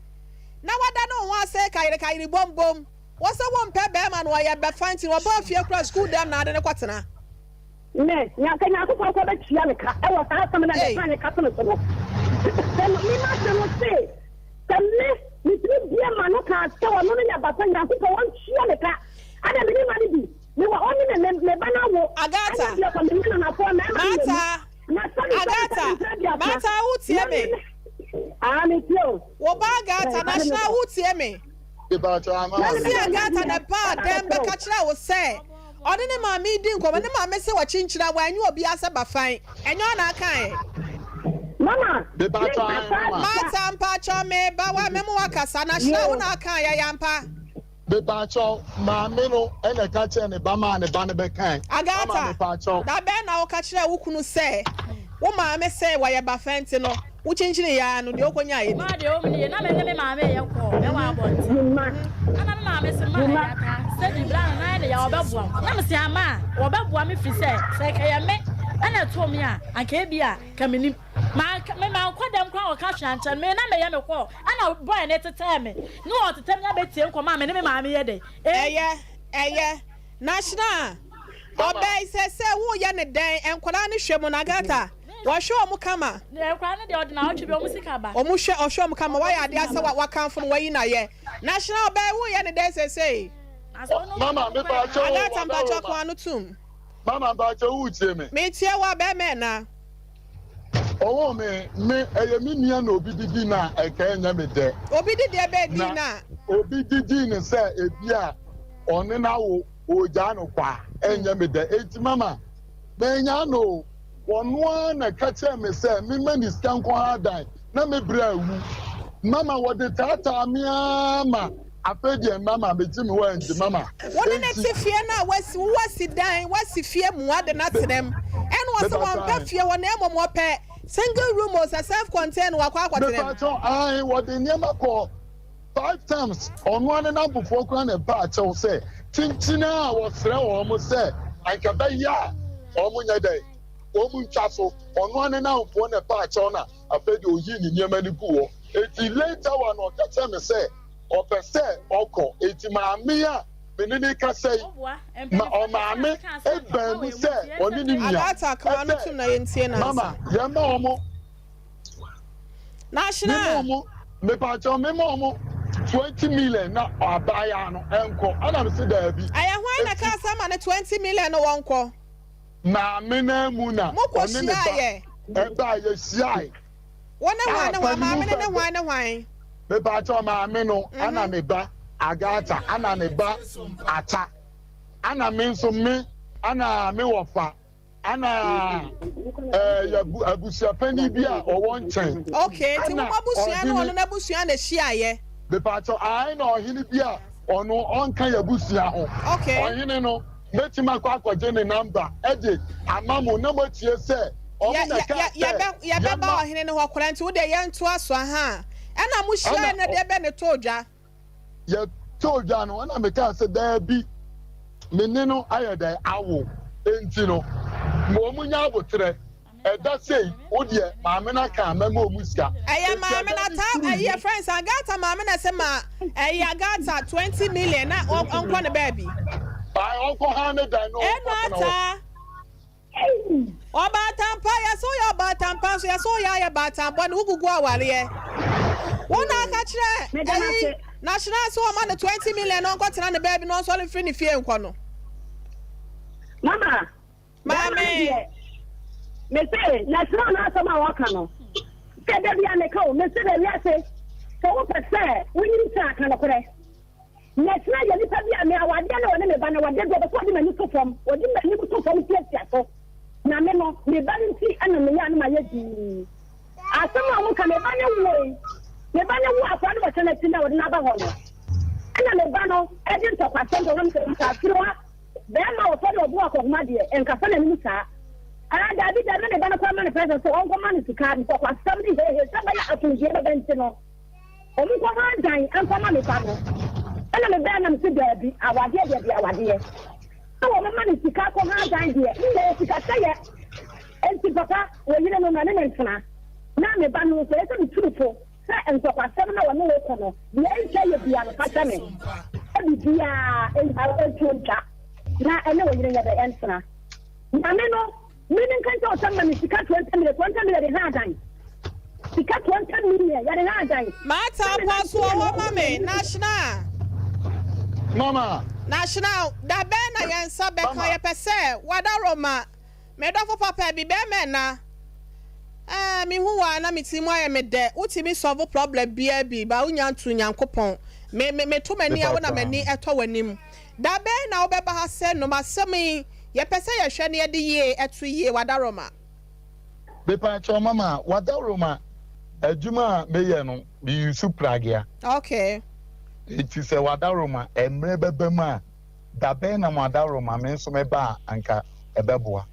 [SPEAKER 1] na wadane wo ho ase kayerekayere bom bom. Wose wompɛ bɛɛma no ɔyɛ bɛfa nti ɔbaa fie koraa sukuu dɛm na ade no kɔtena.
[SPEAKER 10] Me, na anka Nyankopɔn koraa bɛtua me ka wɔ saa asɛm no a
[SPEAKER 1] Ei.
[SPEAKER 10] meka ne ka to no so no. Sɛ me m'asɛm no se, sɛ me, metumi bue m'ano kaa sɛ ɔno no yɛ basa Nyankopɔn ɔntua me ka. Ada me ne ma no bi. Mewɔ ɔne me me me ba no awo.
[SPEAKER 1] Agatha.
[SPEAKER 10] Ɛna deɛ ɔkɔ me ne nanafoɔ mmarima no
[SPEAKER 1] Martha.
[SPEAKER 10] mmienu. Na sɛbi sɛbi
[SPEAKER 1] Agatha.
[SPEAKER 10] sɛbi mprɛ aduasa.
[SPEAKER 1] Martha wotie
[SPEAKER 10] Na
[SPEAKER 1] me?
[SPEAKER 10] me Ah me tie o.
[SPEAKER 1] Wo ba Agatha, National wotie me? Wosi Agatha na ɛbaa dɛm bɛka kyerɛɛ wo sɛ ɔne ne maame redi nkɔmmɔ, ne maame se wɔkyinkyini a wanyɛ obiara sɛ bafan, ɛnyɛ ɔna akaeɛ?
[SPEAKER 10] Mama, menka saa da.
[SPEAKER 1] Martha mpakyɛw meba wa mɛma wakasa, National wo na akaeɛ, ɛyɛ ampa?
[SPEAKER 9] Mepaakyɛw, maame no na ɛka kyerɛɛ ne ba maa ne ba no bɛkae. Mama,
[SPEAKER 1] Agatha,
[SPEAKER 9] mepaakyɛw.
[SPEAKER 1] da bɛn na woka kyerɛɛ wo kunu sɛ wo maame se wɔyɛ bafa nti no, wokyinkyinii ara no, deɛ wokonyaeɛ ni?
[SPEAKER 4] Maa deɛ ɛwɔ mu nie, na me ne me maame reyɛ kɔɔ ɛwɔ abɔnten. Ɛna me maame se, Ma Agatha, sɛbi bra no na ayɛ ne ya, ɔbɛboa wo. Na me se, Ama a, wɔbɛboa me firi sɛ, sɛ ɛka yɛ me na ɛtoo me a, anka ebia ka mennim. Manka, me mankɔ dɛm koraa wɔka hwee ankyerɛ no. Me na meyɛ me kɔɔ, ɛna boy no tetɛɛ me, ne ɔtetɛ me abɛtie nkɔmmɔ a me ne me maame yɛ dɛ.
[SPEAKER 1] Ɛyɛ, ɛyɛ. National, ɔbɛn sɛ sɛ woyɛ ne dɛn, nkwadaa no hwɛ mu no, Agatha, wɔhwɛ wɔn kama.
[SPEAKER 4] Nkwadaa no deɛ ɔde naawɔtwe bi wɔn sika ba.
[SPEAKER 1] Wɔn hwɛ, ɔhwɛ wɔn kama, wayɛ adeɛ asɛ wa, wakamfo no, wayi no ayɛ. National, ɔbɛn woyɛ ne dɛn seesei?
[SPEAKER 9] Mama, mepa kyɛw o,
[SPEAKER 1] Agatha, mpakyɛw
[SPEAKER 9] wadaworo
[SPEAKER 1] ko
[SPEAKER 9] ma.
[SPEAKER 1] ano tum.
[SPEAKER 9] Mama, mpakyɛw woretie me?
[SPEAKER 1] Metie wo, abɛɛma ɛna.
[SPEAKER 9] Ɔwɔ me, me, ɛyɛ me nua na obi didi no a, ɛnka ɛnyɛ me dɛ.
[SPEAKER 1] Obi di deɛ bɛɛ dii
[SPEAKER 9] Na
[SPEAKER 1] no a.
[SPEAKER 9] obi didii no sɛ ebi a ɔne no awo, ɔregyaa no kwa a, ɛnyɛ me dɛ. Enti mama, mannyaa no o. Ɔno ara na ɛka kyerɛɛ me sɛ memma ne sika nkɔ ha dan na me berɛ awu. Mama, wɔde taataa me ara ma afei deɛ mama megye me ho anndi. Mama,
[SPEAKER 1] Wo ne no
[SPEAKER 9] enti.
[SPEAKER 1] te fie no a wasi, woasi dan, woasi fie mua de no atena mu. Ɛna ɔse
[SPEAKER 9] Mepakyɛw
[SPEAKER 1] wɔmpɛ
[SPEAKER 9] ae.
[SPEAKER 1] fie hɔ na mmom wɔpɛ single room o sɛ self contained wakɔ akɔtena mu.
[SPEAKER 9] Mepakyɛw ae, wɔde nneɛma kɔɔ five times, ɔno ara ne n'amfofoɔ koraa na ɛbaa kyɛw sɛ kyinkyin a wɔsrɛ wɔn sɛ anka ɛbɛyɛ a wɔn nyɛ dɛn, wɔn ntwa so, ɔno ara ne n'amfoɔ na ɛbaa kyɛw na afei deɛ ɔyii ne nneɛma no guu hɔ. Enti later one ɔka kyerɛɛ me sɛ ɔpɛ sɛ ɔkɔ, enti maame a me ne no rekasa yi ma ɔmaame baa mu sɛ ɔne ne nua
[SPEAKER 1] Agatha, ka w'ano
[SPEAKER 9] sɛ
[SPEAKER 1] tom na yɛntie no
[SPEAKER 9] mama
[SPEAKER 1] ansa.
[SPEAKER 9] yɛmma wɔn
[SPEAKER 1] National.
[SPEAKER 9] Mema ɔmo mepakyɛw mema ɔmo 20 million na abaayaa no ɛnkɔ ɛna mese daabi.
[SPEAKER 1] Ɛyɛ hwan na kaa sɛ ma no 20 million no wɔnkɔ?
[SPEAKER 9] Maame no amu na
[SPEAKER 1] Mokɔ
[SPEAKER 9] ɔne ne ba
[SPEAKER 1] hyiaeɛ?
[SPEAKER 9] ɛbaa yɛhyiae.
[SPEAKER 1] Wo ne hwan
[SPEAKER 9] A
[SPEAKER 1] ne hwan?
[SPEAKER 9] panimu
[SPEAKER 1] Maame no ne
[SPEAKER 9] sɛ
[SPEAKER 1] hwan ne hwan?
[SPEAKER 9] mepakyɛw maame no ɛna ne ba Agatha ɛna ne ba Ata ɛna me nso me ɛna me wɔfa. Ana ɛyɛ abusuapanin bi a ɔwɔ nkyɛn.
[SPEAKER 1] Okay, nti mo abusua ne ɔno n'abusua na ehyiaeɛ.
[SPEAKER 9] Mepaakyɛw, ae na ɔhene bi a ɔno ɔnka yɛn abusua ho.
[SPEAKER 1] Okay.
[SPEAKER 9] Ɔhene no, mɛtumi akɔ akɔgye ne number de ama mo na moatie sɛ ɔmo na ɛkaa sɛ
[SPEAKER 1] Yɛbɛba
[SPEAKER 9] yɛmma.
[SPEAKER 1] ɔhene no hɔ koraa nti wo deɛ yɛntoa so ahaa. Ɛna mo hyiaeɛ
[SPEAKER 9] Ɛna
[SPEAKER 1] no deɛ bɛn na ɛtɔɔ dwa?
[SPEAKER 9] Yɛtoo dwa no, ɛna mekaa sɛ, Daabi, me ne no ayɛ dɛn awo? Enti no, ma wɔn nya aboterɛ. Ɛda sei, wo deɛ, maame no aka a, mɛma wɔn sika.
[SPEAKER 1] Ɛyɛ
[SPEAKER 9] Enti
[SPEAKER 1] maame
[SPEAKER 9] ɛda
[SPEAKER 1] no
[SPEAKER 9] no
[SPEAKER 1] ata,
[SPEAKER 9] duruiɛ.
[SPEAKER 1] ɛyi yɛfrɛ no sɛ Agatha maame na ɛsɛ ma ɛyi Agatha 20 million na ɔnkɔ ne baabi.
[SPEAKER 9] Ae, ɔnkɔ han ne dan na
[SPEAKER 1] Eno
[SPEAKER 9] ɔnkɔtena hɔ.
[SPEAKER 1] ata. Ɔbaatan pa, yɛsɛ woyɛ ɔbaatan pa nso yɛsɛ woyɛ ayɛ baatan bɔne, wogugu awareɛ. Wo na aka kyerɛ ɛyi National sɛ ɔma no 20 million na ɔnkɔtena ne baabi na ɔnsɔre mfiri ne fie nkɔ no.
[SPEAKER 10] Mama,
[SPEAKER 1] Maame.
[SPEAKER 10] Mese National no asɛm a wɔka no sɛ da bia meka o, mese da wiase sɛ wopɛ sɛ wonyini kyɛ a ka nokorɛ. Mɛtena yɛ nipa bi a me awadeɛ ne ɔne me ba no wɔde ɔpɛ sɛ ɔde m'ani to fam, ɔde m'anim to fam tiatia so. Na me no, me ba no nti na meyɛ a na mayɛ dinn. Asɛm a wɔka, me ba no woe, me ba no wo akwadaa no bɛhyɛ n'akyi na wɔde no aba hɔ no, ɛna me ba no de ntɔkwasɛm de wɔn sɛ nsa bɛrima a wɔfɛ no ɔbo akɔhoma deɛ, nkasa n'anim saa. Ah, daabi, daabi, na me ba no kɔ ma no pɛsɛ sɛ ɔnkɔma no sika, ntɔkwasɛm ne hehe, sɛ bɛyɛ asomdwoeɛ bɛbɛ nti no. Wɔnkɔha dan mfa ma me ba no. Ɛna me bɛɛ na mese daabi, awadeɛ deɛ deɛ awadeɛ. Sɛ wɔbɛma no sika akɔha dan deɛ, ne nyɛ sika sɛyɛ. Enti papa, wo yere no na ne ne ntena. Na me ba no nso, ɛyɛ sɛ metu no fo sɛ ntɔkwasɛm na wɔne wo ko no, deɛ ɛnkyɛ yɛ bia no, fa kyɛ me. Sɛ biribiara ɛntuo ntwa, na ɛne wo yere nyɛ dɛ ɛntena. Na me no, Me me nka nkyerɛ wo sɛ ma me sika 20 million, 20 million de ha dan. Sika 20 million yɛde ha adan.
[SPEAKER 1] Martha pɔs wɔ hɔ ma me National.
[SPEAKER 9] Mama.
[SPEAKER 1] National da bɛn na yɛn nsa bɛka yɛpɛ sɛ wadaroma me dɔfo papa bi bɛrima ɛna ɛɛ me hu wa na me ti mu ayɛ me dɛ wotumi solve problem biara bi ba wonya nto Nyankopɔn me me me to m'ani a wo na m'ani ɛtɔ w'anim da bɛn na wobɛba ha sɛ nom asɛm yi yɛpɛ sɛ yɛhwɛ na yɛde yie ɛto yie wadaroma.
[SPEAKER 9] Mepaakyɛw mama wadawuroma adwuma a meyɛ no me use pragea.
[SPEAKER 1] Okay.
[SPEAKER 9] Eti sɛ wadawuroma mmerɛ bɛba mu a dabɛn na mo adawuroma me nso mɛba a anka ɛbɛboa.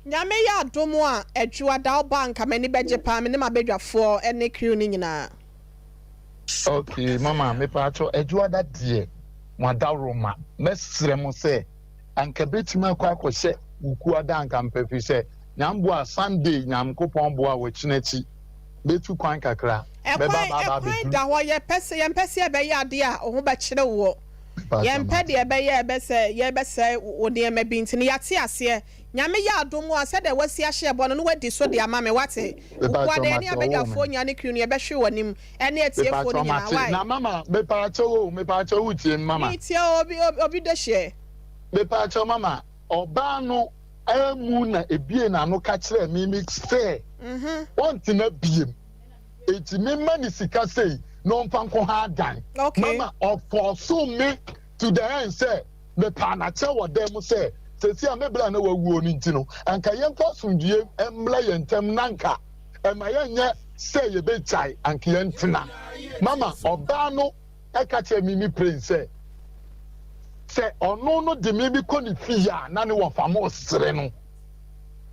[SPEAKER 1] Nyame yɛ adom a Adwuada woba a anka m'ani bɛgye paa me ne m'abadwafoɔ ne crew no nyinaa.
[SPEAKER 9] Okay mama mepaakyɛw Adwuada deɛ mo adawuroma mɛsrɛ mo sɛ anka bɛtumi akɔ akɔhyɛ Wukuada anka mpɛ firi sɛ Nyame boa a Sunday Nyankopɔn boa a wɔkyena akyi bɛtu kwan kakra bɛba
[SPEAKER 1] Ɛkwan
[SPEAKER 9] aba aba
[SPEAKER 1] ɛkwan
[SPEAKER 9] abɛduru.
[SPEAKER 1] da hɔ yɛpɛ sɛ yɛmpɛ sɛ yɛbɛyɛ adeɛ a wo ho bɛkyere woɔ
[SPEAKER 9] Mepakyɛw
[SPEAKER 1] yɛmpɛ
[SPEAKER 9] mate.
[SPEAKER 1] deɛ ɛbɛyɛ a ɛbɛsɛ yɛbɛsɛe wo nneɛma bi nti no yɛate aseɛ Nyame yɛ adom a sɛdeɛ wasi ahyɛ bɔ no na wadi so de ama me wate
[SPEAKER 9] Mepakyɛw
[SPEAKER 1] Wukuada yɛne
[SPEAKER 9] mate ɔwoo me.
[SPEAKER 1] abadwafoɔ nyinaa ne crew no yɛbɛhwe w'anim ɛne atiefoɔ no
[SPEAKER 9] Mepakyɛw
[SPEAKER 1] nyinaa
[SPEAKER 9] mate
[SPEAKER 1] wai.
[SPEAKER 9] na mama mepakyɛw o mepakyɛw wotie me mama.
[SPEAKER 1] Metie o obi obi dehyeɛ.
[SPEAKER 9] Mepakyɛw mama ɔbaa no ammu na ebiee n'ano ka kyerɛɛ me me sɛ ɔntena biem enti memma no sika sei na ɔmfa nkɔha dan. Mama ɔfɔɔsoo me to the end sɛ mepaa no akyɛ wɔ dan mu sɛ seesei a me bra na wawuo no nti no anka yɛmfa asomdwie mmra yɛn ntam na anka ɛma yɛnyɛ sɛ yɛbɛgyae anka yɛntena. Mama ɔbaa no ka kyerɛɛ Mimi Prane sɛ, sɛ ɔno no de Mimi kɔ ne fie a, na ne wɔfa mo resere no.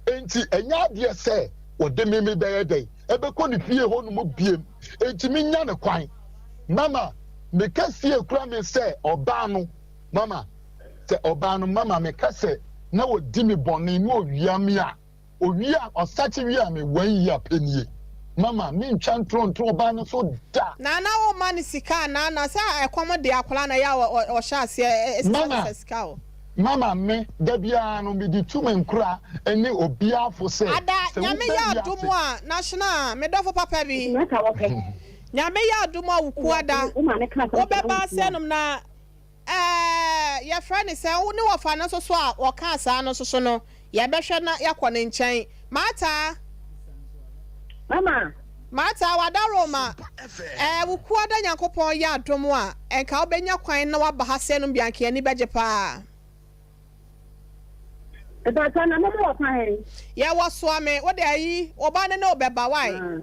[SPEAKER 9] Enti ɛnyɛ adeɛ sɛ ɔde Mimi bɛyɛ dɛn ɛbɛkɔ ne fie hɔ nom biem. Enti menya no kwan. Mama, meka sie kura me sɛ ɔbaa no, mama, sɛ ɔbaa no, mama, meka sɛ na ɔdi me bɔne na ɔwia me a, Owie a ɔsakye wie a me one year pɛ nie mama me ntwa ntorɔ nto ɔbaa no so da.
[SPEAKER 1] Nana wo ma no sika anaa na sɛ ɛkɔm de akwadaa na ɛyɛ a ɔhyɛ aseɛ sesa sesa sika o.
[SPEAKER 9] Mama me da biara no me de tu me nkora ne obiara fo sɛ
[SPEAKER 1] Ada
[SPEAKER 9] sɛ wo
[SPEAKER 1] nyame
[SPEAKER 9] ba
[SPEAKER 1] yɛ adom
[SPEAKER 9] wiase.
[SPEAKER 1] a national me dɔfo papa bi nyame yɛ adom a wo kuada wo bɛba ase nom na Ɛɛ, yɛfrɛ no sɛn? Wo ne wɔfa no nso so a wɔkaa saa no nso so no, yɛbɛhwɛ na yɛakɔ ne nkyɛn. Martha!
[SPEAKER 10] Mama!
[SPEAKER 1] Martha, w'adaworoma, ɛɛ, wo kuada Nyankopɔn yɛ adom a, nka wobɛnya kwan na woaba ha sɛɛ nom bi a, nka yɛn ani bɛgye paa.
[SPEAKER 10] Mpakyɛw na mo mo wɔ kwan he?
[SPEAKER 1] Yɛwɔ Soame, wo de ayi, wo ba no ne wo bɛba, wai?
[SPEAKER 10] Ah,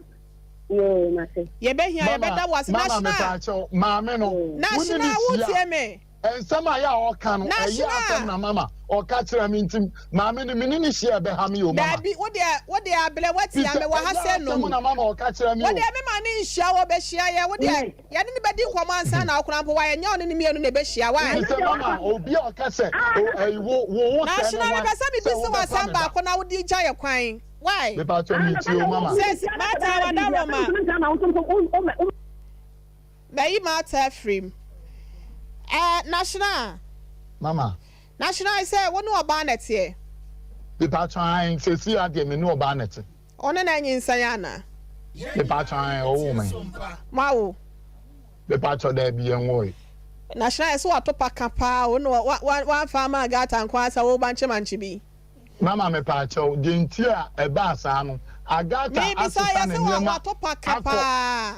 [SPEAKER 10] yoo, mate.
[SPEAKER 1] Yɛbɛhia,
[SPEAKER 9] Mama,
[SPEAKER 1] yɛbɛda wo ase.
[SPEAKER 9] mama
[SPEAKER 1] National,
[SPEAKER 9] mepaakyɛw, maame no, wo ne
[SPEAKER 1] National,
[SPEAKER 9] no hyia
[SPEAKER 1] wotie me?
[SPEAKER 9] a, nsɛm a yɛ a ɔka no, ɛyɛ
[SPEAKER 1] National!
[SPEAKER 9] asɛm na mama ɔka kyerɛ me nti, maame no, me ne no hyia a ɛbɛha me o, mama.
[SPEAKER 1] Daabi, wo deɛ, wo deɛ abrɛ, woatia
[SPEAKER 9] Fisɛ
[SPEAKER 1] me wɔ ha
[SPEAKER 9] ɛyɛ
[SPEAKER 1] sɛ
[SPEAKER 9] asɛm
[SPEAKER 1] nom.
[SPEAKER 9] na mama ɔka kyerɛ me
[SPEAKER 1] Wo
[SPEAKER 9] o.
[SPEAKER 1] deɛ me ma no nhyia wo, ɔbɛhyia yɛ, wo deɛ, Yɛne no bɛdi nkɔmmɔ ansa na ɔkora mpo wayɛ nyɛ ɔne ne mmienu na ɛbɛhyia why?
[SPEAKER 9] Efisɛ mama obi a ɔka sɛ, O ɛyi wo, wo wo sɛɛ
[SPEAKER 1] National
[SPEAKER 9] ne hwan
[SPEAKER 1] mepɛ sɛ
[SPEAKER 9] sɛ
[SPEAKER 1] mebisa wo
[SPEAKER 9] wobɛfa
[SPEAKER 1] asɛm
[SPEAKER 9] me ba?
[SPEAKER 1] baako na wode gya yɛ kwan why?
[SPEAKER 9] Mepakyɛw metie o mama.
[SPEAKER 1] Sis Martha Wadaroma Mayi Martha afiri mu eh National.
[SPEAKER 9] Mama.
[SPEAKER 1] National sɛ wo ne ɔbaa na ɛteɛ?
[SPEAKER 9] Mepakyɛw ae seesei ara deɛ me ne ɔbaa na ɛte.
[SPEAKER 1] Wo ne no anyinsɛn anaa?
[SPEAKER 9] Mepakyɛw ae, ɔwoo me.
[SPEAKER 1] Moawo?
[SPEAKER 9] Mepakyɛw daabi, yɛnwoe.
[SPEAKER 1] National yɛse wato paka paa o, na wamfa ama Agatha nko ara sɛ wo bankye mankye bi.
[SPEAKER 9] Mama mepakyɛw, deɛ nti a ɛbaa saa no, Agatha
[SPEAKER 1] Mebisa
[SPEAKER 9] asesa ne
[SPEAKER 1] yɛse
[SPEAKER 9] nneɛma
[SPEAKER 1] wato paka
[SPEAKER 9] akɔ.
[SPEAKER 1] paa.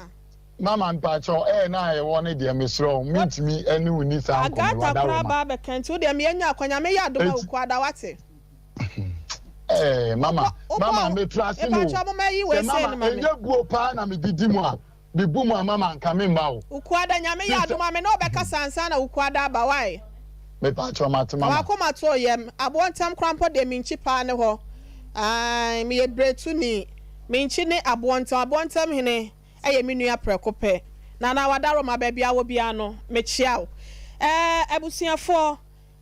[SPEAKER 9] Mama mepakyɛw, ɛɛ na yɛwɔ no deɛ mesrɛ wo, mentumi ɛne wo nni saa nkɔmmɔ yi,
[SPEAKER 1] Agatha koraa
[SPEAKER 9] wadaworoma.
[SPEAKER 1] ba abɛka nti wo deɛ meanya akwa, Nyame yɛ adom a
[SPEAKER 9] Enti.
[SPEAKER 1] Wukuada wate.
[SPEAKER 9] Eh, mama, mama, metra ase mu o. Sɛ mama, ɛnyɛ buo paa na medidi mu a, mebu mu a mama nka me mma o.
[SPEAKER 1] Wukuada, Nyame yɛ adom a me ne wo bɛkasa ansa na Wukuada aba, wai?
[SPEAKER 9] Mepaakyɛw mate mama.
[SPEAKER 1] Ka w'akoma to yam, aboɔ ntam koraa mpo deɛ menkyi paa ne hɔ, ae, meyɛ biretuni, menkyi ne aboɔ ntam, aboɔ ntam hene yɛ me nua prɛko pɛ. Nana Wadaroma, baabi a wɔ biara no, mekyea wo. Eh, abusuafoɔ.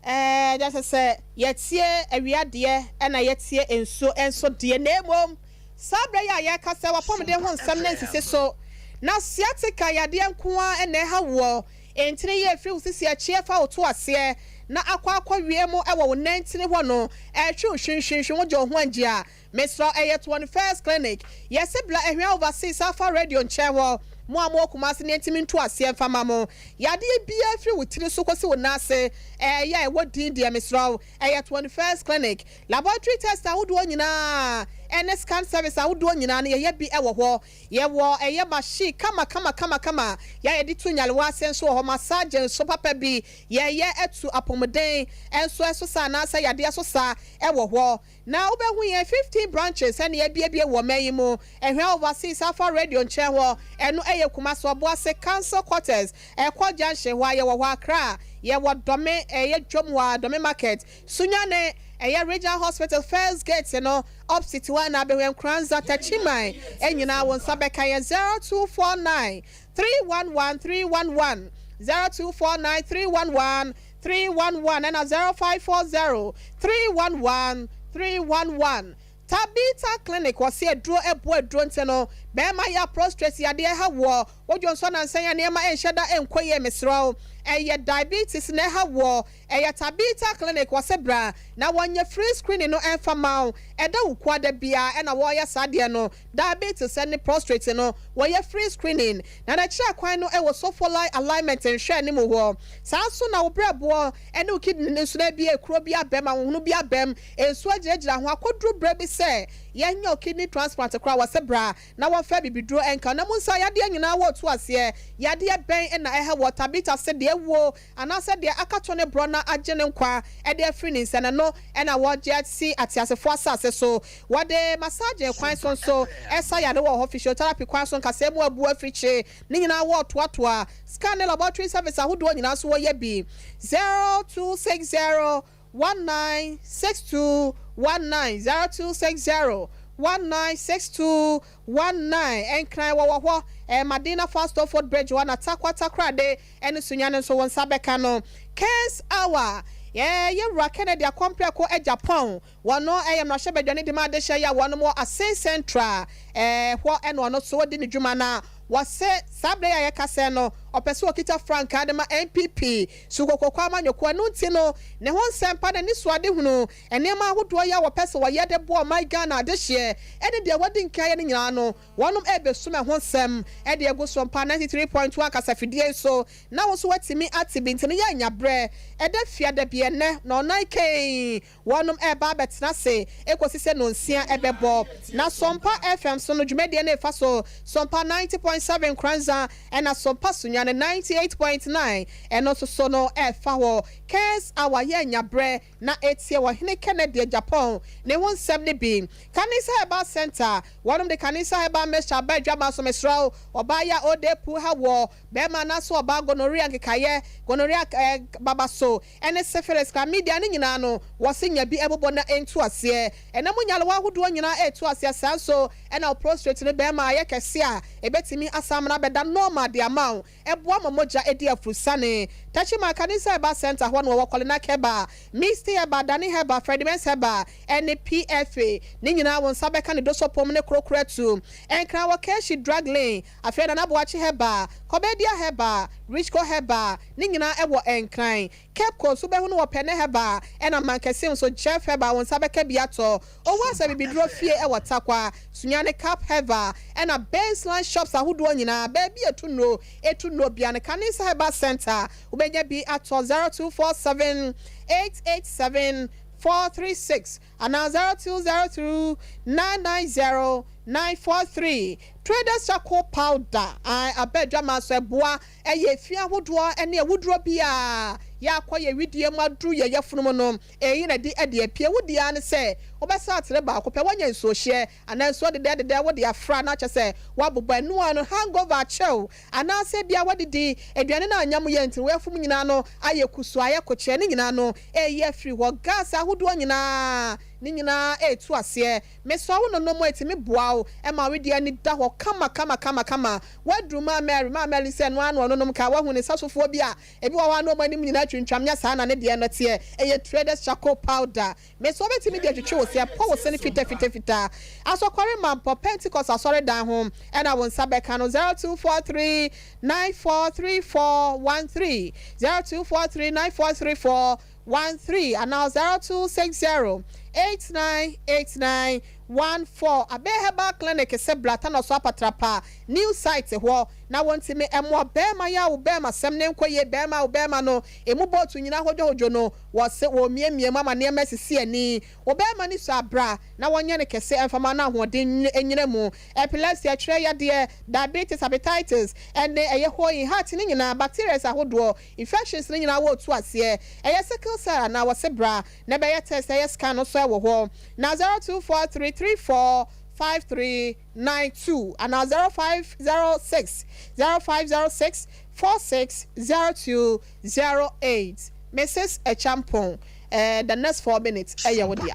[SPEAKER 1] Ɛɛ, kyerɛ sɛ yɛteɛ awia deɛ ɛna yɛteɛ nsuo nso deɛ, na mmom saa berɛ yi a yɛreka sɛ w'apɔmuden ho nsɛm no nsisi so, na sciatica yadeɛ nko ara na ɛha woɔ, ntini yi ɛfiri wo sisi akyi ɛfa wo to aseɛ, na akɔ akɔ wie mu wɔ wo nantini hɔ no ɛretwe wo hwinhwinhwin wogye wo ho angye a mesrɛ wo ɛyɛ 21st Clinic yɛse bla Ahwea Overseas Alpha Radio nkyɛn hɔ mo a mowɔ Kumasi no yɛntumi nto aseɛ mfa ma mo yadeɛ biara firi wo tiri so kɔsi wo nan ase ɛyɛ a ɛwɔ din deɛ mesrɛ wo ɛyɛ 21st Clinic laboratory test ahodoɔ nyinaa ɛne scan service ahodoɔ nyinaa no yɛyɛ bi wɔ hɔ Yɛwɔ ɛyɛ machine kama kama kama kama yɛ a yɛde tu nyarewa ase nso wɔ hɔ, massage nso papa bi yɛyɛ atu apɔmuden nso ɛso sa anaasɛ yadeɛ so sa ɛwɔ hɔ. Na wobɛhu yɛn 15 branches ɛna yɛabiebie wɔ ɔman yi mu, Ɛhwɛ Overseas Alpha Radio nkyɛn hɔ, ɛno ɛyɛ Kumasi Ɔboase Council Quarters ɛkɔ junction hɔ a yɛwɔ hɔ, Accra yɛwɔ Dome ɛyɛ dwom hɔ a Dome Market, Sunyani ɛyɛ Regional Hospital first gate no opposite hɔ a na abɛhwɛ Nkoranza Takyiman nyinaa wo nsa bɛka yɛ 0249 311 311 0249 311 311 ɛna 0540 311 311 Tabitha Clinic wɔse aduro ɛboa aduro nti no bɛɛma yɛ a prostrate yadeɛ ɛha woɔ wodwo nsɔ nansa yi a nneɛma ɛnhyɛ da ɛnkɔ yie mesrɛ wo ɛyɛ diabetes na ɛha woɔ Ɛyɛ Tabitha Clinic wɔse bra na wɔnyɛ free screening no ɛmfa ma wo ɛda wo kuada biara ɛna wɔyɛ saa deɛ no diabetes ɛne prostrate no wɔyɛ free screening na n'akyiri akwan no ɛwɔ Sofolai alignment nhwɛɛ ne mu hɔ saa nso na wo brɛboɔ ɛne wo kidney no nso no abie kuro bi abɛm ahohono bi abɛm nsuo agyinagyina ho akɔduru berɛ bi sɛ yɛnyɛ wo kidney transplant koraa wɔse bra na wɔmfa abibiduro ɛnka na mu nsa yadeɛ nyinaa wɔtu aseɛ yadeɛ bɛn na ɛha wɔ Tabitha se deɛ wuo Anaasɛ deɛ akato ne borɔ na agye ne nkwa de afiri ne nsa, na ɛno na wɔgye asi ateasefoɔ asase so. Wɔde massaging kwan so nso sa yare wɔ hɔ, physiotherapy kwan so, nkasɛɛ mu abu afirikye, ne nyinaa wɔtoatoa. Scan ne laboratory service ahodoɔ nyinaa nso wɔyɛ bi. 0260 1962 19 0260 1962 19 Nkran wɔwɔ hɔ, ɛyɛ Madina Fast Foot Bridge hɔ na Tarkwa Takoradi ne Sunyani nso wo nsa bɛka no. Kens Hour, Yɛ Yɛwura Kennedy Akompreko Agyapong, wɔno yɛ mmarahyɛbadwani de ma adehyɛ yi a wɔnom wɔ Asin Central hɔ na ɔno nso ɔdi ne dwuma na wɔse saa berɛ yi a yɛkasa yi no ɔpɛ sɛ ɔkita frankaa de ma NPP Sukokoko amanyɔkuo ɛno nti no ne ho nsɛmpa n'anisoadehunu nneɛma ahodoɔ yi a wɔpɛ sɛ wɔyɛ de boa ɔman Ghana adehyeɛ ne deɛ wadi nkan ayɛ no nyinaa no Wɔnom rebɛsum ɛho nsɛm de agu so mpa 93.1 kasafidie yi so na wo nso woatumi ate bi nti no yɛ nya berɛ ɛda fiada bi ɛnnɛ nɔnnan kɛn wɔnom reba abɛtena ase ɛkɔsi sɛ nonsia ɛbɛbɔ na Sompa FM so no dwumadie no refa so Sompa 90.7 Nkoranza ɛna Sompa Sunyani 98.9 ɛno nso so no ɛrefa hɔ Kens Hour yɛ nya berɛ na etie Ɔhene Kennedy Agyapong ne ho nsɛm no bi. Kanisa Herbal Centre, Wɔnom de Kanisa Herbal Mixture aba adwama so mesrɛ wo, ɔbaa yi a ɔɔda apu ha wɔ bɛɛma anaase ɔbaa gonorrhea nkekaeɛ, gonorrhea eh, babaso, ɛne syphilis, chlamydia ne nyinaa no wɔse nya bi ɛbobɔ na ɛntu aseɛ. Ɛna mu nyarewa ahodoɔ nyinaa ɛɛtu aseɛ saa nso ɛna wo prostrate no bɛɛma ayɛ kɛse a ɛbɛtumi asan amena abɛda normal de ama wo. Ɛboa ma mogya di afurusane. Techiman Kanisa Herbal Centre hɔ na wɔwɔ Kolinak Herbal, Misty Herbal, Dani Herbal, Fredimens Herbal, ne PFA. Ne nyinaa wo nsa bɛka ne dosopom ne korokoro atu. Nkran wɔ Keshi Drug Lane, afei Nana Boakye Herbal, Kɔbɛdia Herbal, Richco Herbal, ne nyinaa ɛwɔ Nkran. Cape Coast wobɛhu no wɔ Pɛnɛ Herbal ɛna Mankessim nso Jeff Herbal wo nsa bɛka bi atɔ. Owuasa Bibiduro Fie ɛwɔ Tarkwa, Sunyani Cap Herbal ɛna Baseline Shops ahodoɔ nyinaa baabi a ɛtu nnuro ɛtu nnuro bia no Kanisa Herbal Centre wobɛnya bi atɔ 0247 887 436. Anaa 0202 990 943. Traders Charcoal Powder a aba adwaman so ɛboa ɛyɛ efi ahodoɔ ne awuduro bi a yɛakɔ yɛ wedeɛ mu aduru yɛ yafunu mu no ɛyi na ɛde ɛde apue. Wo deɛ ara ne sɛ wobɛsa atere baako pɛ woanya nsuohyeɛ anaa nsuo dedɛɛdedɛɛ wode afra na kyerɛ sɛ woabobɔ ɛno ara no hangover akyɛ wo anaasɛ ebia woadidi aduane no anyam yɛ nti wo yafunu nyinaa no ayɛ kusuu ayɛ kokyɛɛ ne nyinaa no Eyi afiri hɔ. Gas ahodoɔ nyinaa, ne nyinaa retu aseɛ. Mesrɛ wo nonom, ɛtumi boa wo ma wo wedeɛ ani da hɔ kama kama kama kama. Woaduru Maa Mary, Maa Mary sɛ ɛno ara na ɔnonom ka. Woahu ne sasofoɔ bi a, ebi wɔ hɔ a na wɔn anim nyinaa twintwam, nyɛ saa na ne deɛ no teɛ. Ɛyɛ Traders Charcoal Powder. Mesrɛ wo bɛtumi de atwitwi wo se, ɛpɔ wo se no fita fita fitaa. Asɔkɔre Mampɔ, Pentecost Asɔredan ho na wo nsa bɛka no, 0243 943413, 0243 9434. 13 anaa 0260 89 89 14. Abɛ Herbal Clinic se bra Tanɔso Apatrapa New Site hɔ na wɔntumi mmoa bɛɛma yi a wo bɛɛma sɛm ne nkɔ yie, bɛɛma a wo bɛɛma no emu bɔɔto nyinaa hodwohodwo no wɔse wɔmiamia mu ama nneɛma asisi ani. Wo bɛɛma no sua bra na wɔnyɛ no kɛse mfama no ahoɔden nyina mu. Epilepsy, ɛtwerɛ yadeɛ, diabetes, hepatitis, ɛne ɛyɛ hoeing, heart no nyinaa, bacterias ahodoɔ, infections no nyinaa wɔ tu aseɛ. Ɛyɛ sickle cell anaa wɔse bra na bɛyɛ test ɛyɛ scan no nso ɛwɔ hɔ. Na 0243 34 5392 anaa 0506 0506 46 0208. Mrs. Acheampong, eh, the next 4 minutes ɛyɛ wo dea.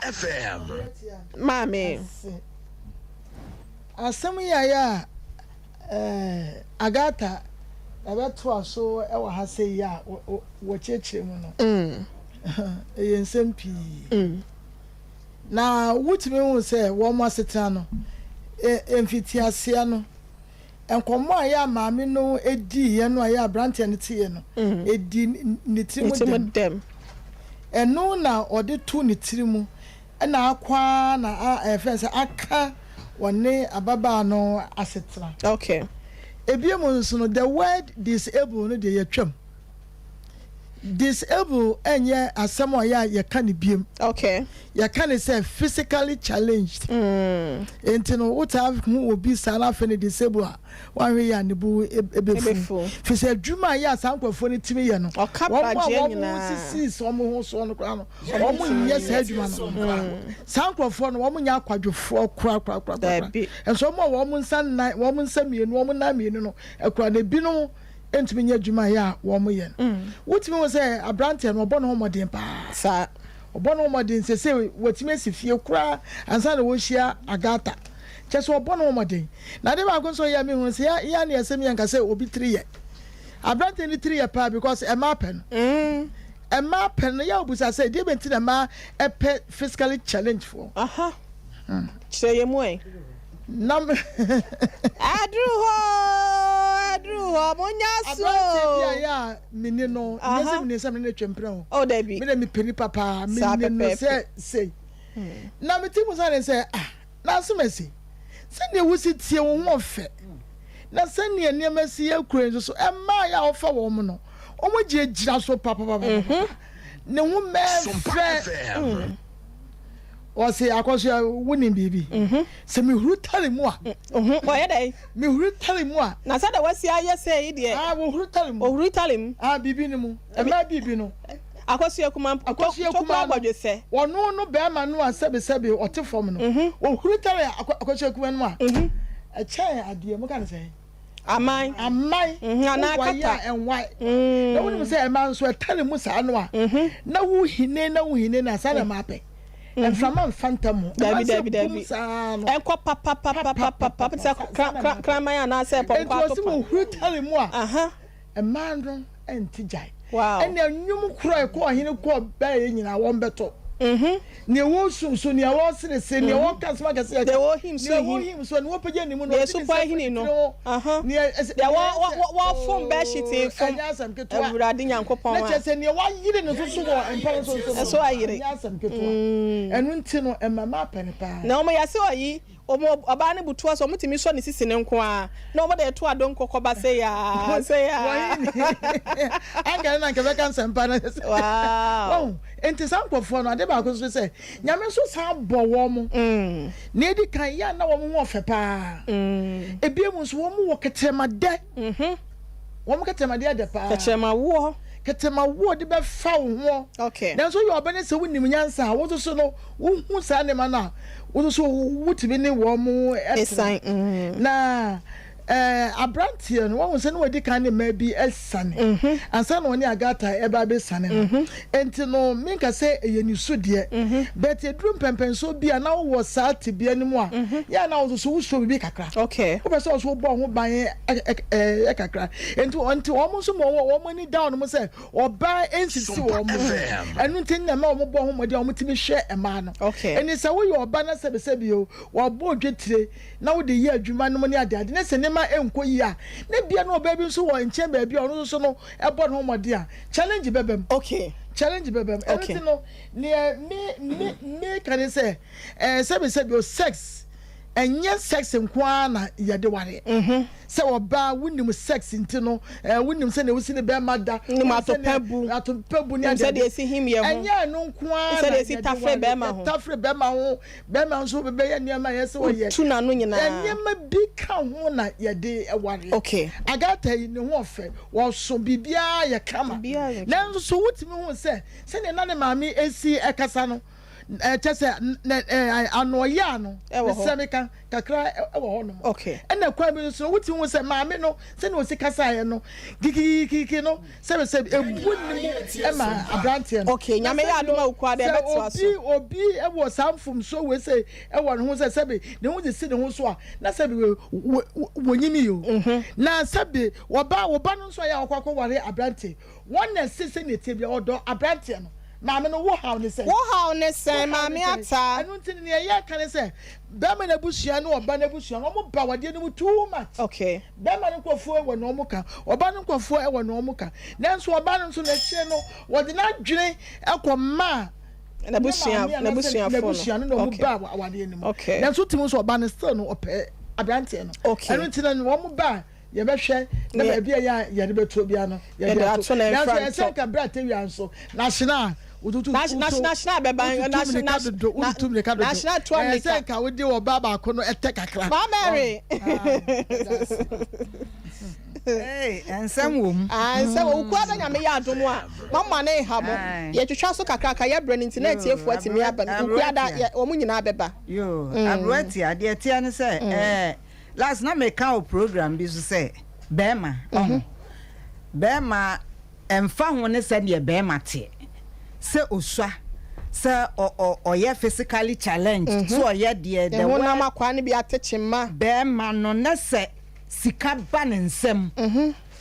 [SPEAKER 1] Maame.
[SPEAKER 2] Asɛm yi a yɛ a Agatha ɛbɛtoa so wɔ ha sɛ yi a wɔkyerɛkyerɛ mu no, ɛyɛ nsɛm pii. Na wotumi hu sɛ wɔn asetena no, mfitiaseɛ no, nkɔmmɔ a yɛ a maame no diiɛ no a yɛ aberanteɛ no teeɛ no, ɛdi ne tiri mu dɛm. Ɛno na ɔde to ne tiri mu ɛna akɔ ara na ɛfɛn sɛ aka wɔne ababaa no asetena. Ebien mu nso no, the word disable no deɛ, yɛtwam. Disable ɛnyɛ asɛm a ɔyɛ a yɛka ne biem. Yɛka ne sɛ physically challenged. Nti no wotaa hu obi saa na afei ne disable a, wahwɛ yɛ a ne bo ebefu. Fi sɛ adwuma a yɛ a saa nkurɔfoɔ no timi yɛ no, wɔn a wɔn sisi sɛ wɔn ho soɔ no koraa no, wɔn nyɛ saa adwuma no. Saa nkurɔfoɔ no, wɔn nyɛ akwadwofoɔ koraa koraa koraa koraa. Nso wɔn a wɔn nsa nnan, wɔn nsa mmienu, wɔn nan mmienu no ɛkura na ebinom ntumi nyɛ adwuma yɛ a wɔn yɛ no. Wotumi hu sɛ aberanteɛ no ɔbɔ ne ho mmɔden paa. Ɔbɔ ne ho mmɔden sese wɔtumi asi fie koraa ansa na wɔhyia Agatha. Kyɛ sɛ ɔbɔ ne ho mmɔden. Na ade baako nso yɛ mi hu sɛ yɛ yɛ ne yɛsɛm yɛ nka sɛ obi tiri yɛ. Aberanteɛ no tiri yɛ paa because ɛmaa pɛ no. Ɛmaa pɛ no yɛ obusa sɛ deɛ bɛnti na ɛmaa ɛpɛ physically challenge foɔ.
[SPEAKER 1] Kyerɛ yɛ mu ɛ.
[SPEAKER 2] Nam.
[SPEAKER 1] Aduru hɔ, aduru hɔ, mo nya so.
[SPEAKER 2] Aberanteɛ bi a yɛ a mini no, nyɛ sɛ mini sɛ mene ne twɛ mpena o.
[SPEAKER 1] Oh, dabi.
[SPEAKER 2] Me de mepɛ nipa paa, mini no sɛ sei. Na me ti mu sa ne sɛ, ah, na asɛm asi. Sɛdeɛ wosi tie wo ho ɔfɛ, na sɛdeɛ nneɛma si yɛ kura nso so, mmaa yɛ a wɔfa wɔn no, wɔn gyinagyina so papapapa. Ne ho mɛɛfɛ. Ɔse Akɔsoa, wonim biribi? Sɛ mehuru tare mu a.
[SPEAKER 1] Ɔyɛ dɛn?
[SPEAKER 2] Mehuru tare mu a.
[SPEAKER 1] Na sɛdeɛ wasi ayɛ sɛɛ yi deɛ.
[SPEAKER 2] Ah, wɔhuru tare mu.
[SPEAKER 1] Ɔhuru tare mu.
[SPEAKER 2] Ah, biribi no mu. Mmaa biribi no.
[SPEAKER 1] Akɔsoa kuma,
[SPEAKER 2] Akɔsoa
[SPEAKER 1] tokuro
[SPEAKER 2] kuma no.
[SPEAKER 1] abɔdwesɛ.
[SPEAKER 2] Ɔno no bɛrima no a sɛbesɛbe ɔte fam no, ɔhuru tare Akɔsoa kuma no mu a, ɛkyɛn adeɛ, moka no sɛn?
[SPEAKER 1] Aman.
[SPEAKER 2] Aman.
[SPEAKER 1] Anaa
[SPEAKER 2] Wowae
[SPEAKER 1] kata.
[SPEAKER 2] a ɛnwae. Na wonim sɛ ɛma nso ɛtare mu saa no a, na wohine na wohine na saa na ɛma apɛ. Mframa mfa ntam ho.
[SPEAKER 1] Dabi,
[SPEAKER 2] Ɛma sɛ
[SPEAKER 1] dabi,
[SPEAKER 2] bum
[SPEAKER 1] dabi.
[SPEAKER 2] saa no.
[SPEAKER 1] Ɛnkɔ papapapapapa sɛ kraman anaasɛ pɔnkɔ
[SPEAKER 2] Enti ɔse
[SPEAKER 1] atopa.
[SPEAKER 2] wɔhuru tare mu a, mmaa no nte gyae. Ɛnna nnwom korɔ a ɛkɔ ɔhene kɔ bɛyɛ nyinaa wɔn bɛtɔ. Nea wɔresu so, nea wɔreseresere, nea wɔreka nsɛm akɛse
[SPEAKER 1] Deɛ wɔrehim so
[SPEAKER 2] nea
[SPEAKER 1] him.
[SPEAKER 2] wɔrehim so, nea wɔpagya ne mu,
[SPEAKER 1] Deɛ
[SPEAKER 2] nea ɔde ne
[SPEAKER 1] supɔ
[SPEAKER 2] nsa
[SPEAKER 1] ahini
[SPEAKER 2] firi
[SPEAKER 1] no.
[SPEAKER 2] tiri ho, nea ɛsɛ
[SPEAKER 1] Deɛ
[SPEAKER 2] nea ɛsɛ
[SPEAKER 1] wɔfom bɛhyete fom.
[SPEAKER 2] Ɛnyɛ asɛm ketewa.
[SPEAKER 1] Awurade Nyankopɔn
[SPEAKER 2] Na
[SPEAKER 1] a.
[SPEAKER 2] kyerɛ sɛ nea wayere ne so so wɔ mpa no so nso no,
[SPEAKER 1] Ɛso ayere.
[SPEAKER 2] ɛnyɛ asɛm ketewa. Ɛno nti no, ɛma mapɛ no paa.
[SPEAKER 1] Na wɔn yɛse ɔyi wɔn ɔbaa no butu ase, wɔn tumi sɔ ne sisi no nko ara na wɔn de ɛto adonko kɔba sɛ yaa sɛ yaa.
[SPEAKER 2] Anka ne na nka bɛka nsɛmpa no sɛ.
[SPEAKER 1] Wow.
[SPEAKER 2] Nti saa nkurɔfoɔ no, ade baako nso sɛ Nyame nso san bɔ wɔn mo. Nea edi kan, yɛ a na wɔn ho ɔfɛ paa. Ebien mu nso, wɔn wɔ kɛtrɛmadɛ. Wɔn kɛtrɛmadɛ yɛ dɛ paa.
[SPEAKER 1] Kɛtrɛmawoɔ.
[SPEAKER 2] Kɛtrɛmawoɔ de bɛfa wo ho. Nanso woyɛ ɔbɛ ne sɛ wonim nyansa a, wo nso so no, wohu saa nneɛma no a, wo nso so wotumi ne wɔn tena. Na aberanteɛ no, wahu sɛ na wadi kan ne mmaa bi asiane ansa na ɔne Agatha ɛba abɛsiane no. Enti no, menka sɛ ɛyɛ ne su deɛ, but ɛduru mpɛmpɛnsoɔ bi a na wowɔ saa tebea no mu a, yɛ a na wo nso so wosuro biribi kakra. Wopɛ sɛ wo nso wobɔ ho ban kakra. Enti wɔn nso ma wɔn ani da wɔn sɛ ɔbaa nsisi wɔn ho. Ɛno nti na ɛma wɔn bɔ ho mmɔden a wɔtumi hwɛ mmaa no. Ɛnni sɛ woyɛ ɔba na sɛbisɛbi o, wɔabɔ odwetire na wode yɛ adwuma nom ne adeade na sɛ nneɛma. nneɛma nkɔ yie a, na ebia na ɔbaa bi nso wɔ nkyɛn baabi a ɔno nso no ɛbɔ ne ho mmɔden a, challenge bɛba mu.
[SPEAKER 1] Okay.
[SPEAKER 2] Challenge bɛba mu. Ɛno
[SPEAKER 1] Okay.
[SPEAKER 2] nti no, neɛ me me meka ne sɛ, ɛɛ sɛbi sɛbi o sex ɛnyɛ sex nko ara na yɛde ware. Sɛ ɔbaa wonim sex nti no, ɛɛ wonim sɛnea wosi ne bɛrima da,
[SPEAKER 1] Wonim
[SPEAKER 2] wonim
[SPEAKER 1] atopɛ
[SPEAKER 2] sɛnea
[SPEAKER 1] bu.
[SPEAKER 2] atopɛ bu ne
[SPEAKER 1] Wonim
[SPEAKER 2] adeade.
[SPEAKER 1] sɛdeɛ esi him yɛ ho.
[SPEAKER 2] Ɛnyɛ ɛno nko ara
[SPEAKER 1] Sɛdeɛ
[SPEAKER 2] na
[SPEAKER 1] esi
[SPEAKER 2] yɛde
[SPEAKER 1] tafere
[SPEAKER 2] ware.
[SPEAKER 1] bɛrima ho.
[SPEAKER 2] Yɛtafere bɛrima ho, bɛrima nso bɛyɛ nneɛma a ɛyɛ sɛ ɔyɛ.
[SPEAKER 1] Wotu n'ano nyinaa.
[SPEAKER 2] Nneɛma bi ka ho na yɛde ware.
[SPEAKER 1] Okay.
[SPEAKER 2] Agatha yi ne ho ɔfɛ, ɔso, biribiara yɛ kama.
[SPEAKER 1] Biribiara yɛ kama.
[SPEAKER 2] Nanso so wotumi hu sɛ sɛnea na ne maame esi ɛkasa no, kyɛ sɛ ano ɔyɛ ano,
[SPEAKER 1] Ɛwɔ hɔ.
[SPEAKER 2] mesrɛ meka kakra ɛwɔ hɔ nom.
[SPEAKER 1] Okay.
[SPEAKER 2] Ɛna kwan bi nso no, wotumi hu sɛ maame no sɛnea ɔsi kasaeɛ no, gigigigigi no, sɛbi sɛbi ebu ne mu ɛma aberanteɛ no.
[SPEAKER 1] Okay,
[SPEAKER 2] Na
[SPEAKER 1] Nyame yɛ
[SPEAKER 2] sɛbi
[SPEAKER 1] adom a wokura deɛ
[SPEAKER 2] sɛ
[SPEAKER 1] ɛbɛtoa so.
[SPEAKER 2] obi obi wɔ saa mfomsoɔ wei sɛ ɛwɔ ne ho sɛ sɛbi ne ho de si ne ho so a, na sɛbi wɔnyim yi o. Na sɛbi wɔba wɔba no nso a yɛ a wɔkɔ akɔware aberanteɛ, wɔn na ɛsɛ sɛ ne tie bia ɔdɔ aberanteɛ no. Maame no wo haw ne sɛn?
[SPEAKER 1] Wo haw ne sɛn,
[SPEAKER 2] Wo haw ne
[SPEAKER 1] Maame
[SPEAKER 2] sɛn?
[SPEAKER 1] Ataa?
[SPEAKER 2] Ɛno nti no nea yɛka ne sɛ bɛrima no abusua ne ɔba no abusua no wɔn ba awadeɛ no mu too much.
[SPEAKER 1] Okay.
[SPEAKER 2] Bɛrima no nkurɔfoɔ wɔ nea wɔn ka, ɔba no nkurɔfoɔ wɔ nea wɔn ka. Nanso ɔba no nso n'akyire no wɔde n'adwene kɔ maa ne
[SPEAKER 1] N'abusua,
[SPEAKER 2] maame anaasɛ
[SPEAKER 1] n'abusuafoɔ no.
[SPEAKER 2] n'abusua no na wɔn
[SPEAKER 1] Okay.
[SPEAKER 2] ba awadeɛ no mu.
[SPEAKER 1] Okay.
[SPEAKER 2] Nanso wotumi hu sɛ ɔba no still no ɔpɛ aberanteɛ no.
[SPEAKER 1] Okay.
[SPEAKER 2] Ɛno nti no wɔn ba a yɛbɛhwɛ na baabi a yɛ a yɛde bɛto biara no yɛde
[SPEAKER 1] Yɛde
[SPEAKER 2] ato.
[SPEAKER 1] ato na
[SPEAKER 2] Nanso
[SPEAKER 1] ɛmfa
[SPEAKER 2] ɛsɛ
[SPEAKER 1] ntɔ.
[SPEAKER 2] nka berɛ a tewia nso n'ahyena a wotutu
[SPEAKER 1] Na
[SPEAKER 2] wotu
[SPEAKER 1] na bɛba
[SPEAKER 2] wotutu
[SPEAKER 1] na
[SPEAKER 2] mmirika
[SPEAKER 1] na
[SPEAKER 2] dodo wotutu mmirika dodo.
[SPEAKER 1] na toa
[SPEAKER 2] Ɛyɛ
[SPEAKER 1] mmirika.
[SPEAKER 2] sɛ nka wode ɔbaa baako no ɛtɛ kakra.
[SPEAKER 1] Ma Mary.
[SPEAKER 11] Hey, nsɛm wɔ mu.
[SPEAKER 1] Ah, nsɛm wɔ wukua da Nyame yɛ adom a mama ne ha mo.
[SPEAKER 11] Aye.
[SPEAKER 1] Yɛtwitwa so kakraka yɛ brɛ no nti na
[SPEAKER 11] Yoo,
[SPEAKER 1] atiefoɔ atumi
[SPEAKER 11] aberewa
[SPEAKER 1] aba no.
[SPEAKER 11] aberewa
[SPEAKER 1] Wukua da
[SPEAKER 11] tia.
[SPEAKER 1] yɛ wɔn nyinaa bɛba.
[SPEAKER 11] Yoo, aberewa tia. Deɛ ɛteɛ ne sɛ, ɛɛ, last na meka wɔ program bi so sɛ, bɛrima, ɔho, bɛrima, ɛmfa ho ne sɛdeɛ bɛrima teɛ, sɛ osua, sɛ ɔ ɔ ɔyɛ physically challenged, sɛ ɔyɛ deɛ,
[SPEAKER 1] Ne
[SPEAKER 11] the
[SPEAKER 1] honam
[SPEAKER 11] word
[SPEAKER 1] akwaa no bi ate kyema.
[SPEAKER 11] bɛrima no, na sɛ sika ba ne nsam,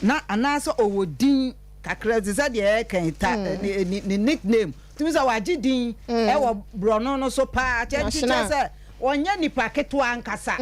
[SPEAKER 11] na anaasɛ ɔwɔ din kakra te sɛ deɛ ɛka yi ta ne ne ne nickname tumi sɛ wagye din ɛwɔ borɔno no so paa kyɛ nti kyɛ sɛ ɔnyɛ nipa ketewa ankasa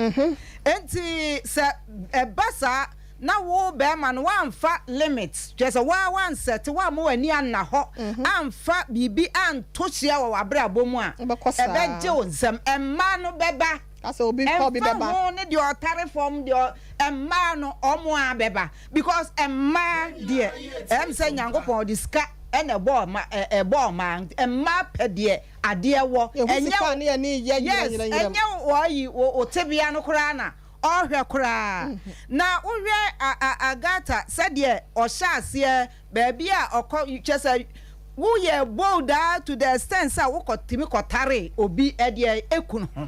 [SPEAKER 11] nti sɛ ɛba saa na wo bɛrima no woamfa limit kyɛ sɛ woa woansɛte woamma w'ani anna hɔ amfa biribi anto hyia wɔ w'abrabɔ mu a
[SPEAKER 1] Wobɛkɔ saa.
[SPEAKER 11] ɛbɛgye wo nsam mmaa no bɛba
[SPEAKER 1] Asɛ obi kɔ obi
[SPEAKER 11] ɛmfa
[SPEAKER 1] bɛba.
[SPEAKER 11] ho ne deɛ ɔtare fam deɛ mmaa no ɔmo a bɛba because mmaa deɛ ɛm sɛ Nyankopɔn ɔde sika ɛna ɛbɔ ɔma ɛbɔ ɔmaa mmaa pɛ deɛ adeɛ wɔ
[SPEAKER 1] Yɛhu
[SPEAKER 11] ɛnyɛ
[SPEAKER 1] sika ne yɛne yɛ
[SPEAKER 11] yes
[SPEAKER 1] nyerɛnyerɛnyerɛm.
[SPEAKER 11] ɛnyɛ wɔyi wo tebea no koraa na ɔhwɛ koraa na wohwɛ a a Agatha sɛdeɛ ɔhyɛ aseɛ baabi a ɔkɔ kyɛ sɛ woyɛ bold aa to the extent sɛ wokɔ tumi kɔtare obi ɛdeɛ ekunu ho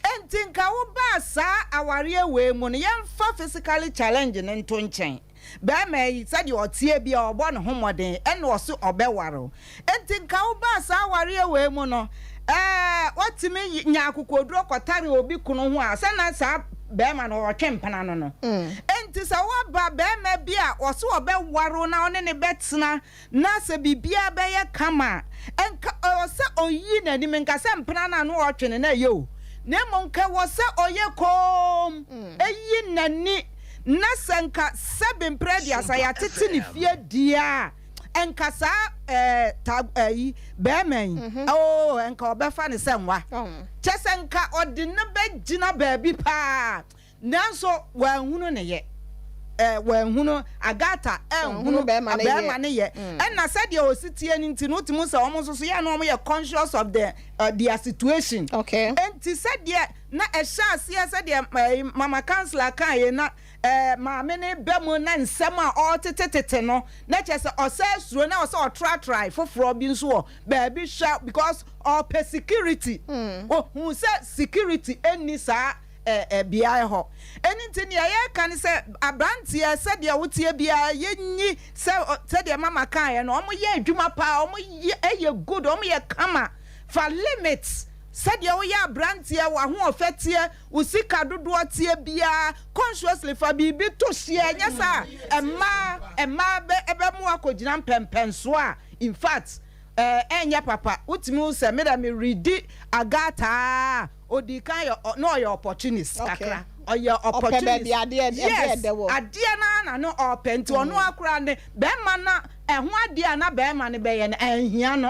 [SPEAKER 11] enti nka wobaa saa awareɛ wei mu no yɛmfa physically challenge no nto nkyɛn bɛrima yi sɛdeɛ ɔteɛ bi a ɔbɔ ne ho mmɔden ɛna ɔso ɔbɛware wo enti nka wobaa saa awareɛ wei mu no ɛɛ watumi nya akokoduro kɔtare obi kunu ho a sɛ na saa bɛrima no ɔtwe mpena no no enti sɛ woaba bɛrima bi a ɔso ɔbɛware wo na ɔne ne bɛtena na sɛ biribiara bɛyɛ kama a nka ɛwɔ sɛ ɔyi n'anim nka sɛ mpena no a na ɔtwe no na ɛyɛ o na mmom nka ɛwɔ sɛ ɔyɛ komm ɛyi n'ani na sɛ nka sɛbe mprɛ 30 yɛatete ne fie deɛ a nka saa ɛɛ ta ɛyi bɛrima yi oo nka ɔbɛfa ne sɛ nwa kyɛ sɛ nka ɔde no bɛgyina baabi paa nanso wanhunu ne yɛ ɛɛ wanhunu Agatha ɛnhunu
[SPEAKER 1] bɛrima no yɛ.
[SPEAKER 11] bɛrima no yɛ ɛna sɛdeɛ osi tie no nti no wotumi sɛ wɔn nso so yɛ no wɔn yɛ conscious of the their situation.
[SPEAKER 1] Okay.
[SPEAKER 11] Enti sɛdeɛ na ɛhyɛ aseɛ sɛdeɛ ɛɛ mama councillor kan yɛ na ɛɛ maame ne bɛ mu na nsɛm a ɔretetetete no na kyerɛ sɛ ɔsɛ suro na ɔsɛ ɔtratrae foforɔ bi nso wɔ baabi hwɛ because ɔpɛ security ohun sɛ security ɛnni saa ɛɛ ɛ beaeɛ hɔ ɛne nti nea yɛreka ne sɛ aberanteɛ sɛdeɛ wotie biara yɛnyi sɛ sɛdeɛ mama kaeɛ no ɔmo yɛ adwuma paa ɔmo yɛ ɛyɛ good ɔmo yɛ kama fa limit sɛdeɛ woyɛ aberanteɛ w'ahoɔfɛ teɛ wo sika dodoɔ teɛ biara consciously fa biribi to hyeɛ nyɛ saa mmaa mmaa bɛ ɛbɛmo akɔgyina mpɛmpɛnsoɔ a in fact ɛɛ ɛnyɛ papa. Wotumi hu sɛ me dɛ me redi Agatha a, odi kan yɛ na ɔyɛ opportunist kakra. Ɔyɛ opportunist. Yes, adeɛ no ara na no ɔpɛ nti ɔno ara koraa ne bɛrima no ɛho adeɛ a na bɛrima no bɛyɛ no ɛnhia no.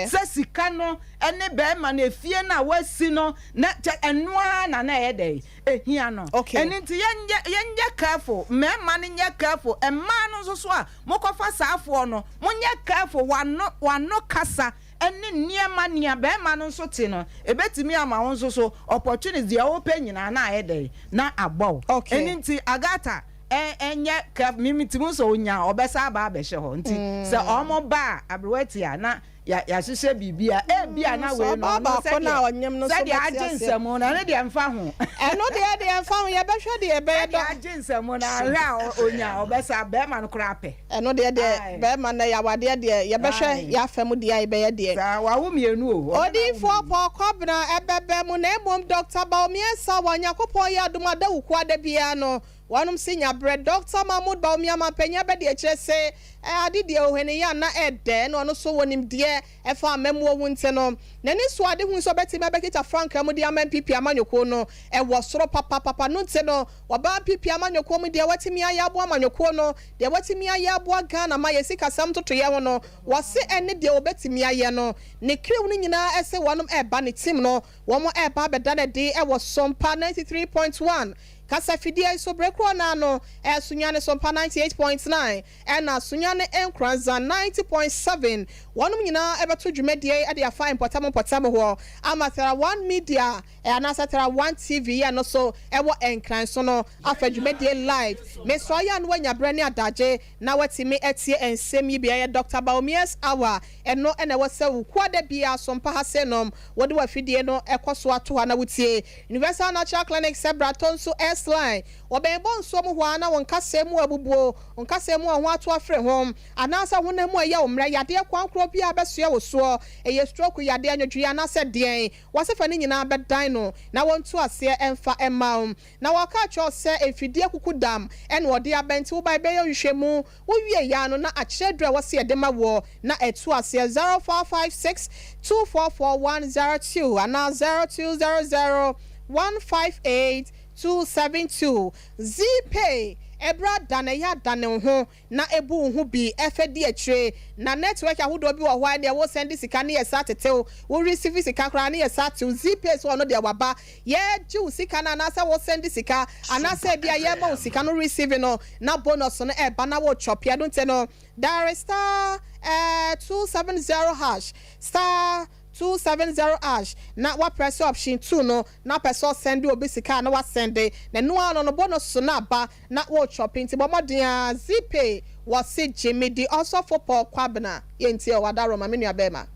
[SPEAKER 11] Sɛ sika no ne bɛrima no efie no a wasi no na kyɛ ɛno ara na na ɛyɛ dɛn ehia no. Ɛno nti yɛnyɛ yɛnyɛ careful, mmarima no nyɛ careful, mmaa no nso so a mokɔfa saafoɔ no monyɛ careful, wano wano kasa ne nneɛma nea barima no nso te no, ebetumi ama wo nso so opportunity deɛ wopɛ nyinaa na ayɛ dɛn na abɔ wo.
[SPEAKER 1] Okay.
[SPEAKER 11] Ɛno nti Agatha ɛ ɛnyɛ careful, me metumi hu sɛ onya a ɔbɛsan aba abɛhyɛ hɔ nti sɛ wɔn ba a aberewa ti a na ya yɛahyehyɛ biribi a ebia na
[SPEAKER 1] Sɛ
[SPEAKER 11] wei no
[SPEAKER 1] ɔbaa
[SPEAKER 11] ɔno
[SPEAKER 1] baako no a
[SPEAKER 11] sɛdeɛ
[SPEAKER 1] ɔnyem no nso
[SPEAKER 11] sɛdeɛ
[SPEAKER 1] bɛte
[SPEAKER 11] agye
[SPEAKER 1] aseɛ.
[SPEAKER 11] nsɛm no ɛno deɛ mfa ho.
[SPEAKER 1] Ɛno deɛ deɛ ɛmfa ho, yɛbɛhwɛ deɛ ɛbɛyɛ
[SPEAKER 11] Sɛdeɛ
[SPEAKER 1] dɔ.
[SPEAKER 11] agye nsɛm no ahwɛ a onya a ɔbɛsa barima no koraa pɛ.
[SPEAKER 1] Ɛno deɛ deɛ
[SPEAKER 11] Ae.
[SPEAKER 1] bɛɛma nɛ yawadeɛ deɛ yɛbɛhwɛ
[SPEAKER 11] Ae.
[SPEAKER 1] yafa mu deɛ a yɛbɛyɛ deɛ.
[SPEAKER 11] Saa, wawo mienu o. Ɔne no awo
[SPEAKER 1] Odiyifoɔ
[SPEAKER 11] mienu.
[SPEAKER 1] Paul Kwabena ɛbɛbɛ mu na mmom Doctor Bawumia Sawa Nyankopɔn yɛ adom a dawukuo ada biara no wɔnom se nya berɛ Doctor Mahmood Bawumia Mampanyin abɛdeakyire se ɛ ade deɛ ohene yɛ a na ɛdɛ na ɔno so wɔ nimdeɛ Ɛfa amammuo ho nti no, n'ani sɔ ade hu sɛ ɔbɛtumi abɛkita frankaa mu de ama NPP amanyɔkuo no wɔ soro papapapa. No nti no, wɔbaa NPP amanyɔkuo mu, deɛ watumi ayɛ aboa amanyɔkuo no, deɛ watumi ayɛ aboa Ghana ma yɛn sikasɛm ntotoeɛ ho no, wɔse ɛne deɛ ɔbɛtumi ayɛ no. Ne crew no nyinaa ɛse wɔnom ɛreba, ne team no, wɔn ɛreba abɛda no adi wɔ Sompa 93.1 kasafidie yi so bere korɔ no ara no, Sunyani Sompa 98.9. Ɛna Sunyani Nkoranza 90.7 wɔnom nyinaa ɛbɛto dwumadie yi de afa mpɔtam mpɔtam hɔ ama Thera One Media anaasɛ Thera One TV yɛ no so ɛwɔ Nkran so no afa dwumadie live. Mesrɛ yɛ a na wanya berɛ ne adagye na watumi atie nsɛm yi bi. Ɛyɛ Doctor Bawumia's Hour ɛno na ɛwɔ sɛ wo kua da biara so mpa ha sei nom wode w'afidie no kɔ so ato ha na wotie Universal Natural Clinic sɛ Bratonso S-Line Wɔbɛn bɔ nsuo mu hɔ ara na wo nkasɛɛ mu abubuo, wo nkasɛɛ mu a ho ato afiri ho, anaasɛ honam mu a ɛyɛ wo mmerɛ, yadeɛ koankorɔ biara bɛsoɛ wo soɔ, ɛyɛ stroke yadeɛ, nwodwoeɛ anaasɛ deɛn, w'asefa no nyinaa bɛdan no na wɔntu aseɛ mfa mma wo. Na wɔka akyerɛ wo sɛ mfidie kukudam na wɔde aba nti woba yɛbɛyɛ nhwehwɛmu, wowie yɛ ara no na akyerɛ aduro a ɛwɔ sɛ yɛde ma woɔ na ɛtu aseɛ 0456 244 102 anaa 0200 158 272, Zeepay, Ɛberɛ ada na ɛyɛ adane wo ho na ɛbu wo ho bi ɛfɛ di akyire na network ahodoɔ bi wɔ hɔ a ɛneɛ wo sɛnde sika ne yɛ saa tetew wo receive sika koraa ne yɛ saa tew Zeepay so ɔno deɛ waba yɛgye wo sika no anaasɛ wo sɛnde sika anaasɛ ebia yɛma wo sika no receive no na bonus no ɛba na wo chɔpe ɛno nti no dial star eh 270 hash star 270 hash na wa press option 2 no na pɛ sɛ ɔsɛnde obi sika a na wasɛnde na ɛno ara no no bonus so na aba na woretwɔpe nti bɔ mmɔden ara Zeepay wɔse gye me di Ɔsɔfo Paul Kwabena yɛntie ɔ Adaworoma me nua bɛɛma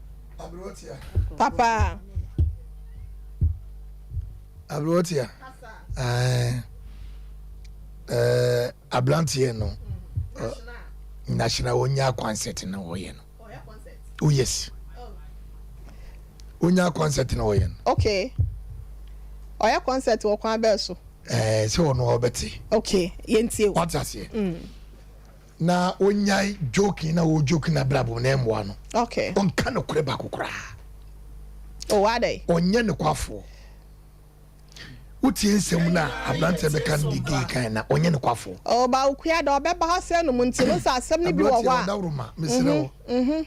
[SPEAKER 1] papa.
[SPEAKER 3] Aberewatia ɛɛ ɛɛ aberanteɛ no national wɔnya concert na wɔyɛ no. Oh yes. Onya concert na ɔyɛ no.
[SPEAKER 1] Okay. Ɔyɛ concert wɔ kwan bɛɛ so.
[SPEAKER 3] Ɛɛ sɛ ɔno ɔbɛte.
[SPEAKER 1] Okay, yɛntie o.
[SPEAKER 3] Wate aseɛ. Mm. Na onyae joking na o joking na brabo na ɛmmoa no.
[SPEAKER 1] Okay.
[SPEAKER 3] Ɔnka nokorɛ baako koraa.
[SPEAKER 1] Oh, adɛn?
[SPEAKER 3] Ɔnyɛ nokwafoɔ. Wotie nsɛm no a aberanteɛ bɛka no de dii kan na ɔnyɛ nokwafo.
[SPEAKER 1] Oh, ba okua da ɔbɛba ha sɛ nom nti no sɛ asɛm no bi wɔ hɔ a.
[SPEAKER 3] Aberanteɛ ɔdawuruma mesrɛ wo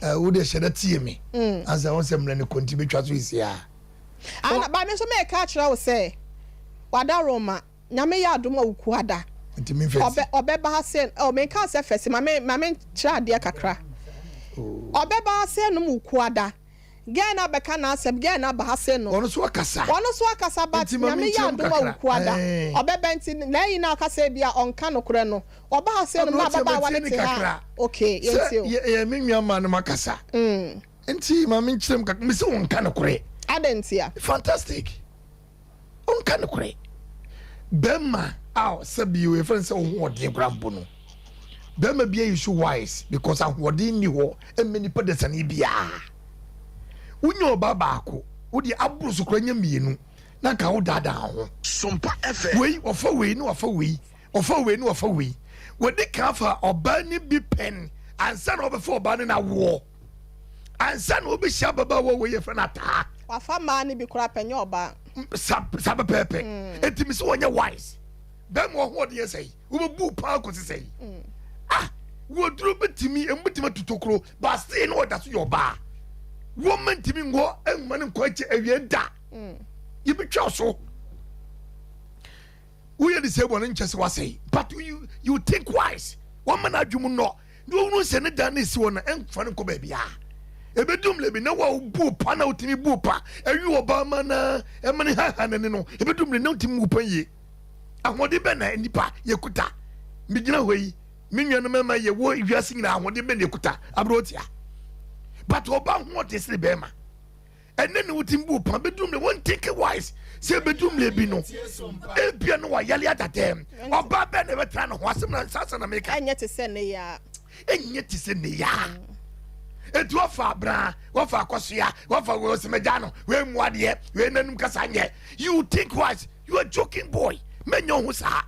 [SPEAKER 3] eh, wo deɛ hyɛ da tie me ansa wɔn sɛ mmerɛ no kɔ nti bɛtwa so esi a.
[SPEAKER 1] Ana ba me nso meka akyerɛ wo sɛ wadawuruma Nyame yɛ adom a okua da
[SPEAKER 3] Nti me nfɛsi.
[SPEAKER 1] ɔbɛ ɔbɛba ha sɛ oh menka sɛ fɛsi ma me ma me nkyerɛ adeɛ kakra ɔbɛba ha sɛ nom okua da. Girl no abɛka n'asɛm, girl no aba ha sei no.
[SPEAKER 3] Ɔno nso akasa.
[SPEAKER 1] Ɔno nso akasa but
[SPEAKER 3] Nti ma
[SPEAKER 1] Nyame yɛ
[SPEAKER 3] menkyerɛ mu
[SPEAKER 1] adom a
[SPEAKER 3] kakra.
[SPEAKER 1] Wukuada
[SPEAKER 3] Ɛɛn.
[SPEAKER 1] ɔbɛba nti n'ayi no a ɔka sɛ ebia ɔnka nokorɛ no ɔba ha sei no na
[SPEAKER 3] Aberanteɛ
[SPEAKER 1] ababaawa
[SPEAKER 3] matie
[SPEAKER 1] no
[SPEAKER 3] no
[SPEAKER 1] te ha
[SPEAKER 3] kakra.
[SPEAKER 1] a okay
[SPEAKER 3] Sɛ
[SPEAKER 1] yɛntie o.
[SPEAKER 3] yɛ yɛ me nua maa no makasa. Nti ma menkyerɛ mu kakra. Mese ɔnka nokorɛ.
[SPEAKER 1] Adɛn ntia?
[SPEAKER 3] Fantastic. Ɔnka nokorɛ. Bɛrima a sɛbi o yɛfrɛ no sɛ wo ho ɔden koraa mpo no, bɛrima bi ayi so wise because ahoɔden nni hɔ mma nipa dasani biara. Wonya ɔbaa baako, wo deɛ aboro so koraa nya mmienu na nka wo daadaa ho. Wei ɔfa wei na wafa wei, ɔfa wei na wafa wei. Wɔde kan afa ɔbaa no bi pɛn ansa na ɔbɛfa ɔbaa no na awoɔ. Ansa na ɔbɛhyia ababaawa wei yɛfrɛ no Ataa.
[SPEAKER 1] Wafa mmaa no bi koraa pɛ nyɛ ɔbaa.
[SPEAKER 3] Sa saa pɛpɛɛpɛ. Mm. Enti me sɛ wɔnyɛ wise. Bɛrima ɔhoɔden yɛ sɛe. Wobɛbu paa kɔsi sɛe. Mm. Ah, wɔduro bɛtumi, emu bɛtumi atu tokuro, but still na ɔda so yɛ ɔbaa. Wɔma ntumi nkɔ nwoma no nkɔ akyɛ awie da. Mm. Yɛbɛtwa so. Woyɛ de sɛ bɔ no nkyɛ sɛ wasɛe. But you, you think wise. Wɔma no adwuma nnɔ. Na ɔhunu sɛ ne dan no esi hɔ no, ɛmfa no nkɔ baabiara. Ebedu mmerɛ bi na wo a wobu pa na wotumi bu pa ɛwe ɔbaa ma na ɛma ne haha n'ani no, ebedu mmerɛ na wotumi mu pa yie. Ahoɔden bɛn na nnipa yɛkuta? Megyina hɔ yi, me nuanom mmarima yɛwɔ wiase nyinaa ahoɔden bɛn na yɛkuta? Aberɛ ɔtia. But ɔbaa hoɔden sene bɛrima. Ɛnɛ na wotumi bu pa bɛduru mmerɛ wɔn think wise sɛ bɛduru mmerɛ bi no ebia no wayale adadɛm ɔbaa bɛn na ɛbɛtena ne ho asɛm na nsa na meka
[SPEAKER 1] ɛnyɛ te sɛ ne yaa
[SPEAKER 3] ɛnyɛ te sɛ ne yaa eti wɔfa abira wɔfa akɔsoa wɔfa wei ɔsɛmɛgya no wei mu adeɛ wei nanum kasa nyɛ you think wise you are joking boy mɛnyɛ ho saa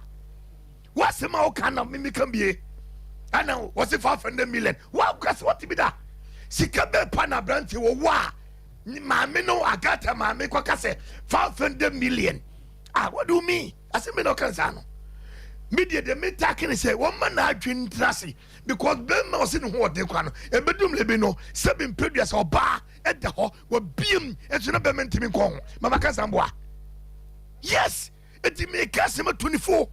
[SPEAKER 3] wasɛm a woka na mimika bie ɛna wɔsi 500 million wakasa wɔte bi da sika bɛɛ pa na aberanteɛ wɔ wɔ a maame no agata maame kɔka sɛ 500 million ah what do you mean asɛm bi na ɔka nsaa no me deɛ deɛ metake ne sɛ wɔma n'adwene ntena ase because bɛrima ɔse ne ho ɔden kwa no ɛbɛdum lebe no sɛbi mpɛdua sɛ ɔbaa ɛda hɔ wɔbiem ɛso na bɛrima ntumi nkɔ ho mama ka saa mboa yes Enti meka asɛm ato ne fo.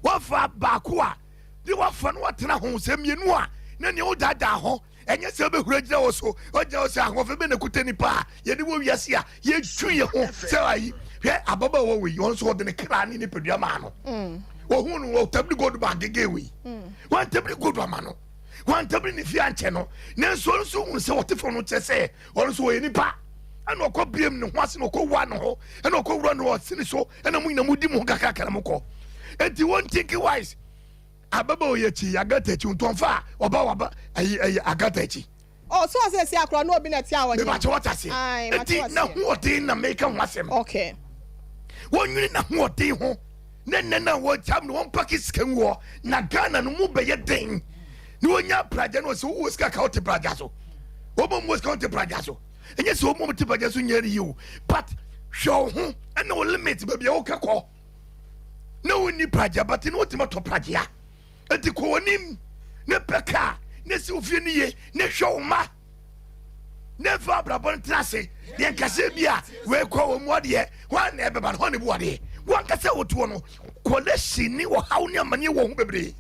[SPEAKER 3] Wafa baako a ne wafa no watena ho sɛ mmienu a na nea wodaadaa ho ɛnyɛ sɛ wobɛhura gyina wɔ so ɔgyina wɔ sɛ ahoɔfɛ bɛ na kuta nipa a yɛde wɔ wiase a yɛtwi yɛ ho sɛ ayi hwɛ ababaawa wei ɔno nso ɔde ne kra ne nipadua maa no mm. wɔhu no wɔtabiri gold ba agege wei mm. wɔntabiri gold ama no wɔntabiri ne fie ankyɛ no nanso ɔno nso hu sɛ wɔte fam no kyɛ sɛ ɔno nso ɔyɛ nipa ɛna ɔkɔ biem ne ho ase na ɔkɔ wura ne ho ɛna ɔkɔ wura ne ho ɔsi ne so ɛna mo nyina mo di mo ho kakrakra mo kɔ eti wɔn think wise ababa oyɛ akyi agata akyi ntɔnfa a ɔba waba ɛyi ɛyi agata akyi.
[SPEAKER 1] Ɔ so ɔsɛ esi akora na obi na ɛte a ɔnyɛ.
[SPEAKER 3] Mebakyɛ wɔte ase. Eti na hoɔden na meka ho asɛm.
[SPEAKER 1] Okay.
[SPEAKER 3] Wɔnwene na hoɔden ho ne nnɛ na wɔgya no wɔn paki sika ngu hɔ na Ghana no mu bɛyɛ den na wɔnya pragya no ɔsɛ wowɔ sika ka wote pragya so wɔn mu wɔ sika wote pragya so ɛnyɛ sɛ wɔn mu te pragya so nyɛ ne yie o but hwɛ wo ho ɛna wo limit baabi a woka kɔ na wonni pragya but na wotumi atɔ pragya eti kɔ w'anim ne pɛ kaa ne si wo fie no yie ne hwɛ wo mma ne fa abrabɔ no tena ase deɛ nkasɛ bi a wei kɔ wɔ mu adeɛ hwan na ɛbɛba no hwan na ebu adeɛ wankasa wotoɔ no kɔlɛsi ne ɔhaw ne amaneɛ wɔ ho bebree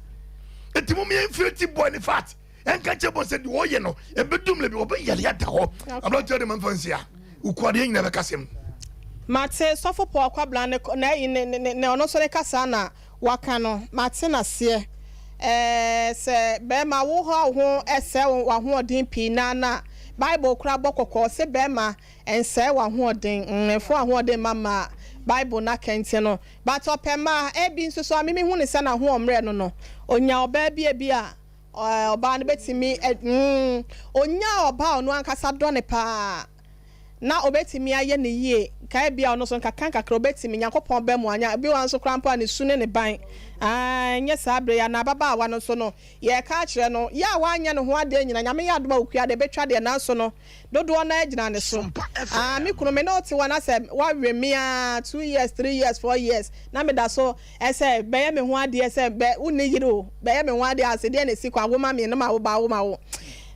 [SPEAKER 3] eti mo yɛn mfiri ti bɔ ne fat ɛnka kyɛ bɔ sɛ deɛ ɔyɛ no ebedum lebi ɔbɛyɛre ada hɔ aberanteɛ de ma nfa nsia ukuadeɛ nyina bɛka sɛm.
[SPEAKER 1] Mate sɔfo Paul Kwabena ne ne ne ne ɔno nso ne kasa na Waka no, mate no aseɛ. Ɛɛ, sɛ bɛɛma wo haw ho sɛe wo w'ahoɔden pii no ara no a, Bible koraa bɔ kɔkɔ, ɔse bɛɛma, nsɛe w'ahoɔden, mm, mfa w'ahoɔden mma mmaa. Bible no aka nti no. But ɔpɛ mmaa, ebi nso so a me mehu no sɛ n'ahoɔmmerɛ no no, ɔnya ɔbaa bi ebi a, ɛɛ, ɔbaa no bɛtumi, mm, ɔnya ɔbaa a ɔno ankasa dɔ no paa. na obetumi ayɛ no yie, nka ebia ɔno nso nkakrankakra obetumi, Nyankopɔn ba mu anya, ebi wɔ hɔ nso koraa mpo a ne su ne ne ban, aah, ɛnyɛ saa berɛ yi, anaa ababaawa no nso no, yɛreka akyerɛ no, yɛ a wanyɛ ne ho adeɛ nyina, Nyame yɛ adom a okua deɛ, ɛbɛtwa deɛ, nanso no, dodoɔ no ara gyina ne so, aah, me kunu, me ne wo te hɔ na sɛ woawe me ara, 2 years, 3 years, 4 years, na meda so sɛ bɛyɛ me ho adeɛ sɛ bɛ, wonni yere o, bɛyɛ me ho adeɛ ase, deɛ na ɛsi kwan, wo ma me, ne ma wo ba, wo ma wo.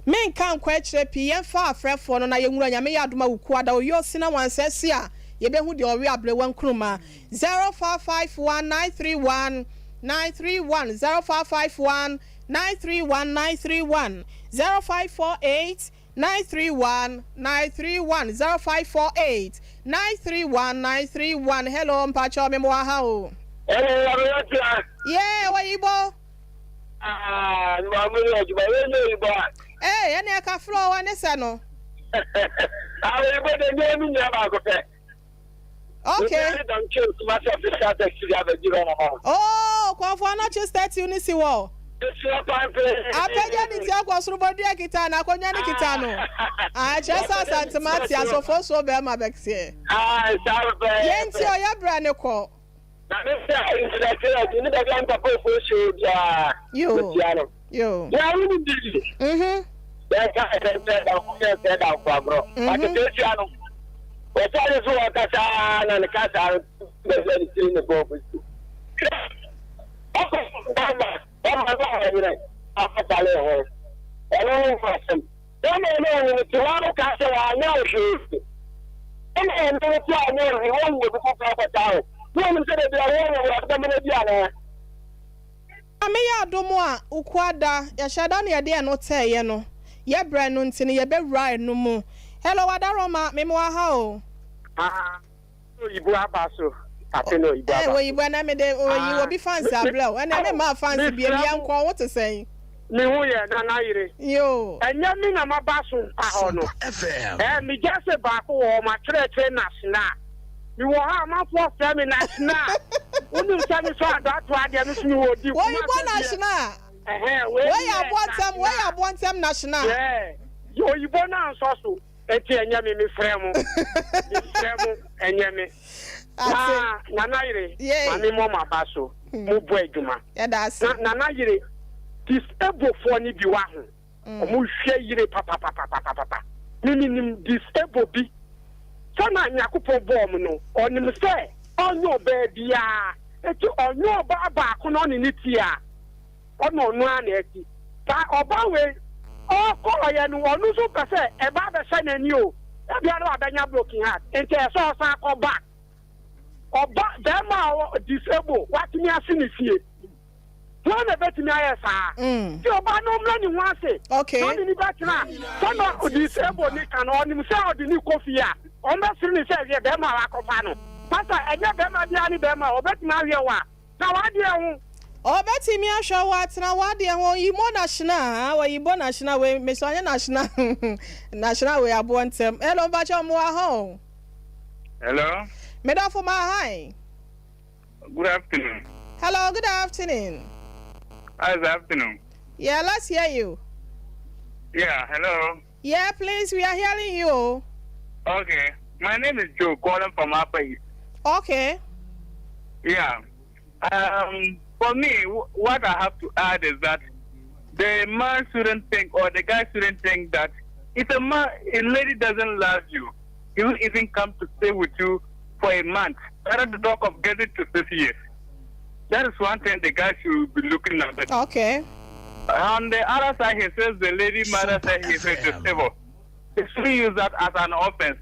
[SPEAKER 1] Menka nkɔ akyire pii, yɛmfa afrɛfoɔ no na yɛnwura Nyame yɛ adom a Wukuada ɔyɛ ɔsi na wansɛ si a yɛbɛhu deɛ ɔwe abrewa nkruma 0551 931 931 0551 931 931 0548 931 931 0548 931 931 Hello mpakyɛw me mowɔ ha o.
[SPEAKER 12] Hello, Aberanteɛ.
[SPEAKER 1] Yeah, Oyibo.
[SPEAKER 12] Ah, mma mo yɛ adwuma, wei nyɛ oyibo a.
[SPEAKER 1] Ee, ɛne ɛka frɛ wa ne sɛ no.
[SPEAKER 12] Ah, oyibo de nyɛ mi nua baako pɛ.
[SPEAKER 1] Okay.
[SPEAKER 12] Obi dɔm kyɛ Kumasi official taxi de abɛgye hɔ na ma.
[SPEAKER 1] Oh, kɔnfo anɔkye statue ne si wɔ.
[SPEAKER 12] Esi hɔ pampe.
[SPEAKER 1] Apagya ne ti akɔ soro bɔdua kita no akonnwa ne kita no. Ah, ɛkyerɛ sɛ Asantema te asɔfoɔ soɔ bɛrima bɛteɛ.
[SPEAKER 12] Ah, saa pɛpɛɛpɛ.
[SPEAKER 1] Yɛn ti ɔyɛ brɛ ne kɔ.
[SPEAKER 12] Na me sɛ nkyerɛkyerɛ adi ne baabi a me papa ofoɔ hyɛ obiara.
[SPEAKER 1] Yo.
[SPEAKER 12] Metia no.
[SPEAKER 1] Yo.
[SPEAKER 12] Yɛ wo ni bi.
[SPEAKER 1] Mhm.
[SPEAKER 12] Yɛnka asɛm sɛ damfo yɛ nsɛ damfo agorɔ. Aketesia no, wɔsɔre so wɔkasa ara na ne kasa no bɛsɛ ne tiri ne bɔɔ so. Hwɛ, ɔkɔ bɛma bɛma no a ɔyere akɔtale ho. Ɛno ne ho asɛm. Bɛma no ɔne ne te hɔ no ka sɛ wanyɛ wo hwee. Bɛma ɔne ne te a ɔnyɛ wo hwee, wɔwu obi foforɔ akɔtaa wo. Na ɔnim sɛ baabi a wɔwɔ no, wɔde bɛmena bi anaa?
[SPEAKER 1] Nyame yɛ adom a, Ukuada, yɛhyɛ da na yɛde ɛno tɛɛyɛ no, yɛ brɛ no nti no yɛbɛwura ɛno mu. Hello Adaroma, me mewɔ ha o.
[SPEAKER 12] Ah, oyibo aba so. Ate na oyibo
[SPEAKER 1] Eh,
[SPEAKER 12] aba so.
[SPEAKER 1] oyibo ɛnɛ mede oyi
[SPEAKER 12] Ah,
[SPEAKER 1] obi fans
[SPEAKER 12] me, me,
[SPEAKER 1] abrɛ o. Ɛnɛ me mmaa fans
[SPEAKER 12] mesrɛ
[SPEAKER 1] biem,
[SPEAKER 12] mo,
[SPEAKER 1] yɛnkɔ, wo te sɛn?
[SPEAKER 12] me ho yɛ Nana yere.
[SPEAKER 1] Yoo.
[SPEAKER 12] Ɛnyɛ me na maba so mpa hɔ no. Eh, me gya se baako wɔ hɔ, makyerɛkyerɛ National. Me wɔ hɔ a amanfoɔ frɛ me National. Wonim sɛ me so adɔatoa deɛ me so me wɔ di
[SPEAKER 1] Woyi bɔ
[SPEAKER 12] Kumase deɛ.
[SPEAKER 1] National.
[SPEAKER 12] Ɛhɛn, wei
[SPEAKER 1] Wei
[SPEAKER 12] ne
[SPEAKER 1] yɛ
[SPEAKER 12] yɛ
[SPEAKER 1] aboɔ ntɛm, wei yɛ
[SPEAKER 12] National.
[SPEAKER 1] aboɔ ntɛm National.
[SPEAKER 12] Yeah, oyibo no ansɔ so, enti ɛnyɛ me, mefrɛ mo. Mesrɛ mo, ɛnyɛ me. Na
[SPEAKER 1] Ate.
[SPEAKER 12] Nana yere, ma
[SPEAKER 1] Yay.
[SPEAKER 12] me mmɔ mo aba so. Mobɔ adwuma.
[SPEAKER 1] Yɛda ase.
[SPEAKER 12] Na Nana yere, disablefoɔ no bi wɔ ho. Ɔmo hwɛ yire papapapapapa. Me me nim disable bi. Sɛ na Nyakopɔn bɔɔ me no, ɔnim sɛ ɔnyɛ ɔbaa biaa. Eti ɔnyɛ ɔbaa baako na ɔne no te a, ɔne ɔno ara na ɛte. Saa ɔbaa wei, ɔkɔ ɔyɛ no, ɔno nso pɛ sɛ ɛba abɛhyɛ n'ani o. Ebia na wabɛnya broken heart, nti ɛsɛ sɛ ɔsan kɔ back. Ɔba, bɛɛma a ɔwɔ disable, watumi ase ne fie. Hwan na ebetumi ayɛ saa? Nti ɔbaa no mmrɛ ne ho ase na ɔne no bɛtena. Sɛnea ɔdisable no ka no, ɔnim sɛ ɔde no kɔ fie a, wɔbɛsere no sɛ hwɛ barima a wakɔfa no. Pastor, ɛnyɛ barima biara ne barima a ɔbɛtumi ahwɛ wo a, tena w'adeɛ ho.
[SPEAKER 1] Ɔbɛtumi ahwɛ wo a, tena w'adeɛ ho. Ɔyi bɔ nahyena aa, ɔyi bɔ nahyena wei, mesɛ ɔnyɛ nahyena, nahyena wei aboɔ ntɛm. Hello, mpakyɛw mewɔ ha o.
[SPEAKER 13] Hello.
[SPEAKER 1] Medɔfo ma hi.
[SPEAKER 13] Good afternoon.
[SPEAKER 1] Hello, good afternoon.
[SPEAKER 13] How's the afternoon?
[SPEAKER 1] Yeah, let's hear you.
[SPEAKER 13] Yeah, hello.
[SPEAKER 1] Yeah, please, we are hearing you.
[SPEAKER 13] Okay. My name is Joe, calling from Upper East.
[SPEAKER 1] Okay.
[SPEAKER 13] Yeah. For me, what I have to add is that the man shouldn't think, or the guy shouldn't think that if a man, a lady doesn't love you, he will even come to stay with you for a month. Better to talk of getting to 6 years. That is one thing the guy should be looking at.
[SPEAKER 1] Okay.
[SPEAKER 13] On the other side, he says the lady mother said he's a disabled. He shouldn't use that as an offense.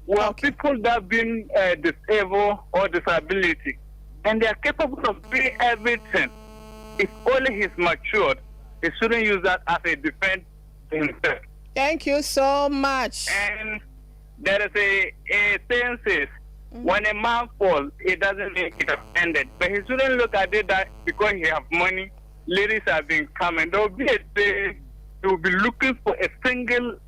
[SPEAKER 13] Well, okay. People that have been disabled or disability, and they are capable of doing everything. If only he's matured, he shouldn't use that as a defense to himself.
[SPEAKER 1] Thank you so much.
[SPEAKER 13] And there is a saying says, when a man falls, it doesn't mean it has ended. But he shouldn't look at it that because he have money, ladies have been coming. There will be a day he will be looking for a single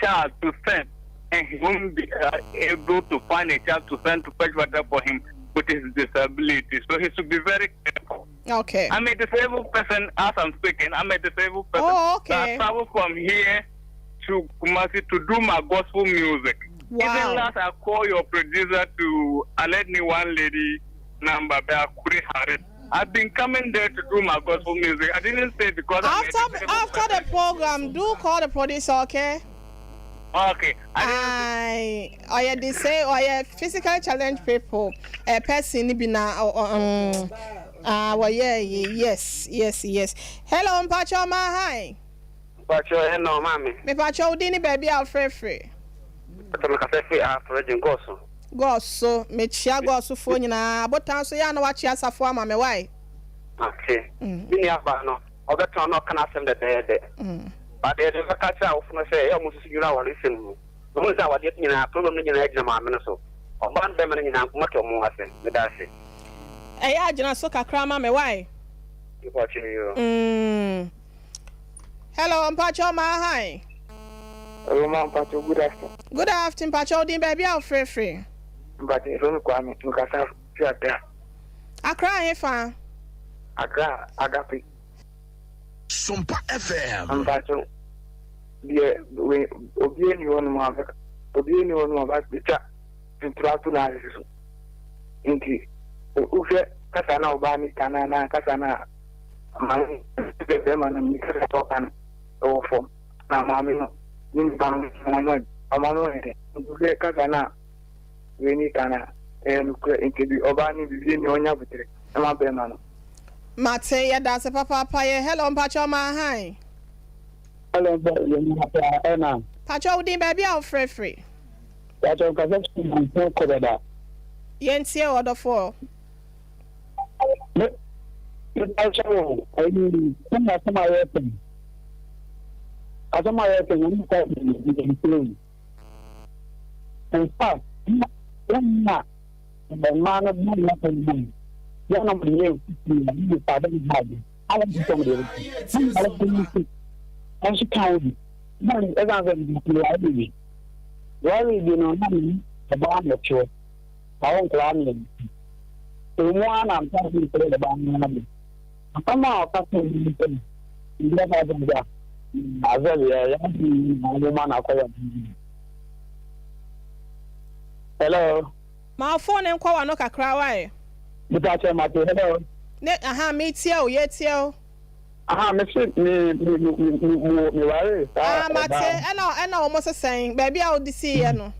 [SPEAKER 13] child to send, and he won't be able to find a child to send to fetch water for him with his disability. So he should be very careful.
[SPEAKER 1] Okay.
[SPEAKER 13] I'm a disabled person as I'm speaking. I'm a disabled person.
[SPEAKER 1] Oh, okay.
[SPEAKER 13] So I travel from here to Kumasi to do my gospel music.
[SPEAKER 1] Wow.
[SPEAKER 13] Even last I call your producer to alert me one lady number, but I couldn't have it. I've been coming there to do my gospel music. I didn't say because I'm a disabled
[SPEAKER 1] After the program, do call the producer, okay?
[SPEAKER 13] Okay.
[SPEAKER 1] I I they say I physically challenged people. A person be na well yeah, yes, yes, yes. Hello, Mpacho ma hi.
[SPEAKER 14] Mpacho hello mami.
[SPEAKER 1] Me pacho udi ni baby alfrefre.
[SPEAKER 14] Mpacho me kasa fi afre goso.
[SPEAKER 1] Goso, me chia goso fo nyina. Abotan so ya na wa chia safo ama me why?
[SPEAKER 14] Okay. Mi ni aba no. Obeto no kana asem de de. But the catch a ofunu say e mo susu nyina wale sem mu. Mo nsa wade nyina problem nyina agina ma me no so. Oban be me nyina nkoma to mo ase. Me da ase.
[SPEAKER 1] E ya agina so kakra ma me why?
[SPEAKER 14] Mpacho yo.
[SPEAKER 1] Hello, Mpacho ma hi.
[SPEAKER 15] Hello, ma Mpacho, good afternoon.
[SPEAKER 1] Good afternoon, Mpacho. Odin baby out free free.
[SPEAKER 15] Mpacho, from Kwame, Nkasa fi Accra.
[SPEAKER 1] Accra hefa?
[SPEAKER 15] Accra Agape.
[SPEAKER 3] Sompa FM.
[SPEAKER 15] Mpacho, deɛ we obi eni hɔ nom a obi eni hɔ nom a ba betwa ntura to na asese so. Nti wohwɛ kasa na ɔbaa ne ka na na kasa na maame bɛrima no ne kasa ɔka no ɛwɔ fam. Na maame no ne ne ba no wɔn ano ɔma no yɛ dɛ. Nti kasa no a wei ne ka no a ɛyɛ nokorɛ nti bi ɔbaa no biribi ni ɔnya aboterɛ ma bɛɛma no.
[SPEAKER 1] Mate yɛdase papaapa yɛ hello mpakyɛw maa han.
[SPEAKER 15] Hello mpɛ yɛ mu ha paa ɛna.
[SPEAKER 1] Pakyɛw wo din baabi a wo frɛ firi.
[SPEAKER 15] Pakyɛw nkasa firi manso kɔbɛda.
[SPEAKER 1] Yɛntie wo ɔdɔfoɔ.
[SPEAKER 15] Me mepakyɛw o ayi sɛnea asɛm a yɛreka yi asɛm a yɛreka yi wɔn nka nkyerɛ yi in fact wɔn a mmaa no bɔ wɔn asɛm mu yɛn na wɔde yɛ nkutu na wɔde fa abɛn ha adi a wɔn nso wɔde yɛ wɔn na wɔde nso wɔn nso ka wo bi wɔn ɛsan sɛ wɔde bi wɔre bi no na ne ɔbaa na ɛteɛ. Awo nkwadaa mmiɛnsa. Ɛwɔ mu ara na mpa so mfrɛ ɔbaa no ara bi. Asɛm a ɔka kyerɛɛ me ne sɛ, Mbrɛ fa sɛ gya, azɛ deɛ yɛadwene yi na wɔma no akɔyɛ ɔbaa. Hello.
[SPEAKER 1] Ma wo phone nkɔ w'ano kakra wai.
[SPEAKER 15] Mepa kyɛw mate hello.
[SPEAKER 1] Ne aha metie wo yɛtie wo.
[SPEAKER 15] Aha me se me me me me me waree saa
[SPEAKER 1] Ah mate ɛna ɛna wɔn se sɛn baabi a wode sii yɛ no.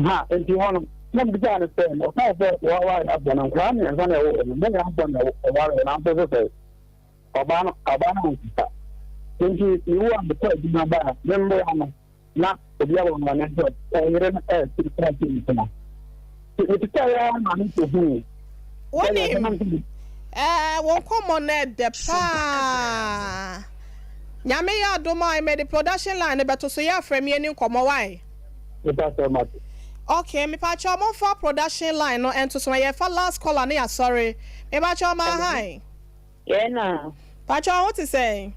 [SPEAKER 15] Ha nti hɔ no na mbisaa no sɛ ɔkaa sɛ waware abɔ no nkwadaa mmiɛnsa na ɛwɔ no ne abɔ na ɔware nanso so sɛ ɔbaa no ɔbaa no ankasa nti mewu a mekɔ adwuma ba a memmoa no na obi abɔ me amanneɛ sɛ ɔyere no ɛɛte ɛɛte ntoma. Metetae ara ma me kɔhuu.
[SPEAKER 1] Wonim, ɛɛ, wo nkɔmmɔ no ɛdɛ paa. Nyame yɛ adom a, mede production line no bɛto so, yɛ afrɛ me yɛni nkɔmmɔ, wai?
[SPEAKER 15] Mepa mate.
[SPEAKER 1] Okay, mepakyɛw momfa production line no nto so ma yɛfa last caller ne yɛasɔre. Mepakyɛw ma hi.
[SPEAKER 16] Yɛɛ na.
[SPEAKER 1] Pakyɛw wo ho te sɛn?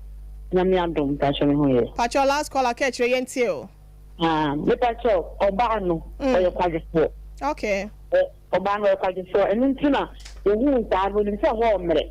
[SPEAKER 16] Nyame adom pakyɛw me ho yɛ.
[SPEAKER 1] Pakyɛw last caller ka akyire yɛn tie o.
[SPEAKER 16] Ah me pakyɛw ɔbaa no ɔyɛ kwadwofoɔ.
[SPEAKER 1] Okay.
[SPEAKER 16] Ɔbaa no ɔyɛ kwadwofoɔ ɛno nti na ohuu saa no onim sɛ hɔ ɔmmerɛ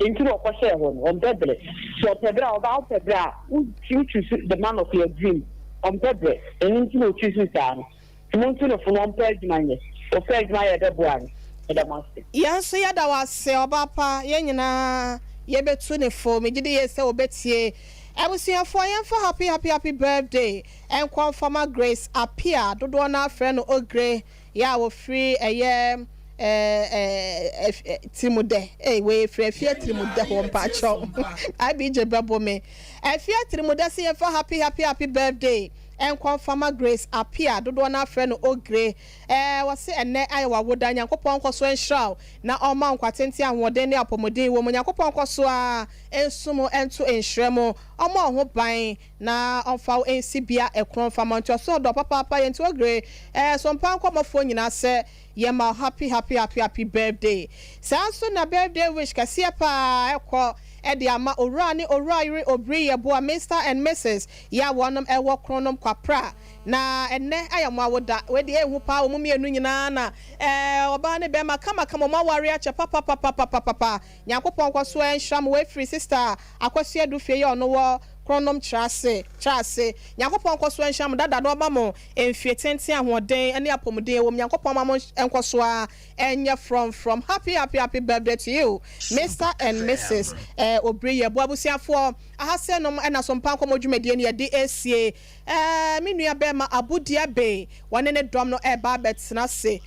[SPEAKER 16] nti na ɔkɔ hyɛɛ hɔ no ɔmpɛ brɛ sɛ ɔpɛ brɛ a ɔbaa wopɛ brɛ a wo choose the man of your dream ɔmpɛ brɛ ɛno nti na o choose saa no. Montu no fo na ɔmpɛ adwuma nyɛ. Ɔpɛ adwuma yɛ ɛbɛboa no. Meda mo ase.
[SPEAKER 1] Yɛn nso yɛda wo ase ɔba pa, yɛn nyinaa yɛbɛtu no fo, megye di yie sɛ ɔbɛtie. Abusuafoɔ yɛmfa happy happy happy birthday nkɔ mfama Grace Appiah, dodoɔ no ara frɛ no Ogre, yɛ a ɔfiri ɛyɛ ɛɛ Tirimudɛ, ei wei ɛfiri Afie Tirimudɛ hɔ mpaakyɛw, IBJ bɛbo me. Afie Tirimudɛ se yɛmfa happy happy happy birthday Nkɔ mfama Grace Appiah dodoɔ no ara frɛ no Ogre eh wɔse ɛnnɛ ayɛ w'awoda Nyankopɔn nkɔ so nhyira wo na ɔmma wo nkwa tenten ahoɔden ne apɔmuden wɔ mu Nyankopɔn nkɔ so ara nso mu nto nhyira mu ɔmmɔ wo ho ban na ɔmfa wo nsi bea ɛkorɔn mfama ntoaso ɔdɔ papaapa yɛnti Ogre eh so mpa nkɔmmɔfoɔ nyinaa sɛ Yɛma wo happy happy happy happy birthday. Saa nso na birthday wish kɛseɛ paa ɛkɔ de ama Owura ne Owurayere Obiri Yeboah Mister and Misis yɛ a wɔnom ɛwɔ Kronom Kwapra. Na ɛnnɛ ayɛ mo awoda. Wei deɛ ɛhu paa wɔn mmienu nyinaa na ɛɛ ɔbaa ne bɛɛma kama kama wɔn aware akyɛ papapapapapapa. Nyankopɔn nkɔ so nhyira mo. Wei firi sister Akwasu Adufie yɛ ɔno wɔ Kronom Kyerase Kyerase. Nyankopɔn nkɔ so nhyira mo dada na ɔma mo Mfie tenten ahoɔden ne apɔmuden ɛwɔ mu Nyankopɔn ma mo nkɔso ara nyɛ frɔmfrɔm Happy happy happy birthday to you Mister and Mrs Obiri Yɛboa abusuafoɔ aha sɛ nom ɛna so mpa nkɔmɔ dwumadie no yɛde ɛresie ɛɛ me nua bɛɛma Abu Diabe wɔne ne dɔm no ɛreba abɛtena ase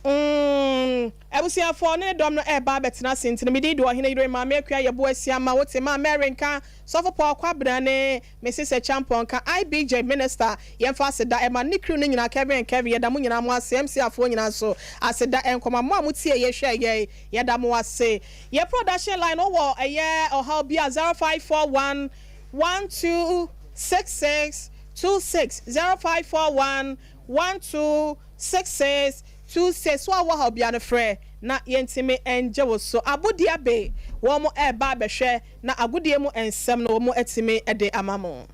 [SPEAKER 1] mm abusuafoɔ ɔne ne dɔm no ɛreba abɛtena ase nti no me din de Ɔhene Yere Maame Akua Yɛboa Asiama wote maa Mary nka Sɔfo Paul Kwabena ne Mrs Acheampong ka IBJ Minister yɛmfa aseda ɛma ne crew no nyinaa Kevin and Kevin yɛda mo nyinaa mo ase MC afoɔ nyinaa nso aseda ɛnkɔma mo a mo tie yɛ hwɛ yɛn yɛda mo ase yɛ production line no wɔ ɛyɛ ɔhaw bi a 0541 12 66 26 0541 12 66 26 so a wɔ haw bia no frɛ na yɛntumi ngye wo so Abodua Bay wɔn ɛɛba abɛhwɛ Na agodie mu nsɛm no wɔatumi de ama mo.